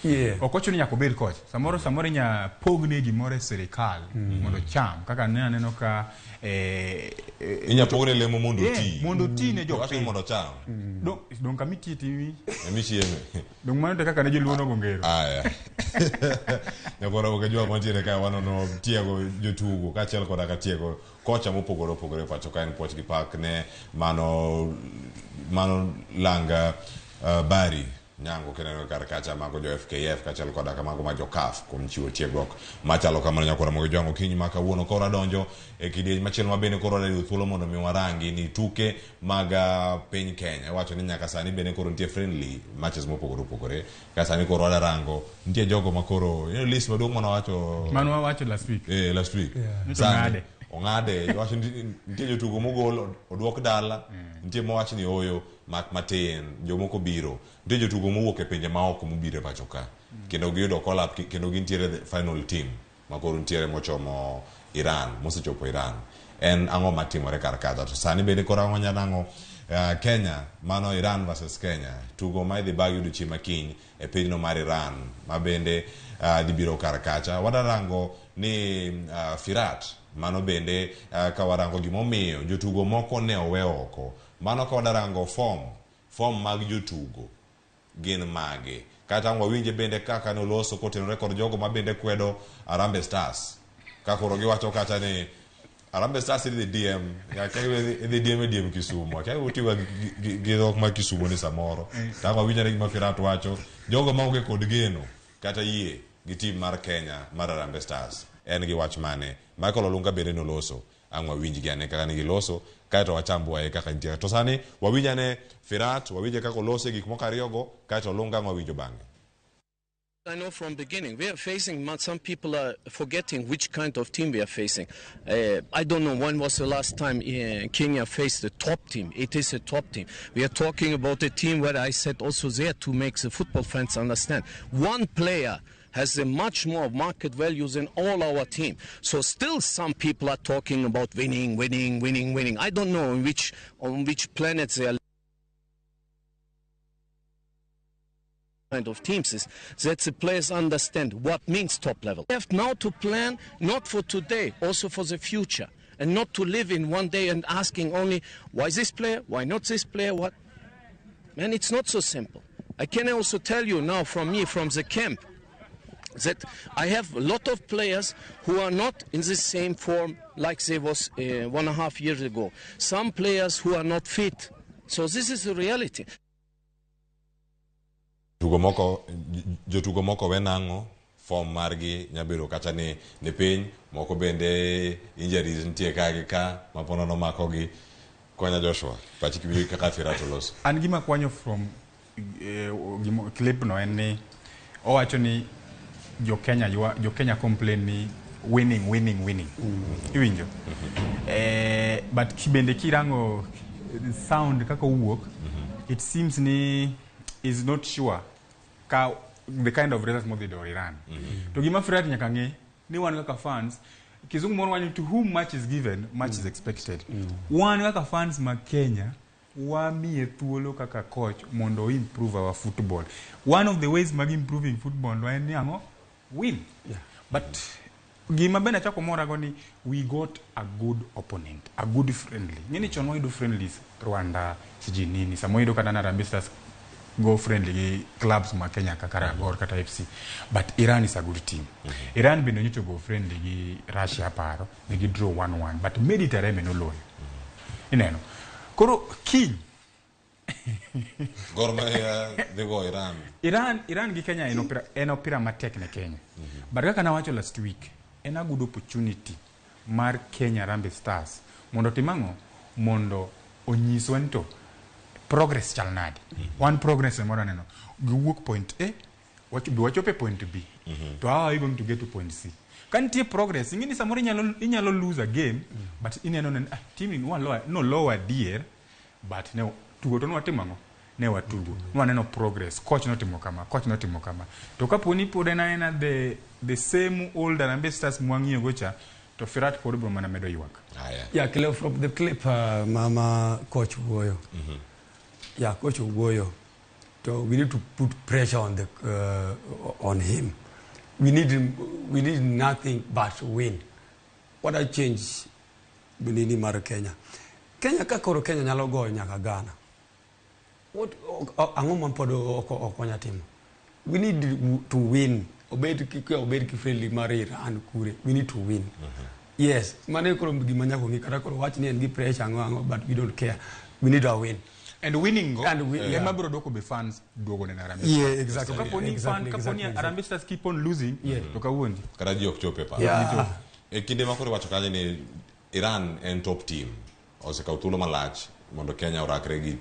Ok ochuno ni nyaka obed coach. Samoro inya pogne gimoro e sirikal mondo ocham. Kaka ne aneno ka
Inya pogne lemo mondo oti.
Mondo oti ne
Wacho ni
jopiny.
mondo ocham.
Dong kama itiye timi.
Emichieme.
Dong mano te kaka ne joluo nogo ngero.
Aya. Nyakoro ok mantiere ka wanono tiego jotugo kaachiel koda ka tiego kocha mopogore opogore e pacho ka en puoch gi pak ne mano langa Bari Nyango kineno kar kacha mago jo FKF kaachiel koda ka mago ma jo CAF kuom chiwo tiegruok machalo kamano. Nyakoro mogi jwango okinyi ma kawuono koro adonjo e kidieny machielo ma bende koro wadayudo thuolo mondo mi warangi ni tuke mag piny Kenya iwacho ni nyaka sani bende koro nitie friendly matches mopogore opogore ka sani koro wada rango nitie jogo ma koro list maduong' mane wacho.
Mano wawacho last week.
Last week.
Ni to
Sani,
ng'ade.
Ong'ade iwacho ni nitie jotugo mogol oduok dala, nitie mowach ni oyo mak matin jomoko biro, nitie jotugo mowuok e pinje maoko mobiro e pacho ka kendo giyudo call up kendo gintiere the final team ma koro nitiere mochomo Iran, mosechopo Iran. En ang'o matimore kar kacha? To sani bende koro ang'o nyanang'o Kenya mano Iran versus Kenya, tugo ma idhi bagi odiochieng' makiny e pinyno mar Iran ma bende dhi biro kar kacha. Wadarango ni Firat mano bende ka warango gimomiyo jotugo moko ne owe oko mano ka wadarango form mag jotugo gin mage kata ang' wawinje bende kaka noloso kotenore kod jogo ma bende kwedo Harambee Stars ka koro giwacho kacha ni Harambee Stars idhi DM akia idhi DM e DM Kisumu, akia utiwa gi dhok ma Kisumu ni samoro to ang' wawinj ane gima Firat wacho jogo maonge kod geno kata yie. gi team mar Kenya mar Harambee Stars en gi wach mane? Michael Olunga bende noloso ang' wawinjgi ane kaka ne giloso kaeto wachambwaye kaka nitie to sani wawinj ane Firat wawinje kaka olose gik moko ariyogo kaeto Olunga ang' wawinjo bang'e.
I know from beginning we are facing. Some people are forgetting which kind of team we are facing. I don't know when was the last time Kenya faced a top team. It is a top team. We are talking about a team where I said also there to make the football fans understand. One player has a much more market value than all our team. So still some people are talking about winning, winning, winning, winning. I don't know on which planet they are. Kind of teams is that the players understand what means top level. We have now to plan not for today, also for the future, and not to live in one day and asking only why this player, why not this player, what. Man, it's not so simple. I can also tell you now from me, from the camp, that I have a lot of players who are not in the same form like they was 1.5 years ago. Some players who are not fit. So this is the reality.
Tugo moko jotugo moko we nang'o form margi nyabedo kata ni piny moko bende injuries nitie ka gi ka mapono nomakogi. Konya Joshua pachi kiwinjo kaka Firat oloso.
An gima kwanyo from clip no en ni owacho ni jo Kenya complain ni winning winning winning. Iwinjo? But bende kirango sound kaka owuok, it seems ni is not sure ka the kind of results modhi do Iran. To gima Firat nyaka ng'e ni wan kaka fans, kizungu moro wacho to whom much is given, much is expected. Wan kaka fans ma Kenya wamiye thuolo kaka coach mondo improve our football. One of the ways mag improving football en ni ang'o? Win. Yeah. But gima bende achako morago ni we got a good opponent, a good friendly. Ng'eni chon wayudo friendlies Rwanda, sijui nini, samo yudo kata na Harambee Stars go friendly gi clubs ma Kenya kaka Gor kata FC, but Iran is a good team. Iran bende nyocha go friendly gi Russia paro, ne gi draw 1-1, but Mediterranean noloyo. Ineno. Koro kiny
Gor Mahia dhi go Iran.
Iran gi Kenya en opira matek ne Kenya. But kaka nawacho last week, en a good opportunity mar Kenya Harambee Stars mondo otim ang'o? Mondo onyiswa ni to progress chal nade. One progress ema waneno. Giwuok point A, wachopo e point B. To how are you going to get to point C? Ka nitie progress, ing'e ni samoro inyalo lose a game, but ineno ni team ni no lower adier, but ne tugo to nwatimo ang'o? Ne watugo. Nwaneno progress. Coach notimo kama, coach notimo kama. To kapo ni pod en aena the same old Harambee Stars mwang'iyo go cha, to Firat pod biro mana medo ywak.
Yeah, from the clip mama coach wuoyo. Yeah, coach wuoyo. So we need to put pressure on the on him. We need nothing but win. What I change nini mar Kenya. Kenya ka koro Kenya nyalo goyo nyaka Ghana. What ang'o ma pod ok wanya timo? We need to win. Obed ki friendly mar Iran kure. We need to win. Yes, mane koro gima nyaka ng'i kata koro wach ni en gi pressure ang'o but we don't care. We need to win.
And winning go, ema biro dwoko be fans duogo ne Harambee Stars.
Yeah, exactly.
So kaponi Harambee Stars keep on losing, to kawuondi.
Kata ji ok chop e pap. E kinde ma koro iwacho kanyo ni Iran en top team. Osekawo thuolo malach mondo Kenya orakre gi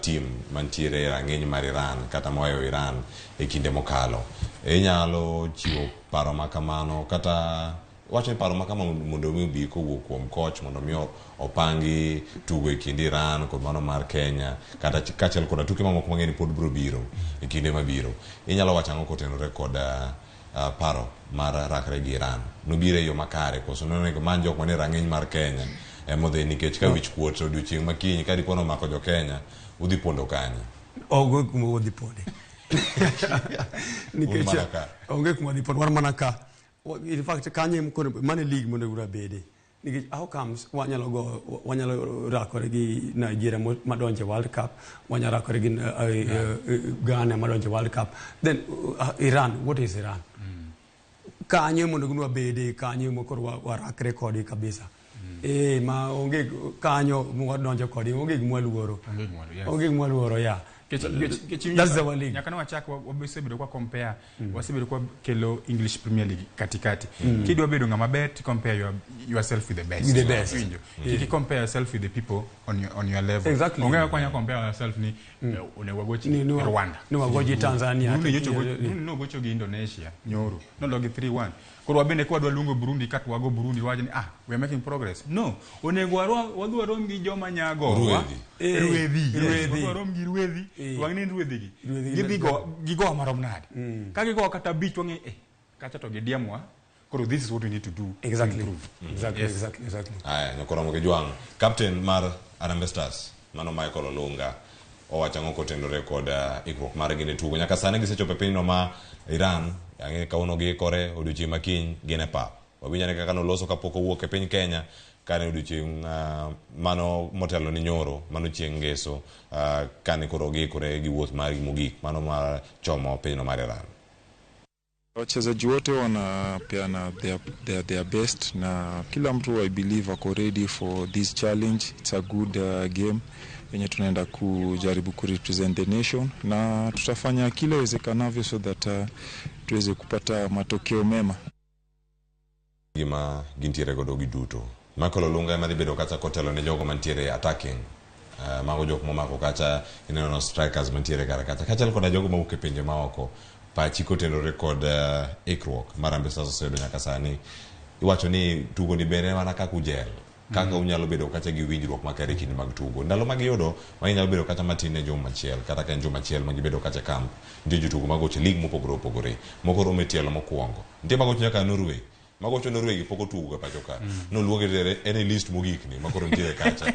team mantiere e rang'iny mar Iran kata mohewo Iran e kinde mokalo. Inyalo chiwo paro ma kamano kata wacho ni paro ma kama mondo mi obi kowuok kuom coach mondo mi opangi tugo e kind Iran kod mano mar Kenya kata kaachiel koda tuke mamoko mang'eny pod biro biro e kinde mabiro. Inyalo wacho ang'o kotenore kod paro mar rakre gi Iran? Nobiro e yo makare koso nonego many jok manie rang'iny mar Kenya emodhi nikech ka wich kuot odiochieng' makiny ka dipo nomako jo Kenya udhi pondo kanye?
Onge kuma wadhi ponde. Nikech onge kuma wadhi pondo, wan mana ka. In fact, kanye mane league mondo bede. Nikech how comes wanyalo rakore gi Nigeria madonje World Cup, wanyalo rakore gi Ghana madonje World Cup. Then Iran, what is Iran? Kanye mondo gnwa bede, kanye mokoro warakre kodi kabisa. Ma onge kanyo mwadonjo kodi, onge gima luoro. Onge gima luoro, ya. That's our league.
Nyaka ne wachak wasebedo kwa compare, wasebedo kwa kelo English Premier League katikati. Kidwa bedo ng'ama ber to compare yourself with the best.
With the best.
Winjo. Kik compare yourself with the people on your level.
Exactly.
Onge kaka wanya compare yourself ni onego wagochi Rwanda.
Ni wagochi Tanzania.
Burundi nyocha Burundi nogocho gi Indonesia nyoro. Nologi 3-1. Koro wabende ka wadwa luongo Burundi kata wago Burundi wacho ni we are making progress. No, onego wadhi warom gi joma nyago.
Ruedhi.
Ruedhi. Yes.
Ruedhi.
Wadhi warom gi ruedhi. Wang'e ni ruedhi gi.
Ruedhi gi
Gidhi go gigo marom nade. Ka gigo kata 5 wang'e kacha to gidiemwa. Koro this is what we need to do. To improve. Yes.
Aya, nyakoromo gi jwang'. Captain mar Harambee Stars, mano Michael Olunga, owacho ang'o kotenore kod ikruok margi ne tugo. Nyaka sani gisechopo e pinyno ma Iran, ang'e kawuono giikore odiochieng' ma kiny gin e pap. Wawinjo ane kaka noloso kapok owuok e piny Kenya kane odiochieng' mano motelo ni nyoro, mano chieng' ngeso, kane koro giikore gi wuoth margi mogik, mano mar chomo pinyno mar Iran.
Wachezaji wote wanapeana their best na kila mtu, I believe, ako ready for this challenge. It's a good game yenye tunaenda kujaribu kurepresent the nation na tutafanya kile iwezekanavyo so that tuweze kupata matokeo mema.
Gima gintiere godo giduto. Michael Olunga ema dhi bedo kacha kotelo ne jogo mantiere attacking. Mago jok momako kacha ineno no strikers mantiere kar kacha. Kaachiel koda jogo mawuok e pinje maoko. Pachi kotenore kod ikruok mar Harambee Stars oseyudo nyaka sani. Iwacho ni tugo ni bende mana kaka ujel. Kaka unyalo bedo kacha gi winjruok makare e kinde mag tugo. Ndalo ma giyudo, ma inyalo bedo kata matin ne juma achiel, kata ka en juma achiel ma gibedo kacha camp. Nitie jotugo magocho league mopogore opogore. Moko romo e tielo mokwongo. Nitie magocho nyaka Norway. Magocho Norway gi pok otugo ga pacho ka. Noluonge tere en e list mogik ni makoro nitiere kacha.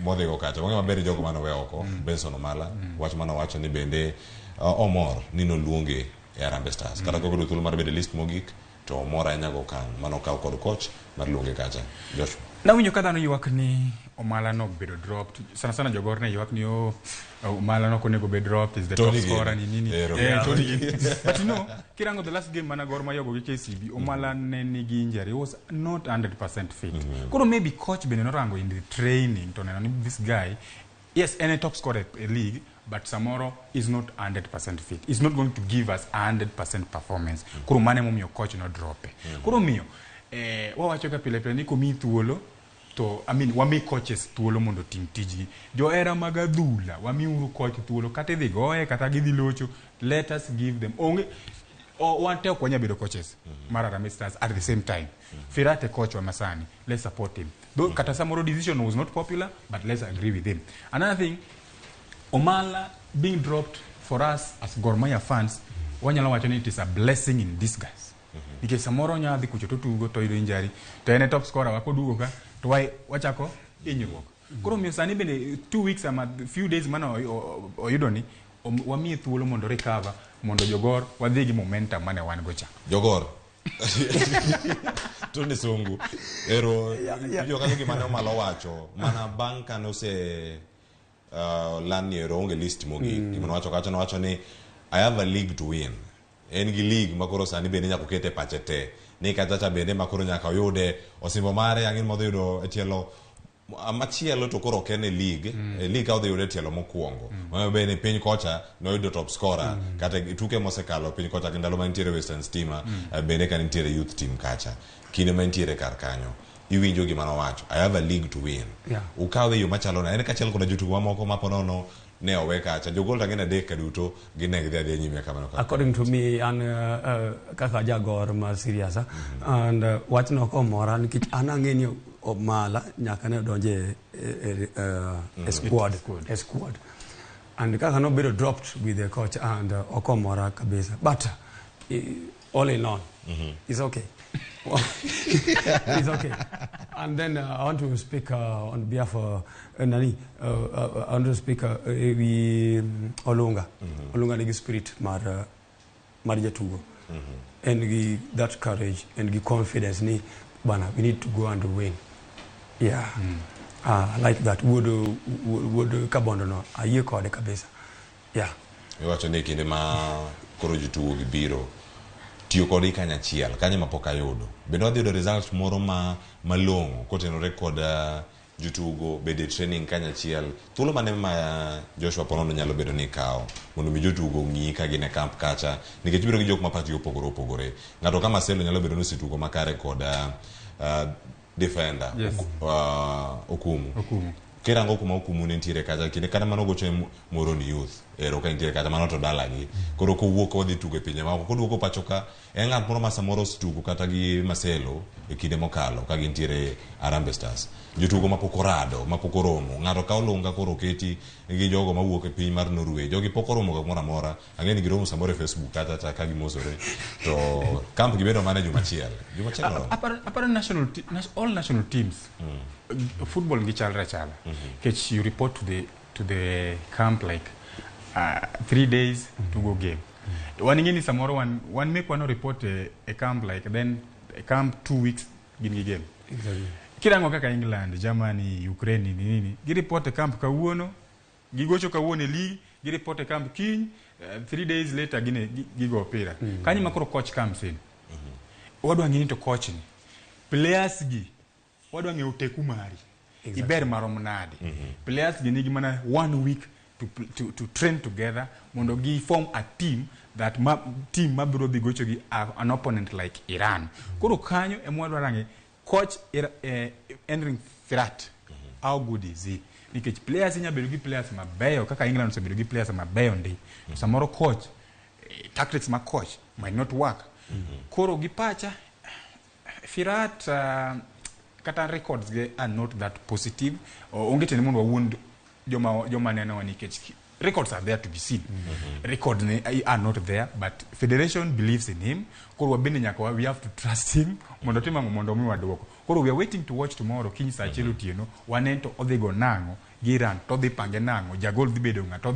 Modhigo kacha. Wang'e maber ni jogo mane owe oko, Benson Omala, wach mane owacho ni bende omor ni noluonge e Harambee Stars. Kata kok oyudo thuolo mar bedo e list mogik, to omor ahinya go okang' mane okaw kod coach mar luonge kacha. Joshua.
Nawinjo ka dhano ywak ni Omala nobedo dropped. Sana sana jogor ne ywak ni, oh, Omala nok onego bed dropped, is the
Tony
top scorer
Gini.
ni nini.
Ero.
Tony Gini. But kirango the last game mana Gor Mahia ogo gi KCB, Omala ne nigi injury. He was not 100% fit. Koro maybe coach bende norango in the training to neno ni this guy, yes, en a top scorer e league, but samoro is not 100% fit. He's not going to give us 100% performance. Koro mano emomiyo coach no drope. Koro miyo, wawacho ga pile pile ni komiyi thuolo to, I mean, wami coaches thuolo mondo otim tijgi. Johera mag adhula, wamiuru coach thuolo kata idhi goye kata gidhi locho, let us give them. Onge wan te ok wanyal bedo coaches mar Harambee Stars at the same time. Firat e coach wa masani, let's support him. Though kata samoro decision was not popular, but let's agree with him. Another thing, Omala being dropped, for us as Gor Mahia fans, wanyalo wacho ni it is a blessing in disguise. Nikech samoro onyalo dhi kucho to tugo to yudo injury, to en e top scorer wa koduogo ka to wachako hinyruok. Koro omiyo sani bende 2 weeks ama few days mane oyudo ni wamiye thuolo mondo recover, mondo jogor wadhi gi momentum mane wan go cha.
Jogor. Tony Sungu. Ero, iwinjo kanyo gima ne Omala owacho mana bang' kane ose lan ni ero onge list mogik. Gima nowacho kacha, nowacho ni "I have a league to win." En gi league ma koro sani bende nyaka okete pache te. Ni kacha cha bende ma koro nyaka oyude osimbo mare ang'in modhi yudo e tielo machielo, to koro ok en e league. E league ka odhi yude e tielo mokwongo. Mano bende piny kocha noyudo top scorer kata e tuke mosekalo piny kocha gi ndalo ma nitiere Western Stima, bende ka nitiere youth team kacha kinde ma nitiere kar kanyo. Iwinjo gima nowacho, "I have a league to win." Ukawe e yo machalo nade? En kaachiel koda jotugo mamoko ma ponono ne owe kacha, jogol to gin adek ka duto gin ne gidhi adhiya nyime kamano kaka.
According to me, an kaka jagor ma serious, and wachno ok omora nikech an ang'e ni Omala nyaka ne odonje e squad and kaka nobedo dropped with the coach and ok omora kabisa, but all in all, it's okay, it's okay. And then I want to speak on behalf of nani, I want to speak wi Olunga. Olunga nigi spirit mar jatugo. En gi that courage and gi confidence ni bana, we need to go and win. Yeah. I like that. Wuod Kabondo no, ayie kode kabisa. Yeah.
Iwacho ni kinde ma koro jotugo gi biro tiyo kodgi kanyachiel kanyo ma pok ayudo bende wadhi yudo result moro ma malong'o kotenore kod Jotugo bedo e training kanyachiel. Thuolo mane ma Joshua Ponono nyalo bedo ni kawo mondo mi jotugo ong'i ka gin e camp kacha nikech ibiro gi jok ma pachgi opogore opogore. Ng'ato ka Marcelo nyalo bedo ni osetugo makare kod defender Okumu.
Okumu.
Kirango kuma Okumu ne nitiere kacha kinde kata mano gocho e Moroni Youth ero ka nitiere kacha mano to dalagi. Koro kowuok odhi tugo e pinje maoko koduogo pacho ka en ng'at moro ma samoro osetugo kata gi Marcelo e kinde mokalo ka gintiere Harambee Stars. Jotugo mapok orado, mapok oromo. Ng'ato ka Olunga koro oketi gi jogo mawuok e piny mar Norway. Jogi pok oromo kamoro amora. Ang'e ni giromo samoro e Facebook kacha cha ka gimosore. To camp gibedo mana e juma achiel. Juma achiel oromo.
Aparo all national teams football gi chalre achala. Nikech you report to the camp like 3 days to go game. Wan ing'e ni samoro wan mekwa no report e camp like then e camp 2 weeks gin gi game. Kirango kaka England, Germany, Ukraine, nini nini, gi report e camp kawuono, gigocho kawuono e league, gi report e camp kiny, 3 days later gine gigo opira. Kanyo ma koro coach comes in. Wadwa ng'e ni to coach ni players gi wadwa ng'eyo teku mari. Iber marom nade. Players gi nigi mana one week to train together mondo gi form a team that ma, team mabiro dhi gocho gi an opponent like Iran. Koro kanyo ema wadwa range coach Engin Firat, how good is he? Nikech players inya bedo gi players mabeyo kaka England osebedo gi players mabeyo ndi. To samoro coach tactics ma coach might not work. Koro gi pacha Firat kata records ge are not that positive. Onge tiende mondo wawuond joma nenowa nikech records are there to be seen. Records ne are not there, but federation believes in him. Koro wabende nyaka we have to trust him mondo otim ang'o mondo omiwa duoko. Koro we are waiting to watch tomorrow kiny saa 1 otieno wanen to odhi go nang'o gi Iran to odhi pange nang'o jagol dhi bedo ng'a to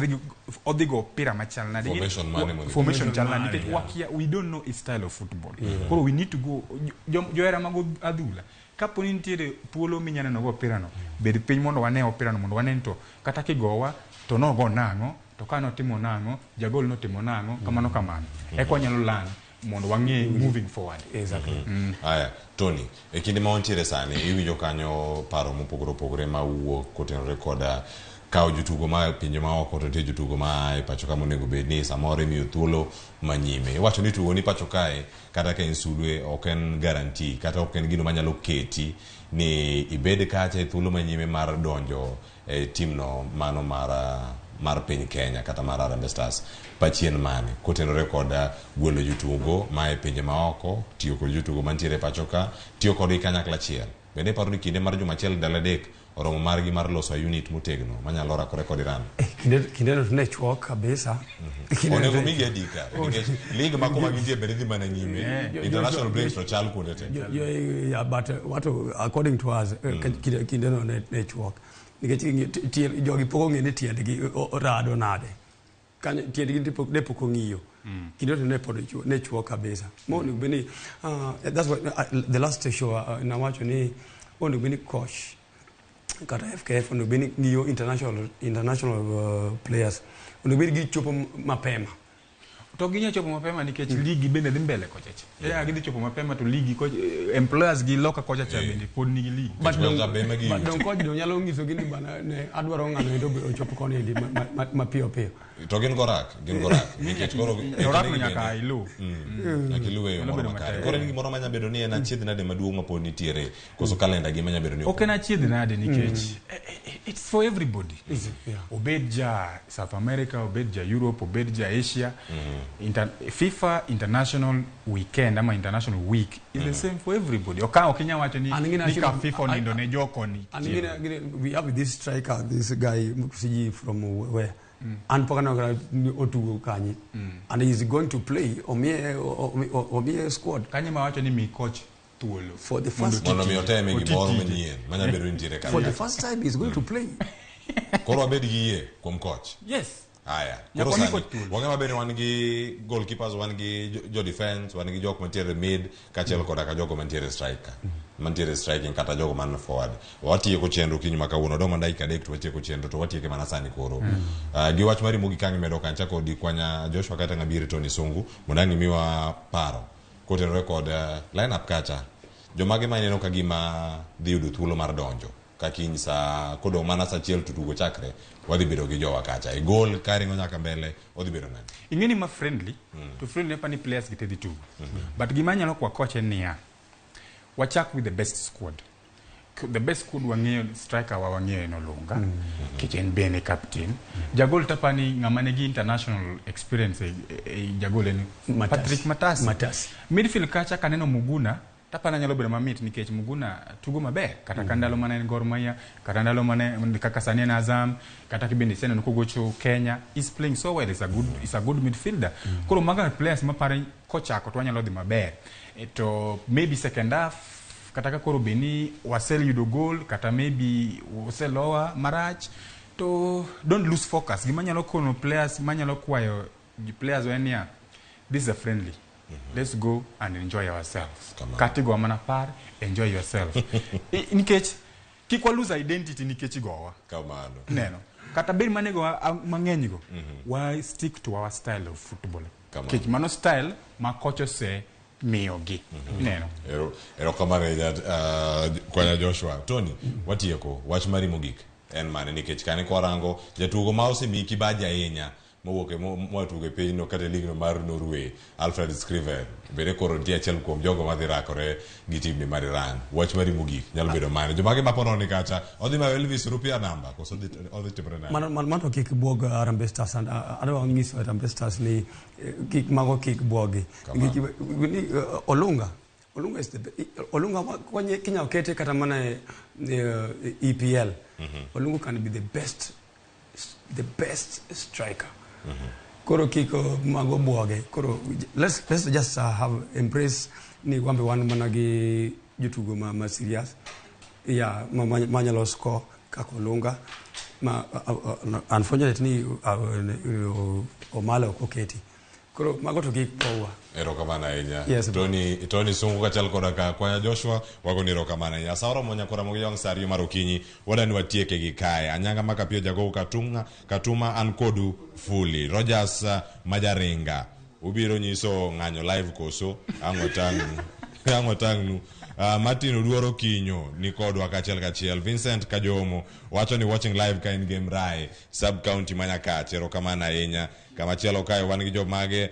odhi go opira machal nade.
Formation mane mondo-
Formation chal nade nikech wakia, we don't know his style of football. Koro we need to go johera mag adhula kapo ni nitiere thuolo minya neno go opira no bed piny mondo wane opira no mondo wane ni to kata kigowa to nogo nang'o to ka notimo nang'o jagol notimo nang'o kamano kamano eka wanyalo learn mondo wang'e moving forward.
Exactly.
Aya, Tony, e kinde ma wantiere sani, iwinjo kanyo paro mopogore opogore ma wuok kotenore koda kawo jotugo ma e pinje maoko to nitie jotugo ma e pacho ka monego bed ni samoro imiyo thuolo manyime. Iwacho ni tugo ni pacho kae kata ka en sulwe ok en guarantee kata ok en gino manyalo keti ni ibed kacha e thuolo manyime mar donjo e timno mano mar piny Kenya kata mar Harambee Stars. Pachien mane kotenore kod gwelo jotugo ma e pinje maoko, tiyo kod jotugo mantiere e pacho ka, tiyo kodgi kanyakla achiel. Bende iparo ni kinde mar juma achiel ndalo 3 oromo margi mar loso unit motegno manyalo rakore kod Iran?
Kindeno to ne chuok kabisa. Kindeno
Onego
to-
migi adi kare nikech league ma kuma gintie bende dhi mana nyime. International breaks to chal kuonde te.
Yeah, but what according to us kindeno ne chuok nikech jogi pok ong'e ni tiendgi rado nade kanyo tiendgi ne pok ong'iyo kinde to ne pod ne chuok kabisa mo onego bed ni that's what the last show nawacho ni onego bed ni coach kata FKF onego bed ni ng'iyo international players onego bed ni gichopo mapema.
To ginya chopo mapema nikech ligi bende dhi mbele kochacha ya gidhi chopo mapema to ligi employers gi loka kocha cha bende pod nigi ligi.
But
Nikech be ema giyuto.
But dong coach dong nyalo nyiso gi ni bana ne adwaro ng'ano endo ochop koni endi mapiyo piyo.
To gin gorak nikech koro e
Orak no
kindegi
nyaka
bende-
iluw.
Nyaka iluwe e yo
Nyalo
moro
bedo
makare.
matek.
Koro en gimoro manya bedo ni en achiedh nade maduong' mapod nitiere koso kalenda gi manya bedo ni
Ok en achiedh nade nikech it's for everybody.
Yeah.
Obed ja South America, obed ja Europe, obed ja Asia. FIFA international weekend ama international week is the same for everybody. Ok inya wacho ni,
An gina
ni ka FIFA onindo ne jokoni.
And we have this striker, this guy siji from where an pok aneno kata ni otugo kanye and he is going to play omiye squad.
Kanye ma wacho ni mi coach thuolo
for the first
mondo mi oteme
Oti
gimoro
tije.
manyien manya bedo ni nitiere
For the
kanyo.
first time he is going to play.
Koro wabed gi yie kuom coach.
Yes.
Aya,
Nyaka
koro
wami
sani
coach thuolo.
wang'e maber ni wan gi goalkeepers, wan gi jo defense, wan gi jok mantiere mid kaachiel koda ka jogo mantiere striker mantiere striking kata jogo man forward. Watieko chenro kiny ma kawuono dong' mana dakika 3 to watieko chenro to watieke mana sani koro. Gi wach mari mogik ang' imedo kancha kodi kwanya Joshua kata ng'abiri Tony Sungu mondo ang' imiwa paro kotenore kod line up kacha jomage ma ineno ka gima dhi yudo thuolo mar donjo. Ka kiny sa kodong' mana sa achiel to tugo chakre, wadhi bedo gi jowa kacha. E gol ka ringo nyaka mbele, odhi bedo nade?
Ing'e ni ma friendly, to friendly apa ni players gi te dhi tugo. But gima anyalo kwa coach en niya, wachak with the best squad. The best squad wang'eyo striker wa wang'eyo en Olunga, nikech en bende captain. Jagol tapani ng'ama nigi international experience e jagol en
Matasi.
Patrick Matasi.
Matasi.
Midfield kacha kaneno Muguna, tapana nyalo bedo mamit nikech Muguna tugo maber kata ka ndalo mane en Gor Mahia, kata ndalo mane kaka sani en Azam, kata kibende iseneno kogocho Kenya, is playing so well, is a good midfielder. Koro maga players mapare kochako to wanyalo dhi maber. To maybe second half kata ka koro bed ni waseyudo goal kata maybe oselowa marach to don't lose focus. Gima nyalo kono players manyalo kwayo players en niya, this is a friendly. Let's go and enjoy ourselves. Kata igowa mana par, enjoy yourself. Nikech kik wa lose identity nikech igowa.
Kamano.
Neno. Kata bed mane gowa mang'eny go, wa stick to our style of football.
Kamano.
Nikech mano style ma kocha ose miyogi. Neno.
Erokamano ahinya, Kwanya Joshua. Tony, watieko wach mari mogik en mane nikech kane kwarango jatugo ma osemiyi kibaji ahinya mowuok e moa tugo e pinyno kata e ligno mar Norway, Alfred Scriven, bende koro nitie achiel kuom jogo madhi rakore gi timni mar Iran. Wach mari mogik nyalo bedo mane? Jomage ma pono ni kacha odhi mayo Elvis Rupia namba koso odhi timore nade?
Mano kik buog Harambee Stars. Adwa nyiso Harambee Stars ni kik mago kik buogi. Nikech Olunga is the Olunga kwenye kinya okete kata mana e EPL. Olunga can be the best striker. Koro kik mago buoge. Koro let's just have embrace ni wambe wan mana gi jotugo ma serious. Yeah, ma nyalo score kaka Olunga. Ma unfortunately Omalo ok oketi. Koro mago to kik buowa.
Erokamano ahinya.
Yes,
Tony Sungu kaachiel koda ka Kwanya Joshua wagoni erokamano ahinya. Sa oromo nyakora mogi wang' sa 2 mar okinyi wadani watieke gi kae. Anyanga ma Kapiyo Jagogo Katuma an kodu fuli. Rogers Majaringa ubiro nyiso ng'anyo live koso ang' otang'nu. Martin Oduoro Kinyo ni kodwa kachiel kachiel. Vincent Kajomo wacho ni watching live ka in game Rai sub county ma Nyakach. Erokamano ahinya. Kamachielo kae wan gi jomage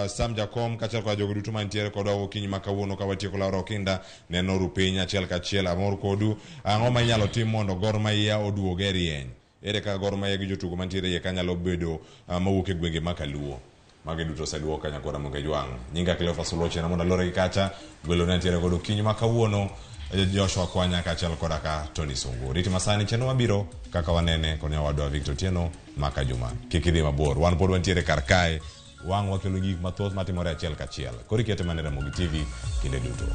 Sam Jakom kaachiel kod jogo duto mantiere kodwa okinyi ma kawuono ka watieko Laura Okinda neno rupiny achiel kachiel. Amor kodu. Ang'o ma inyalo tim mondo Gor Mahia oduog e rieny? Ere kaka Gor Mahia gi jotugo mantiere iye kanyalo bedo mawuok e gwenge ma Kaluo? Magi duto oseduok nyakora Moge Jwang'. Nyinga Cleophas Oluoch mondo alore gi kacha. Gwelo ne ntiere godo okinyi ma kawuono Joshua Kwanya kaachiel koda ka Tony Sungu. Rit masani chenro mabiro kaka wanene kod nyawadwa Victor Otieno maka Juma. Kik idhi mabor. Wan pod wantiere kar kae. Wang' wakelo gik mathoth matimore achiel kachiel. Koro ikete mana e Ramogi TV kinde duto.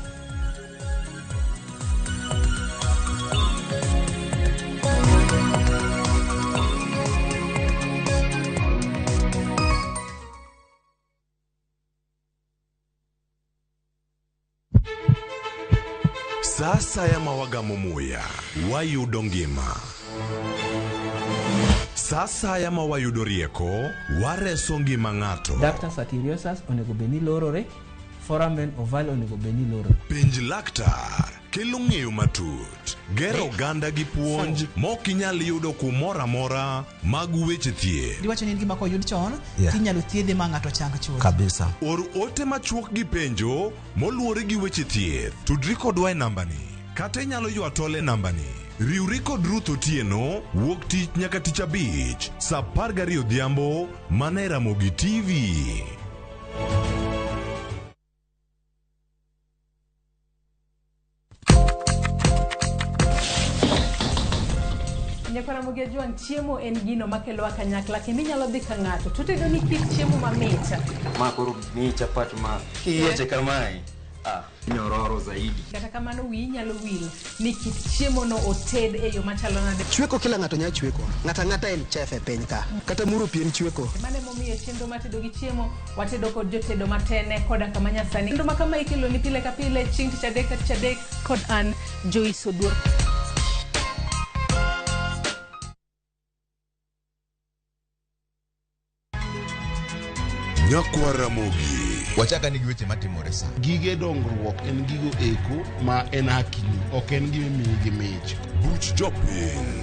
Sasa ya mawagamo muya wayudo ngima. Sasa ya mawayudo rieko wareso ngima ng'ato.
Ductus arteriosus onego bed ni lorore, foramen ovale onego bed ni lorore.
Penj laktar kelo ng'eyo matut, gero oganda gi puonj mok inyal yudo kumoro amora mag weche thieth.
Diwacho ni en gima koyud chon,
Yeah.
tinyalo thiedhe ma ng'ato chang chuth.
Kabisa. Or ote machuok gi penjo moluwore gi weche thieth. Tudri kodwa e nambani kata inyalo ywa tol e nambani. Riwri kod Ruth Otieno wuok tich nyaka tich abich saa 12 odhiambo mana e Ramogi TV.
Nyakwara Ramogi Ajwang', chiemo en gino makelowa kanyakla kendo inyalo dhi ka ng'ato to otedo ni kit chiemo mamit.
Ma koro miyi chapat ma kiyieche kamae, nyororo zaidi.
Kata kamano wiyi nyalo wil ni kit chiemo no oted e yo machalo nade.
Chweko kila ng'ato nyalo chweko. Ng'ato ang'ata en chef e piny ka. Kata muro pien chweko.
Mano emomiyo chenro mar tedo gi chiemo watedo kod jotedo matene koda kama nyasani. Chenro ma kama ikelo ni pile ka pile chieng' tich adek ka tich adek kod an Joyce Oduor.
Nyakwa Ramogi.
Wachaka ni gi weche matimore sa.
Gige dongruok en gigo eko ma en hakini, ok en gima imiyi gi mich.
Buch Jopiny.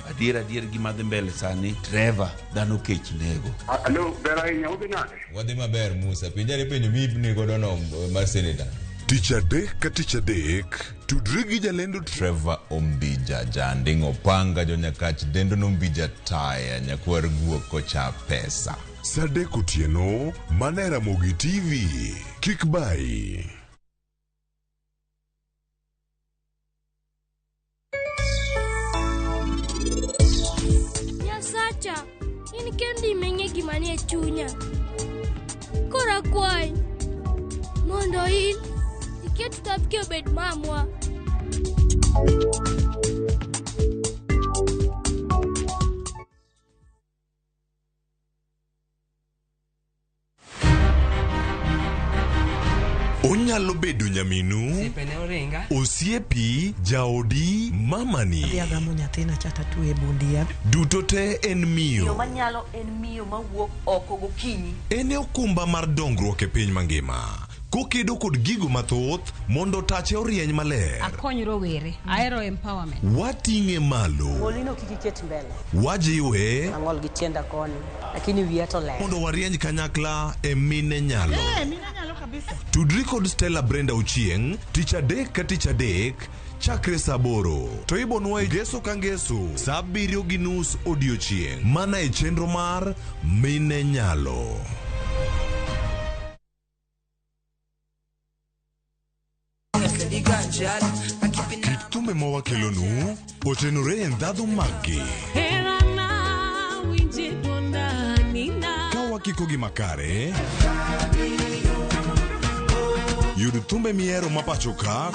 Adier adier gima dhi mbele sani Trevor dhano kech nego.
Alo, ber ahinya, udhi nade?
Wadhi maber Musa, penjari penjo miipni godo no mar senator.
Tich adek ka tich adek, tudri gi jalendo
Trevor Ombija, janding' opanga jonyakach dendo nombija taya nyakwar guok kocha pesa.
Sa adek otieno, mana e Ramogi TV. Kik bayi.
Nyasacha, in kendi imeng'e gima nie chunya. Koro akwayi mondo in iket thapki obed mamwa.
Onyalo bedo nyaminu,
Osiepene oringa.
osiepi, jaodi, mamani.
Adhi agamo nyathina cha tatwe e bund yath.
Duto te en
Miyo
miyo.
manyalo en miyo mawuok oko gokinyi.
En e okumba mar dongruok e piny mangima. Kokedo kod gigo mathoth mondo tache orieny maler.
Akony rowere. Ahero empowerment.
Wating'e malo.
Molino kik iket mbele.
Wajiwe
Ang'ol gi tienda koni, lakini wiya to ler.
mondo warieny kanyakla e mine nyalo.
mine nyalo kabisa.
Tudri kod Stella Brenda Ochieng' tich adek ka tich adek chakre saa aboro to ibonwa e ngeso ka ngeso saa abiriyo gi nus odiochieng' mana e chenro mar Mine Nyalo. Kit thumbe ma wakelonu otenore e ndhadhu maggi ka wakikogi makare yud thumbe mihero ma pacho ka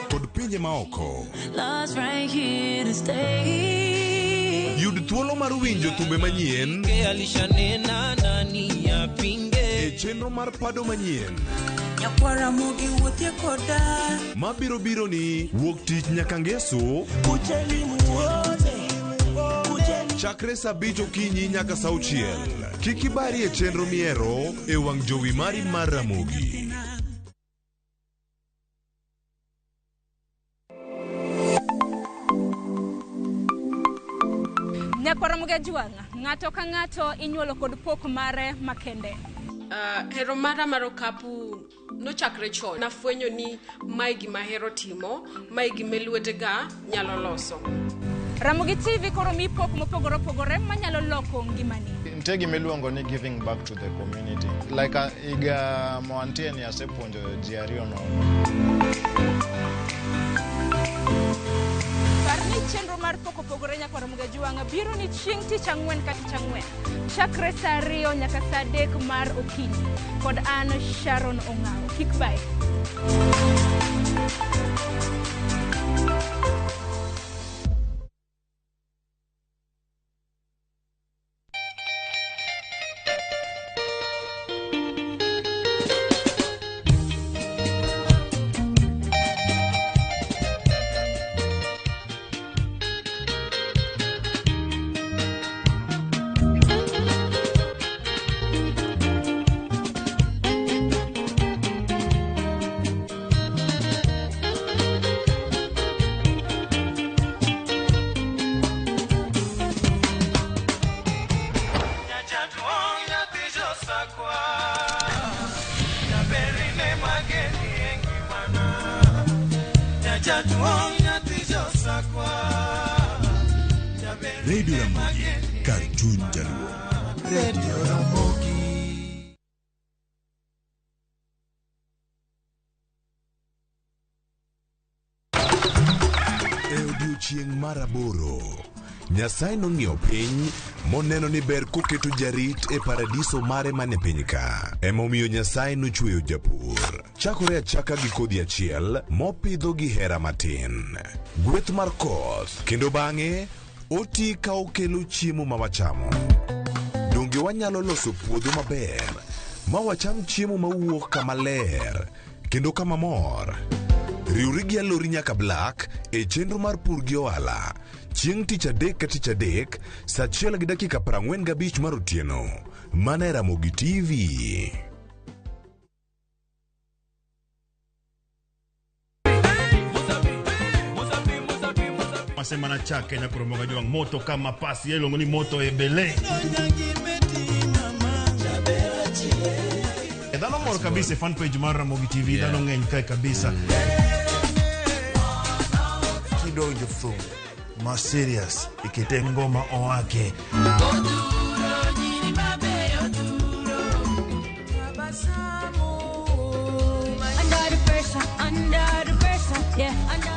kod pinje maoko.
Love's right here to stay.
Yud thuolo mar winjo thumbe manyien
Alishanena nani yapinge.
e chenro mar pado manyien
Nyakwara mogi wuothie koda.
mabiro biro ni wuok tich nyaka ngeso chakre saa abich okinyi nyaka saa auchiel. Kik ibari e chenro mihero e wang' jowi mari mar Ramogi.
Nyakwara Mugajwang', ng'ato ka ng'ato inyuolo kod pok mare makende.
Hero mara mar okapu nochakre chon. Nafwenyo ni mae gima ahero timo, mae gima lwetega nyalo loso.
Ramogi TV koro mi pok mopogore opogore manyalo loko ngimani.
Nitie gima iluongo ni giving back to the community. Like higa moantie ni asepuonjo ji ariyo nono.
Par ni chenro mar pok opogore nyakwara Mugajwang' biro ni chieng' tich ang'wen ka tich ang'wen chakre saa ariyo nyaka saa adek mar okinyi kod an Sharon Ong'awo. Kik bayi.
Radio Ramogi kar chuny jaluo.
Radio Ramogi.
E odiechieng' mar aboro, Nyasaye nong'iyo piny moneno ni ber koketo jarit e paradiso mare mane piny ka. Emomiyo Nyasaye nochweyo japur. Chakore achaka gi kodhi achiel mopidho gi hera matin. Gweth mar koth kendo bang'e oti ka okelo chiemo ma wachamo. Donge wanyalo loso puodho maber ma wacham chiemo mawuok kama ler kendo kama mor? Riwri gi Alori nyaka Black e chenro mar pur gi ohala chieng' tich adek ka tich adek saa achiel gi dakika 45 mar otieno mana e Ramogi TV.
Masema na chake Nyakoro Mogajwang' moto kama pasi iluongo ni moto ebele. Dhano mor kabisa e fan page mar Ramogi TV, dhano ng'eny kae kabisa.
Kidonjo thum ma serious ikete ngoma owake.
Under the pressure, under the pressure, yeah, under.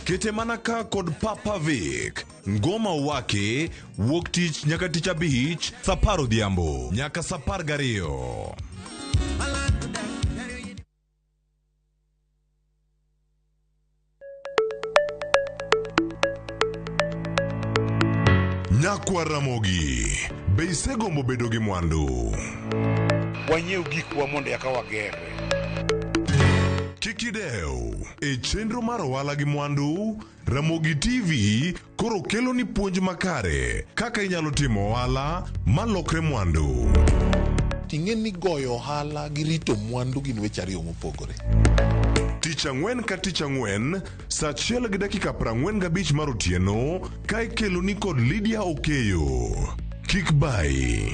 Kete mana ka kod Papa Vic. Ngoma wake wuok tich nyaka tich abich saa apar odhiambo nyaka saa apar gariyo. Nyakwar Ramogi, be isegombo bedo gi mwandu?
Wanyiew gikwa mondo eka wagerre.
Kik idew, e chenro mar ohala gi mwandu, Ramogi TV koro kelo ni puonj makare kaka inyalo timo ohala malokre mwandu.
Ting'e ni goyo ohala gi rito mwandu gin weche ariyo mopogore.
Tich ang'wen ka tich ang'wen, saa achiel gi dakika 45 mar otieno, ka ikelo ni kod Lydia Okeyo. Kik bayi.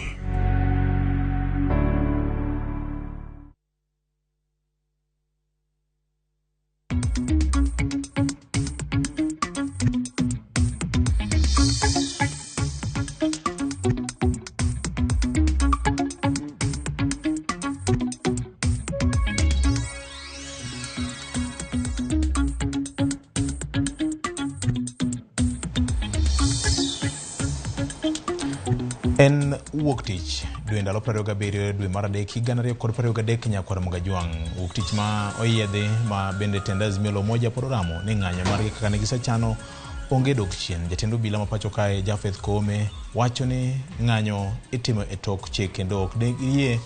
En wuok tich dwe ndalo 27 dwe mar adek higa 2023 nyakwar Mogajwang'. Wuok tich ma oyiedhi ma bende tend Azimio la Umoja pod oramo ni ng'anyo margi kaka ne gisechano onge dok chien. Jatend obila ma pacho kae Japheth Koome wacho ni ng'anyo itimo e tok chik kendo ok ne giyie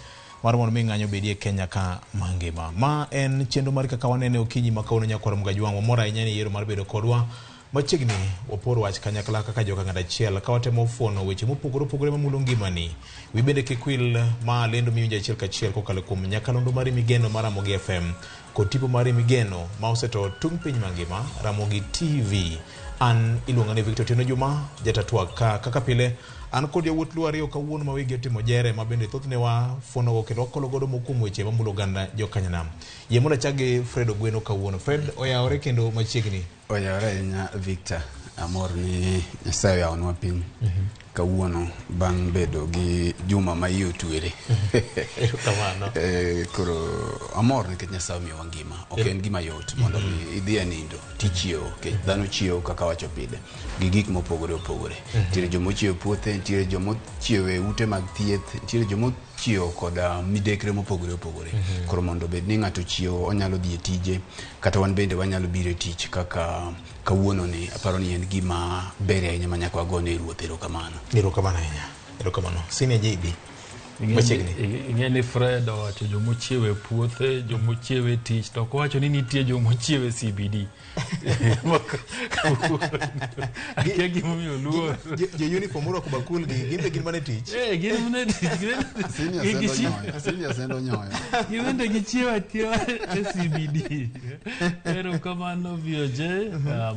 mar mondo mi ng'anyo obedie Kenya ka mangima. Ma en chenro mar kaka wanene okinyi ma kawuono nyakwar Mogajwang'. Wamor ahinya ni yiero mar bedo kodwa machiegni wapor wach kanyakla kaka joka ng'at achiel ka watemo fuono weche mopogore opogore mamulo ngimani. Wi bende kik wil ma lendo miwinjo achiel kachiel kokalo kuom nyakalondo mari migeno mar Ramogi FM kod tipo mari migeno ma oseto tung' piny mangima Ramogi TV. An iluonga ni Victor Otieno Juma, jatatwak ka kaka pile an kod yawuot Luo ariyo kawuono ma wigi otimo jere ma bende thothne wafuonogo kendo wakolo godo moko kuom weche mamulo oganda jokanyanam. Yie mondo achak gi Fred Ogweno kawuono. Fred oyawore kendo machiegni.
Oyawore ahinya Victor, amor ni Nyasaye oyawonwa piny kawuono bang' bedo gi juma ma iye otwere.
Erokamano.
Koro amor nikech Nyasaye omiyowa ngima. Ok en gima yot mondo mi idhi e nindo tichiewo, nikech dhano chiewo kaka wacho pile gi gik mopogore opogore. Nitiere joma ochiewo e puothe, nitiere joma ochiewo e ute mag thieth, nitiere joma ochiewo koda midekre mopogore opogore. Koro mondo obed ni ng'ato ochiewo onyalo dhi e tije, kata wan bende wanyalo biro e tich kaka kawuono ni, aparo ni en gima ber ahinya ma nyaka wagone Ruoth erokamano.
Erokamano ahinya. Erokamano. Senior JB. Machiegni.
Ing'e ni Fred owacho jomochiewo e puothe, jomochiewo e tich, to ok owacho ni nitie jomochiewo e CBD. Akia gimomiyo luor.
Jo uniform morwako bakul gi, gin be gin mana e tich.
Eh, gin mana e tich.
Senior sendo nyoyo. Senior sendo nyoyo.
Gin bende gichiewo achiewa e CBD. Erokamano VOJ,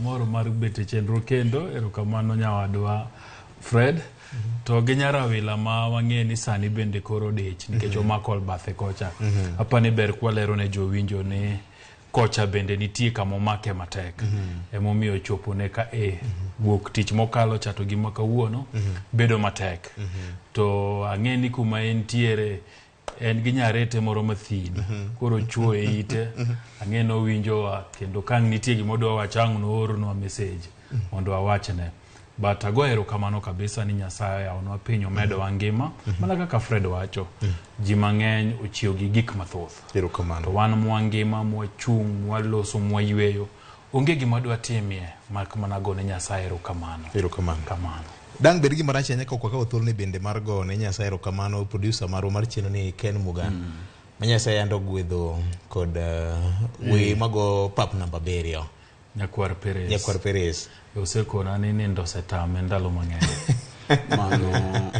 moro mar bet e chenro kendo, erokamano nyawadwa Fred. To gi nyarawila ma wang'e ni sani bende koro dich nikech omako bathe kocha. Apani ber kwalero ne jowinjo ni kocha bende nitie kama omake matek. Emomiyo chopo ne ka e wuok tich mokalo cha to gi ma kawuono bedo matek. To ang'e ni kuma entiere en gi nyarete moro mathin. Koro chuo e ite. Ang'e ni owinjowa kendo ka ang' nitie gima odwa wacho ang' noornwa message mondo awachne. But ago erokamano kabisa ni Nyasaye oyawonwa piny omedowa ngima. Mana kaka Fred wacho, ji mang'eny ochiewo gi gik mathoth.
Erokamano.
To wan mwangima, mwachung', mwaloso, mwayweyo, onge gima dwa timie mak mana gone Nyasaye erokamano.
Erokamano.
Kamano.
Dang' bed gima rach ahinya ka ok wakawo thuoloni bende mar go ne Nyasaye erokamano producer marwa mar chenro ni Ken Muga. Ma Nyasaye yando gwedho kod we mago pap namba 7.
Nyakwar Perez.
Nyakwar Perez.
Osekona ni nindo osetame ndalo mang'eny.
Mano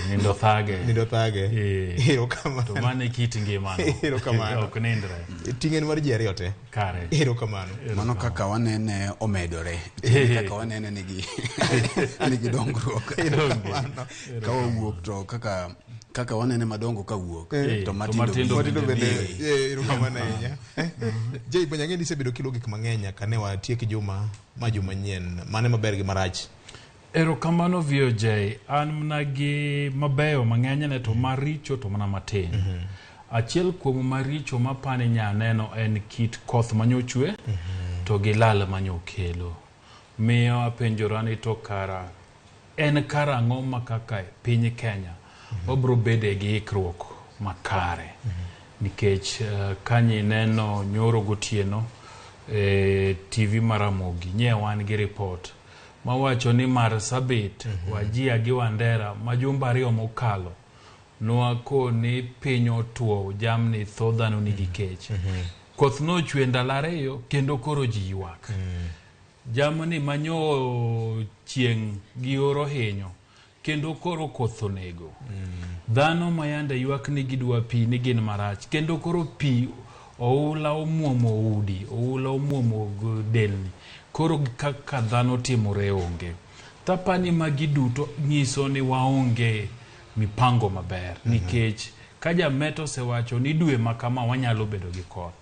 Nindo thage.
Nindo thage.
Eh.
Erokamano.
To mano e kit ngimano.
Erokamano.
Ok nindre.
Ting'en mar ji ariyo te.
Kare.
Erokamano.
Mano kaka wanene omedore. Kaka wanene nigi nigi dongruok.
Erokamano.
Ka wawuok to kaka kaka wanene madongo kawuok
Eh,
to matindo
matindo
bende
bende erokamano ahinya. Jay Banyang'e isebedo kilo gik mang'eny nyaka ne watiek juma ma juma nyien. Mane maber gi marach?
Erokamano VOJ, an mana gi mabeyo mang'eny ne to maricho to mana matin. Achiel kuom maricho mapani nya neno en kit koth manyochwe to gi lal manyokelo. Miyo apenjora ni to kara en karang'o ma kaka piny Kenya wabro bede gi ikruok makare. Nikech kanyi neno nyoro gotieno TV mar Ramogi nye wan gi report mawacho ni Marsabit, Wajir gi Wandera ma jumbe ariyo mokalo nwakoni piny otuo, jamni tho, dhano nigi kech. Koth nochwe ndalo ariyo kendo koro ji ywak. Jamni manyo chieng' gi oro hinyo kendo koro koth onego. Dhano ma yande ywak ni gidwa pi ni gin marach kendo koro pi oula omuomo udi, oula omuomo delni. Koro kaka dhano timore onge. Tapani magi duto nyiso ni waonge mipango maber. Nikech ka jamet osewacho ni dwe ma kama wanyalo bedo gi koth.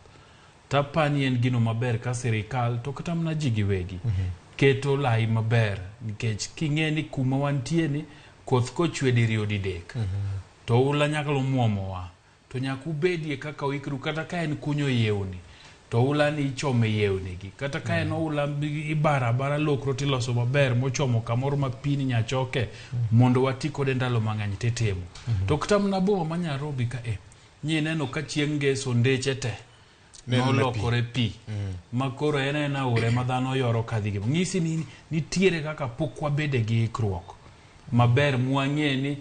Tapani en gino maber ka sirikal to kata mana ji giwegi keto lai maber nikech king'e ni kuma wantie ni koth kochwe diriyo didek to oula nyalo muomowa to nyaka ubedie kaka uikru kata ka en kunyo yewni to oula ni ichome yewni gi kata ka en oula ibara abara lokro tiloso maber mochomo kamoro ma pi ni nyachoke mondo wati kode ndalo mang'eny titimo. To kata mana boma ma Nairobi ka e nyineno ka chieng' ngeso ndeche te nolokore pi ma koro en aena aore ma dhano yoro kadhi gi ng'isi ni nitiere kaka pok wabede gi ikruok maber mwang'e ni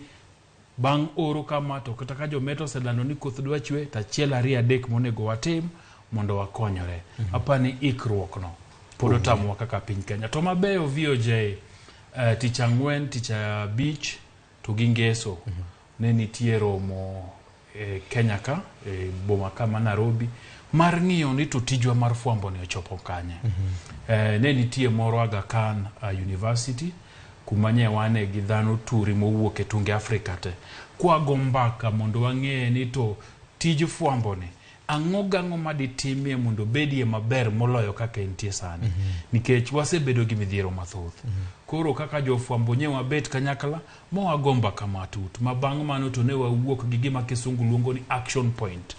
bang' oro kama to kata ka jometo oselando ni koth dwa chwe to achiel ariyo adek monego watim mondo wakonyore. Apani ikruok no pod otamowa kaka piny Kenya. To mabeyo VOJ tich ang'wen, tich abich to gi ngeso ne nitie romo Kenya ka boma ka ma Nairobi mar ng'iyo ni to tijwa mar fwambo ni ochopo kanye. Ne nitie moro Aga Khan University kuma nye wane gi dhano turi mowuok e tunge Afrika te. Kwago mbaka mondo wang'e ni to tij fwambo ni ang'o gang'o maditimie mondo obedie maber moloyo kaka entie sani. Nikech wasebedo gi midhiero mathoth. Koro kaka jofwambo nye wabet kanyakla ma wago mbaka matut ma bang' mano to ne wawuok gi gima kisungu luongo ni action point.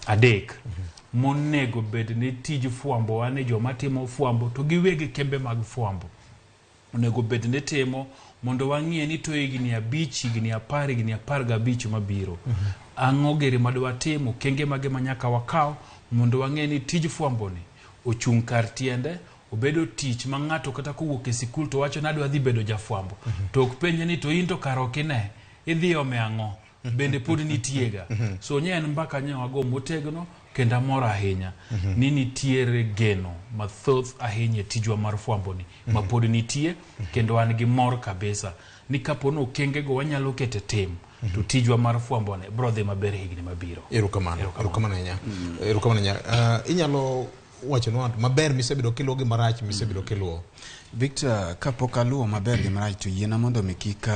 Adek monego bed ni tij fwambo wane joma timo fwambo to giwegi kembe mag fwambo onego bed ni timo mondo wang'ie ni to higni 5, higni 10, higni 15 mabiro. Ang'o gere madwa timo, kenge mage ma nyaka wakaw mondo wang'e ni tij fwambo ni ochung' kar tiende, obedo tich ma ng'ato kata kowuok e sikul to wacho ni adwa dhi bedo jafwambo. To ok penje ni to in to kar ok ine, idhi ome ang'o? Bende pod nitiega. So nye en mbaka nye wago motegno kendo amor ahinya ni nitiere geno mathoth ahinya e tijwa mar fwambo ni ma pod nitie kendo an gi mor kabisa ni kapo ni okengego wanyalo keto e tim to tijwa mar fwambo ni bro dhi maber higni mabiro.
Erokamano. Erokamano ahinya. Erokamano ahinya. Inyalo wachonwa maber misebedo kiluwo gi marach misebedo kiluwo.
Victor, kapok aluwo maber gi marach to yiena mondo mi kik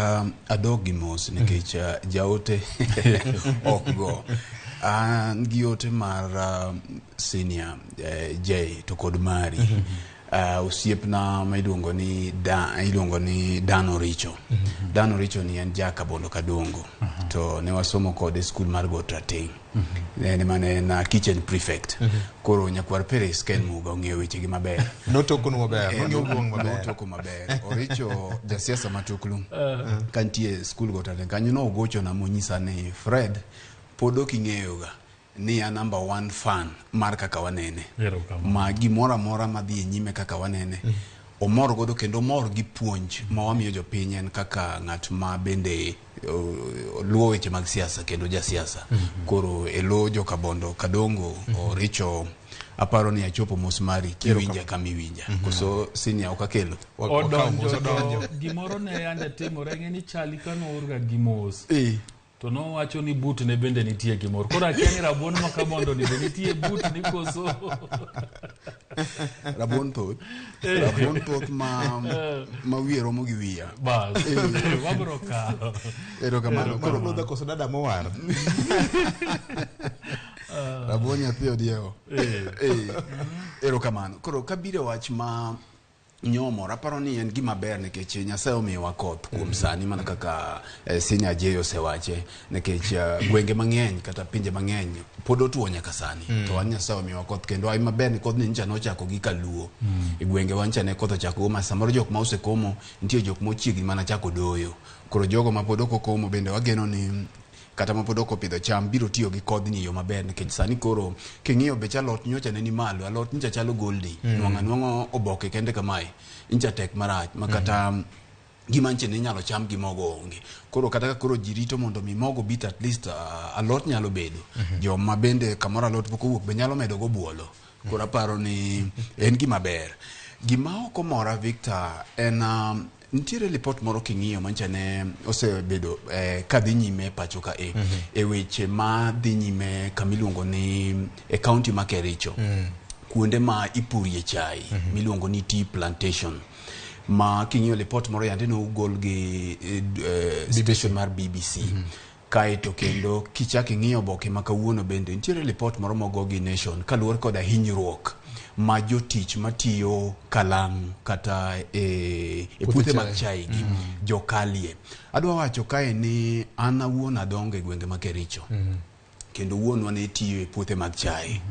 adog gi mos nikech jaote ok go. An gi ote mar senior J to kod mari. Osiepna ma iluongo ni Dan Oricho. Dan Oricho ni en ja Kabondo Kadongo. To ne wasomo kode e skul mar Got Rateng'. En mane en kitchen prefect. Koro nyakwar Peres Ken Muga ong'eyo wechegi maber.
Notokonu maber, nong'eyo gweng' maber.
Notoko maber. Oricho jasiasa matuklu. Ka nitie skul Got Rateng' kanyo nogochona monyisa ni Fred pod ok ing'eyoga ni a number 1 fan mar kaka wanene. Ma gimoro amora madhi e nyime kaka wanene. Omor godo kendo omor gi puonj ma wamiyo jopiny en kaka ng'at ma bende luwo weche mag siasa kendo jasiasa. Koro e lo jokabondo Kadongo Oricho aparo ni achopo mos mari kiwinja kama iwinja. Koso senior ok akelo.
Odonjo to gimoro ne yande timore ng'e ni chali ka noorga gi mos. To nowacho ni but ne bende nitie gimoro. Koro akia ni rabuon ma Kabondo ni be nitie but ni koso.
Rabuon thoth. Rabuon thoth ma wiye romo gi wiya.
Bas. Wabro kawo.
Erokamano.
Koro ludha koso dada mowar.
Rabuon nyathi odiewo. Erokamano. Koro kabiro wach ma nyomor aparo ni en gima ber nikech Nyasaye omiyowa koth kuom sani mana kaka Senior J osewache nikech gwenge mang'eny kata pinje mang'eny pod otuo nyaka sani. To wan Nyasaye omiyowa koth kendo ai maber ni kodhni nyicha nochako gi kaluo. E gwenge wa nyicha ne koth ochako go ma samoro jok ma osekomo nitie jok mochiegni mana chako doyo. Koro jogo ma pod ok okomo bende wageno ni kata ma pod ok opidho cham biro tiyo gi kodhni e yo maber nikech sani koro king'iyo bech alot nyocha ne ni malo, alot nyocha chalo goldi. Nwang'o anwang'a oboke kende kamae nyocha tek marach ma kata gima nche ne inyalo cham gi mogo onge. Koro kata ka koro ji rito mondo mi mogo bit at least alot nyalo bedo. Joma bende kamoro alot pok owuok be nyalo medo go buolo. Koro aparo ni en gima ber. Gima ok omora Victor en nitiere lipot moro king'iyo mancha ne osebedo kadhi nyime pacho ka e weche ma dhi nyime kamiluongo ni e county ma Kericho. Kuonde ma ipurie chai miluongo ni tea plantation. Ma king'iyo lipot moro yande nogol gi station mar BBC. Kaeto kendo kichak ing'iyo oboke ma kawuono bende nitiere lipot moro mogo gi Nation kaluwore koda hinyruok ma jotich matiyo kalang' kata e puothe mag chai gi jokalie. Adwa wacho kae ni an awuon adongo e gwenge ma Kericho. Kendo wuonwa ne tiyo e puothe mag chai.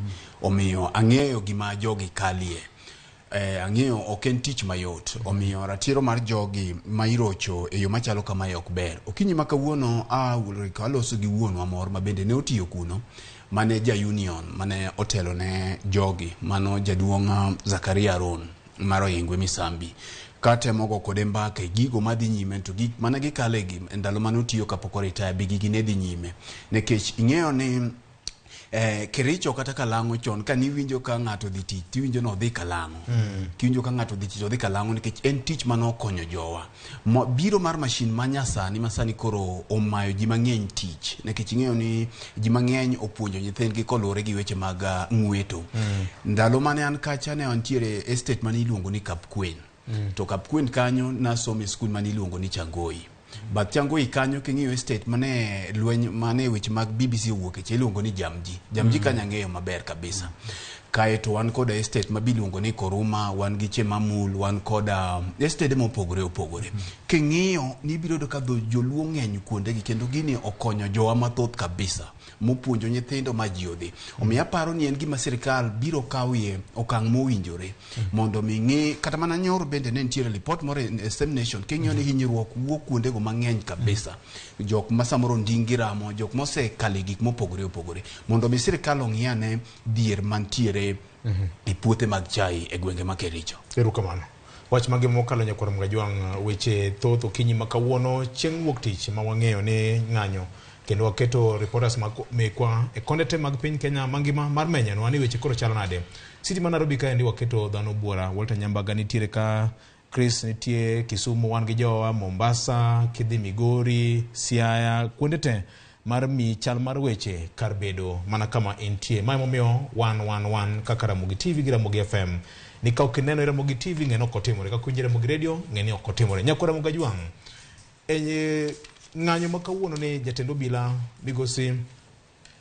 Omiyo ang'eyo gima jogi kalie. Ang'eyo ok en tich mayot. Omiyo ratiro mar jogi ma irocho e yo machalo kamae ok ber. Okinyi ma kawuono aloso gi wuonwa moro ma bende ne otiyo kuno, mane ja union mane otelo ne jogi, mano jaduong' Zakaria Aron mar Oyingwe Misambi. Katemo go kode mbaka e gigo madhi nyime to gik mane gikale gi ndalo mane otiyo kapok oritaya be gigi ne dhi nyime. Nikech ing'eyo ni Kericho kata Kalang'o chon ka niwinjo ka ng'ato dhi tich tiwinjo ni odhi Kalang'o. Kiwinjo ka ng'ato dhi tich odhi Kalang'o nikech en tich mane okonyo jowa. Biro mar mashin ma nyasani ma sani koro omayo ji mang'eny tich nikech ing'eyo ni ji mang'eny opuonjo nyithindgi koluwore gi weche mag ng'weto. Ndalo mane an kacha ne antiere estate mane iluongo ni Kapkwen. To Kapkwen kanyo nasomo e skul mane iluongo ni Changoi. Bath Changoi kanyo king'iyo estate mane lweny mane weche mag BBC owuok e iluongo ni Jamji. Jamji kanyo ang'eyo maber kabisa. Kaeto wan koda estate ma biluongo ni Koruma, wan gi Chemamul, wan koda estate mopogore opogore. King'iyo ni ibiro yudo ka joluo ng'eny kuondegi kendo gini okonyo jowa mathoth kabisa. Mopuonjo nyithindo ma ji odhi. Omiyo aparo ni en gima sirikal biro kawie okang' mowinjore mondo mi ng'i kata mana nyoro bende ne nitiere lipot moro e Same Nation king'iyo ni hinyruok wuok kuondego mang'eny kabisa. Jok ma samoro ndingi ramo, jok mosekale gik mopogore opogore mondo mi sirikal ong'i ane dhier mantiere e puothe mag chai e gwenge ma Kericho.
Erokamano. Wach mangima mokalo nyakwar Mgajwang' weche thoth okinyi ma kawuono chieng' wuok tich ma wang'eyo ni ng'anyo kendo waketo reporters mekwa e konde te mag piny Kenya mangima mar menyonwa ni weche koro chalo nade. City ma Nairobi kaendi waketo dhano buora, Walter Nyambaga nitiere ka, Chris nitie Kisumu, wan gi jowa Mombasa, kidhi Migori, Siaya, kuonde te mar mi chal mar weche kar bedo mana kama intie. Ma emomiyo wan kaka Ramogi TV gi Ramogi FM. Ni ka ok ineno Ramogi TV ng'e ni ok otimore, ka ok iwinjo Ramogi Radio ng'e ni ok otimore. Nyakwar Ramogi Ajwang', ng'anyo ma kawuono ni jatend obila migosi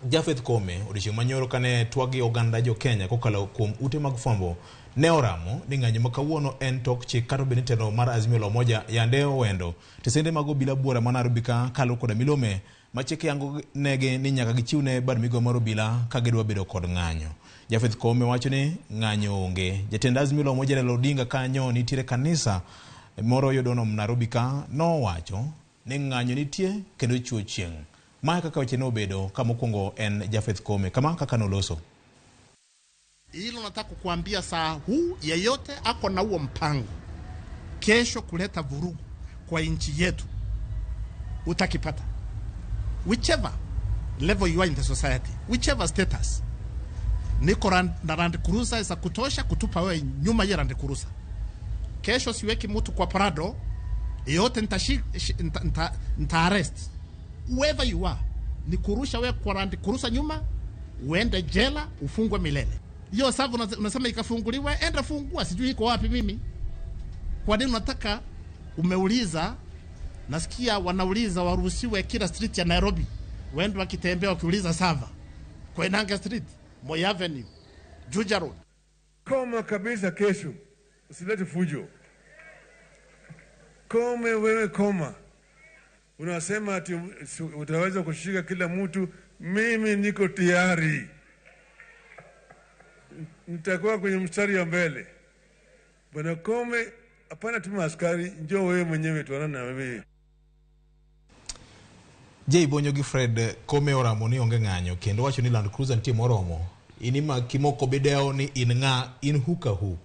Japheth Koome odiochieng' manyoro kane twak gi oganda jo Kenya kokalo kuom ute mag fwambo ne oramo ni ng'anyo ma kawuono en tok chik kata obedo ni telo mar Azimio la Umoja yande owendo tesende mag obila buora ma Nairobi ka kalo koda milome ma chik yango negi ni nyaka gichiw ne bad migao mar obila ka gidwa bedo kod ng'anyo. Japheth Koome wacho ni ng'anyo onge. Jatend Azimio la Umoja Raila Odinga kanyo nitiere kanisa moro yudono Nairobi ka nowacho ni ng'anyo nitie kendo chiwo chieng'. Mae kaka weche nobedo ka mokwongo en Japheth Koome kama kaka noloso.
Hilo nataka kukuambia saa huu yeyote ako na huo mpango. Kesho kuleta vurugu kwa nchi yetu utakipata, whichever level you are in the society, whichever status. Niko na Land Cruiser za kutosha kutupa wewe nyuma ya Land Cruiser. Kesho siweki mtu kwa Prado yote, nita arrest whoever you are, ni kurusha wewe kwa Land Cruiser nyuma, uende jela ufungwe milele. Hiyo sababu unasema ikafunguliwa, enda fungua, sijui iko wapi mimi. Kwa nini unataka? Umeuliza, nasikia wanauliza waruhusiwe kila street ya Nairobi, waende wakitembea wakiuliza server, Koinange Street, Moi Avenue, Juja Road.
Koma kabisa kesho, usilete fujo. Kome wewe, koma. Unasema ati utaweza kushika kila mtu. Mimi niko tayari, nitakuwa kwenye mstari wa mbele. Bwana Kome, hapana tuma askari, njoo wewe mwenyewe tuonane na wewe.
J Bonyo gi Fred, Kome oramo ni onge ng'anyo kendo wacho ni Land Cruiser nitie moromo. In ima kimoko bidewo ni in ng'a, in huka hu.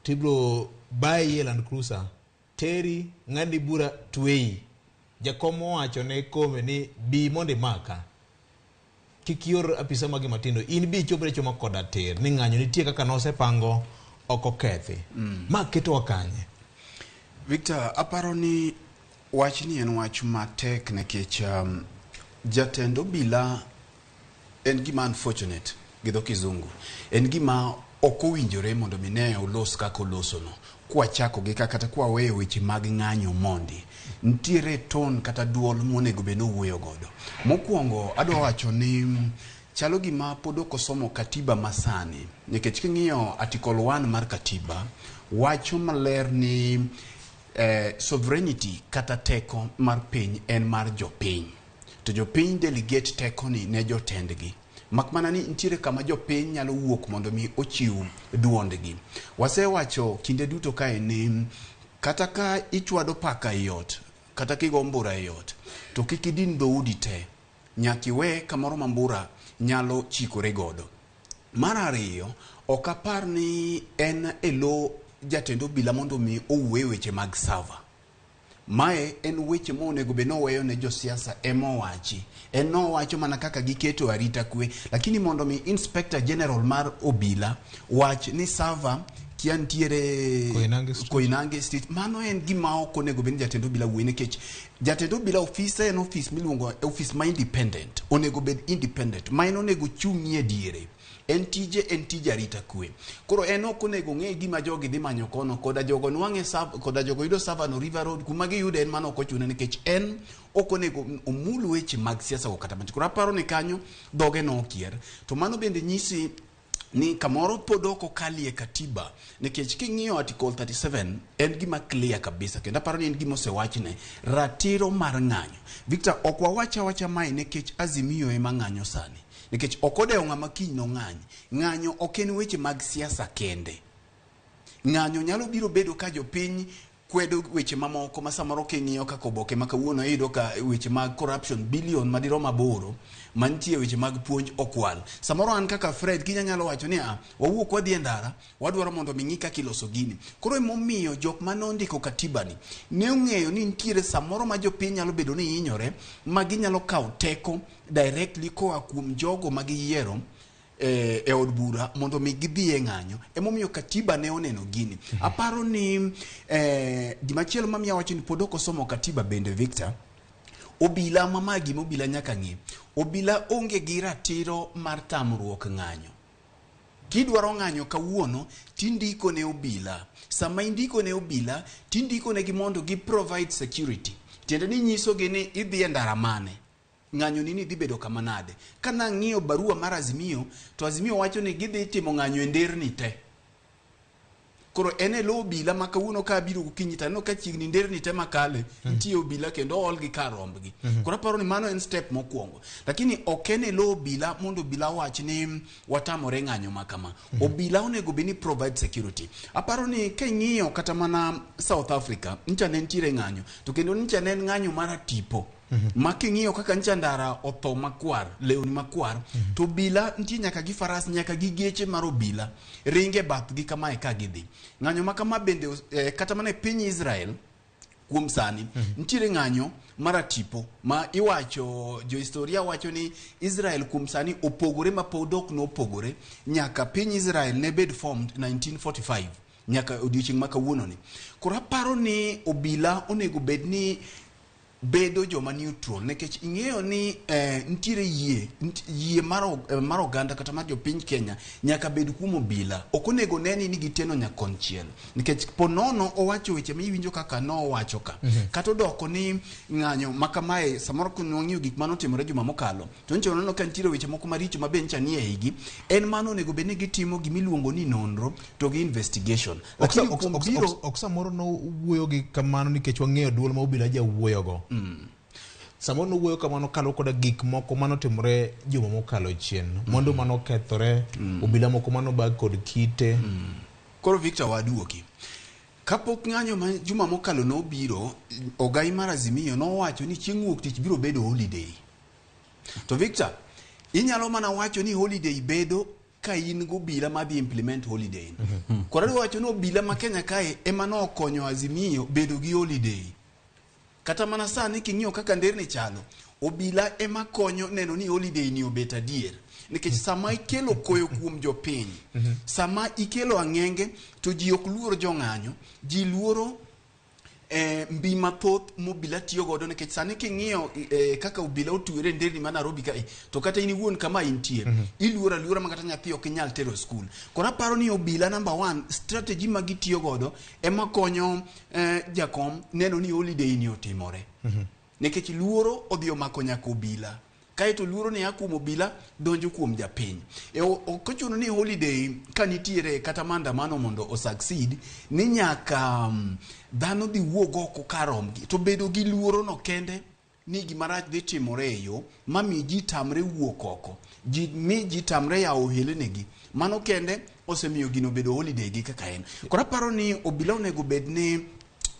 Tibro bayi e Land Cruiser, teri ng'adi bura tweyi. Jakom owacho ne Kome ni bi mondo imaka. Kik ior apisa magi matindo, in bi ichopre choma koda tir ni ng'anyo nitie kaka nosepango ok okethi. Ma ketowa kanye?
Victor, aparo ni wachni en wach matek nikech jatend obila en gima unfortunate gi dho kizungu. En gima ok owinjore mondo mi ne olos kaka olosono. Kwachako gi kata kwaweyo weche mag ng'anyo mondi, nitiere tone kata duol monego bed ni owuoyo godo. Mokwongo adwa wacho ni chalo gima pod ok osomo katiba masani, nikech king'iyo article 1 mar katiba wacho maler ni sovereignty kata teko mar piny en mar jopiny, to jopiny delegate tekoni ne jotendgi. Mak mana ni nitiere kama jopiny nyalo wuok mondo mi ochiw duondgi. Wasewacho kinde duto kae ni kata ka ichwado paka e ot, kata kigo mbura e ot, to kik idin dhoudi te, nyaka iwe kamoro ma mbura nyalo chikore godo. Mar ariyo, ok apar ni en e lo jatend obila mondo mi owuo weche mag server. Mae en weche monego bed ni oweyo ne josiasa ema owachi. En nowacho mana kaka giketo arita kwe, lakini mondo mi Inspector General mar obila wach ni server kia nitiere Koinange Street, mano en gima ok onego bed ni jatend obila wuoyo, nikech jatend obila ofise en ofis miluongo ofis ma independent, onego bed independent, ma en onego chung'ie diere. En tije en tij arita kwe. Koro en ok onego ng'e gima jogi dhi manyo kono, koda jogo nwang'e koda jogo yudo server no River Road, kuma giyude en mano ok ochune, nikech en ok onego omul weche mag siasa go kata matin. Koro aparo ni kanyo dhoge nokier. To mano bende nyisi ni kamoro pod ok okalie katiba, nikech king'iyo article 37 en gima clear kabisa, kendo aparo ni en gima osewachne ratiro mar ng'anyo. Victor, ok wawach awacha mae nikech Azimio ema ng'anyo sani, nikech ok odewo ng'ama kiny nong'any. Ng'anyo ok en weche mag siasa kende. Ng'anyo nyalo biro bedo ka jopiny kwedo weche mamoko ma samoro king'iyo kaka oboke ma kawuono iyudo ka weche mag corruption billion madirom 8 mantie weche mag puonj okwal. Samoro an kaka Fred kinya nyalo wacho ni wawuok wadhi e ndara, wadwaro mondo mi ng'i kaka iloso gini. Koro emomiyo jok mane ondiko katiba ni ne ong'eyo ni nitiere samoro ma jopiny nyalo bedo ni hinyore, ma ginyalo kawo teko directly koa kuom jogo ma giyiero e od bura mondo mi gidhi e ng'anyo. Emomiyo katiba ne oneno gini. Aparo ni gimachielo mamiyo awacho ni pod ok osomo katiba bende Victor, obila ma gima obila nyaka ng'i. Obila onge gi ratiro mar tamruok ng'anyo. Kidwaro ng'anyo kawuono tindiko ne obila. Sama indiko ne obila tindiko negi mondo gi provide security. Tiende ni nyisogi ni idhi e ndara mane, ng'anyo ni dhi bedo kama nade. Ka nang'iyo barua mar Azimio, to Azimio wacho ni gidhi timo ng'anyo e nderni te. Koro en e lo obila ma kawuono ka abiro gokinyi to aneno ka chiegni nderni te makale nitie obila kendo oolgi kar rombgi. Koro aparo ni mano en step mokwongo. Lakini ok en e lo obila mondo obila owach ni watamore ng'anyo ma kama. Obila onego bed ni provide security. Aparo ni king'iyo kata mana South Africa, ncha ne nitiere ng'anyo, to kendo ncha ne en ng'anyo mar tipo. Ma king'iyo kaka ncha ndara otho makwar, lewni makwar, to obila nitie nyaka gi faras, nyaka gi geche mar obila ringe bathgi kamae ka gidhi. Ng'anyo ma kama bende kata mana e piny Israel kuom sani nitiere ng'anyo mar atipo ma iwacho, johistoria wacho ni Israel kuom sani opogore ma pod ok nopogore nyaka piny Israel ne bed formed 1945 nyaka odiochieng' ma kawuono ni. Koro aparo ni obila onego bed ni bedo joma neutral, nikech ing'eyo ni nitiere yie yie mar oganda kata mar jopiny Kenya nyaka bed kuom obila. Ok onego neni ni giteno nyakonchiel, nikech po nono owacho weche miwinjo kaka nowacho ka kata odoko ni ng'anyo ma kamae. Samoro ka wang'iyo gik manotimore juma mokalo, to nyicha waneno ka nitiere weche moko maricho ma be nyicha nie igi en mano. Onego bed ni gitimo gimiluongo ni nonro to gi investigation. Lakini kuom biro
Ok samoro nowuoyo gi kamano nikech wang'eyo duol ma obila jawuoyogo. Samoro nowuoyo kamano kaluwore koda gik moko manotimore juma mokalo chien, mwandu manokethore, obila moko manobag kod kite.
Koro Victor, waduoki. Kapok ng'anyo ma juma mokalo nobiro, ogai mar Azimio nowacho ni chieng' wuok tich biro bedo holiday. To Victor, inyalo mana wacho ni holiday bedo ka in gobila madhi implement holiday. Koro adwa wacho ni obila ma Kenya kae ema nokonyo Azimio bedo gi holiday. Kata mana sani king'iyo kaka nderni chalo, obila ema konyo neno ni holiday ni obet adier. Nikech sama ikelo koyo kuom jopiny, sama ikelo ang'enge, to ji ok luor jong'anyo, ji luoro mbi mathoth mobila tiyo godo. Nikech sani king'iyo kaka obila otwere e nderni ma Nairobi kae, to kata in iwuon kama intie, iluoro aluora ma kata nyathi ok inyal tero skul. Koro aparo ni obila number one strategy ma gitiyo godo ema konyo jakom neno ni holiday ni otimore, nikech luoro odhi omako nyaka obila. Kaeto luoro ni a kuom obila donjo kuom japiny. Ok ochuno ni holiday ka nitiere kata maandamano mondo o succeed ni nyaka dhano dhi wuog oko karomgi, to bedo gi luoro no kende ni gima rach dhi timore e yo mami ji tamre wuok oko, ji mi ji tamre yawo ohelnigi, mano kende osemiyo gino bedo holiday gi kaka en. Koro aparo ni obila onego bed ni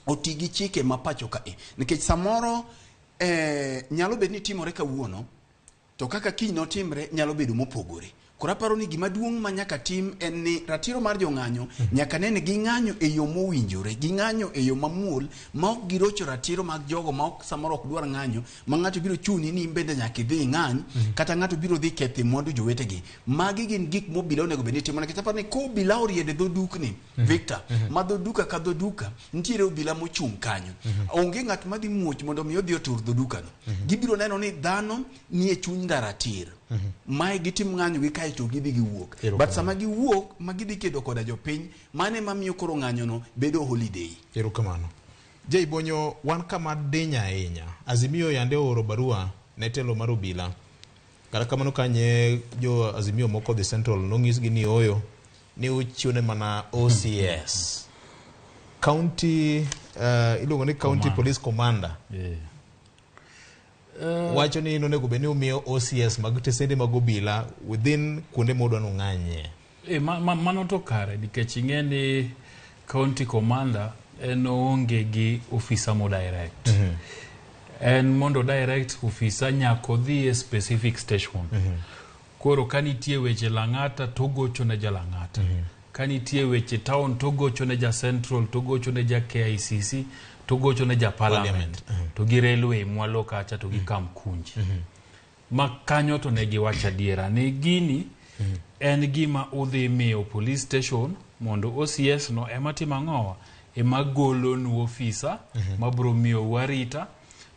oti gi chike ma pacho kae, nikech samoro nyalo bet ni timore kawuono, to kaka kiny notimre nyalo bedo mopogore. Koro aparo ni gima duong' ma nyaka tim en ni ratiro mar jong'anyo nyaka ne ni ging'anyo e yo mowinjore, ging'anyo e yo mamuol ma ok girocho ratiro mag jogo ma ok samoro ok dwar ng'anyo, ma ng'ato biro chuni ni in bende nyaka idhi ing'any, kata ng'ato biro dhi ketho mwandu jowetegi. Magi gin gik mobila onego bed ni timo, nikech aparo ni kobila oriedo e dho dukni, Victor, ma dho duka ka dho duka nitiere obila mochung' kanyo, onge ng'at madhi muoch mondo mi odhi otur dho dukano. Gibiro neno ni dhano ni e chuny ndara tir, mae gitim ng'anyo gi kaeto gidhi giwuok. But sama giwuok ma gidhi kedo koda jopiny, mano ema miyo koro ng'anyono bedo holiday.
Erokamano. Jay Bonyo, wan kama diny ahinya. Azimio yande ooro barua ne telo mar obila. Kata kamano kanye jo Azimio moko dhi Central nonyisgi ni oyo ni uchiwne mana OCS. County iluongo ni County
Commander.
Police Commander. Wacho ni nonego bed ni umiyo OCS mag tesende mag obila within kuonde modwa nung'anye.
E, mano to kare, nikech ing'e ni county commander en oonge gi ofisa mo direct. En mondo direct ofisa nyaka odhi e specific station. Koro ka nitie weche Lang'ata to ogocho ne ja Lang'ata, ka nitie weche town to ogocho ne ja Central, to ogocho ne ja KICC, to ogocho ne ja Parliament, to gi railway mwalo kacha, to gi Kamkunji ma kanyo. To ne giwacho adiera ni gini en gima udhi miyo police station mondo OCS no ema timo ang'owa, ema golonu ofisa mabro miyou arita.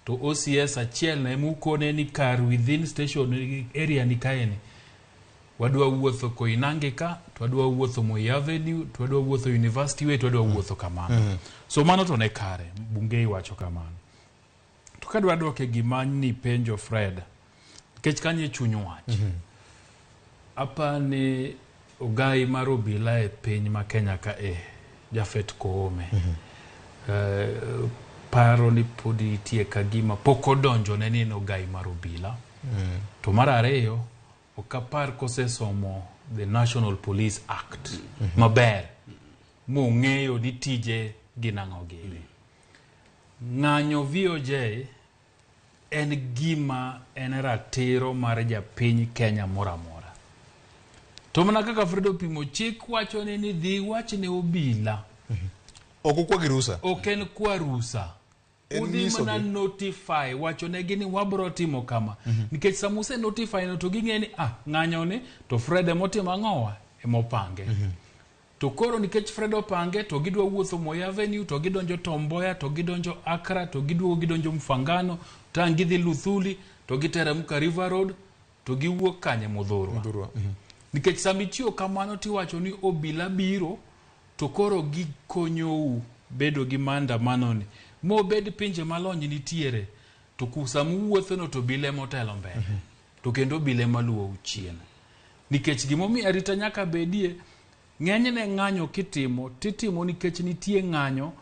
To OCS achiel no ema ukone ni kar within station area ni kaeni wadwa wuotho Koinange ka, to wadwa wuotho Moi Avenue, to wadwa wuotho University Way, to wadwa wuotho kamano. So mano to ne kare Bungei wacho kamano. To kadwa dok e gima nipenjo Fred, nikech kanyo e chuny wach, apani ogai mar obila e piny ma Kenya ka e Jafet Koome, paro ni pod nitie ka gima pok odonjone ni en ogai mar obila. To mar ariyo, ok apar kosesomo the National Police Act maber mong'eyo ni tije gin ang'o gini. Ng'anyo VOJ En gima en ratiro mar japiny Kenya moro amora. To mana kaka Fredo pimo chik wacho ni ni dhi wach ne obila.
Ok ukwa gi rusa.
Ok en kwa rusa.
En
Udhi
nyisogi.
mana notify wacho negi ni wabro timo kama. Nikech sama use notify no to ging'e ni ah ng'anyo ni to Fred emotimo ang'owa emopange. To koro nikech Fred opange to gidwa wuotho Moi Avenue to gidonjo Tom Mboya to gidonjo Accra to giduogo gidonjo Mfangano to ang' gidhi Luthuli to giteremka River Road to giwuok kanye Muthurwa.
Muthurwa.
Nikech sama itiyo kamano tiwacho ni obila biro to koro gikonyou bedo gi maandamano ni. Mobed pinje malony nitiere to sama uwuotho no to obila ema otelo mbele. To kendo obila ema luwou chien. Nikech gimomiyo arita nyaka bedie ng'enyne ng'anyo kitimo titimo nikech nitie ng'anyo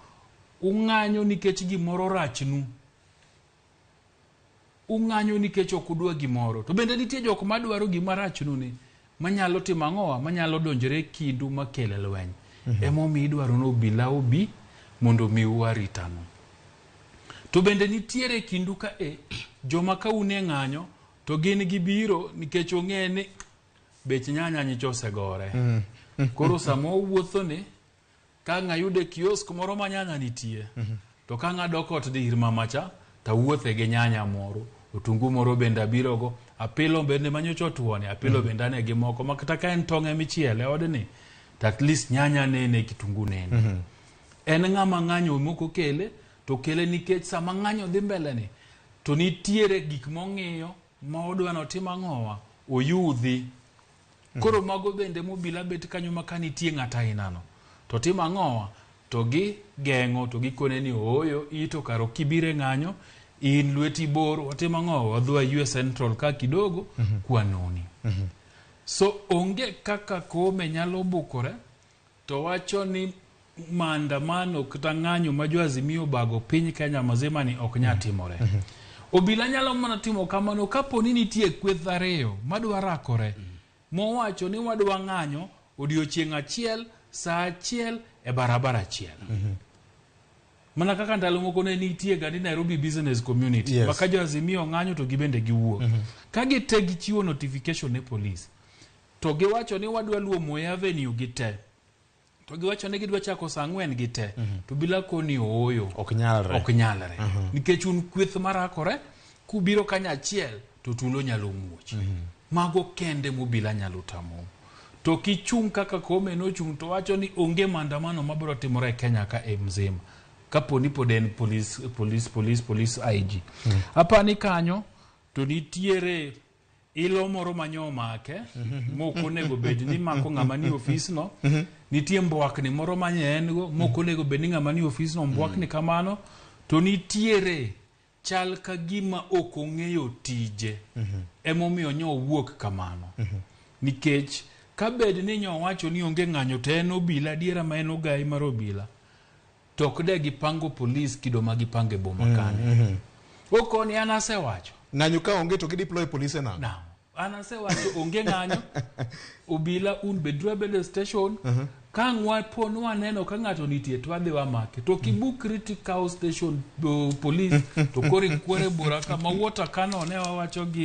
ung'anyo nikech gimoro rachnu ung'anyo nikech ok udwa gimoro to bende nitie jok madwaro gima rachnu ni manyalo timo ang'owa manyalo donjore e kindu makele lweny emomiyo idwaro ni obila obi mondo omiu aritano to bende nitiere e kindu ka e joma ka un e ng'anyo to gin gibiro nikech ong'e ni bech nyanya nyicha osegore koro sama owuotho ni ka ang' ayudo e kiosk moro ma nyanya nitie to ka ang' adok ot dhi ir mama cha tawuothe gi nyanya moro otungu moro bende abirogo apilo bende manyocha otuone apilo bende ane gi moko ma kata ka en tong' emichiele e odni to at least nyanya nene kitungu nene en ng'ama ng'anyo mok okele to okele nikech sama ng'anyo dhi mbele ni to nitiere gik mong'iyo ma odwa notim ang'owa oyudhi koro mago bende mobila bet kanyo ma ka nitie ng'at ainano to timo ang'owa to gi geng'o to gikone ni ooyo ito kar ok ibire ng'anyo in lweti bor watimo ang'owa wadhi waywe central ka kidogo kwanoni so onge kaka Koome nyalo bukore to wacho ni maandamano kata ng'anyo ma jo Azimio obago piny Kenya mzima ni ok nyal timore. Obila nyalo mana timo kamano kapo ni nitie kweth ariyo madwa rakore mowacho ni wadwa ng'anyo odiochieng' achiel saa achiel e barabara achiel. Mana kaka ndalo moko ne nitie ga ni Nairobi Business Community
Yes.
ma ka jo Azimio ng'anyo to gibende giwuok. Ka gite gichiwo notification ne police to giwacho ni wadwa luwo Moi Avenue gi te to giwacho ni gidwa chako saa ang'wen gi te to bila koni ooyo
Ok nyalre.
ok nyalre nikech un kweth marakore kubiro kanyachiel to tulo nyalo muoch mago kende mobila nyalo tamou to kichung' kaka Koome nochung' to wacho ni onge maandamano mabiro timore e Kenya ka e mzima kapo ni pod en police, police, police, police IG apani kanyo to nitiere ilo moro manyo omake mok onego bed ni mako ng'ama ni ofisno nitie mbwakni moro manye en go mok onego bed ni ng'ama ni ofisno mbwakni kamano to nitiere chal ka gima ok ong'eyo tije emomiyo nyo owuok kamano nikech ka bed ni nyo owacho ni onge ng'anyo to en obila adiera ma en ogai mar obila to ok de gipango polis kido ma gipango e boma kanyo okoni an asewacho
Ng'anyo ka onge to gideploy polise nang'o?
Now, an asewacho onge ng'anyo obila un bedru abeda e station ka ang' wapo ni waneno ka ng'ato nitie to wadhi wamake to kibukri tikawo station police to koro ikwere bura kama water cannon ne wawacho gi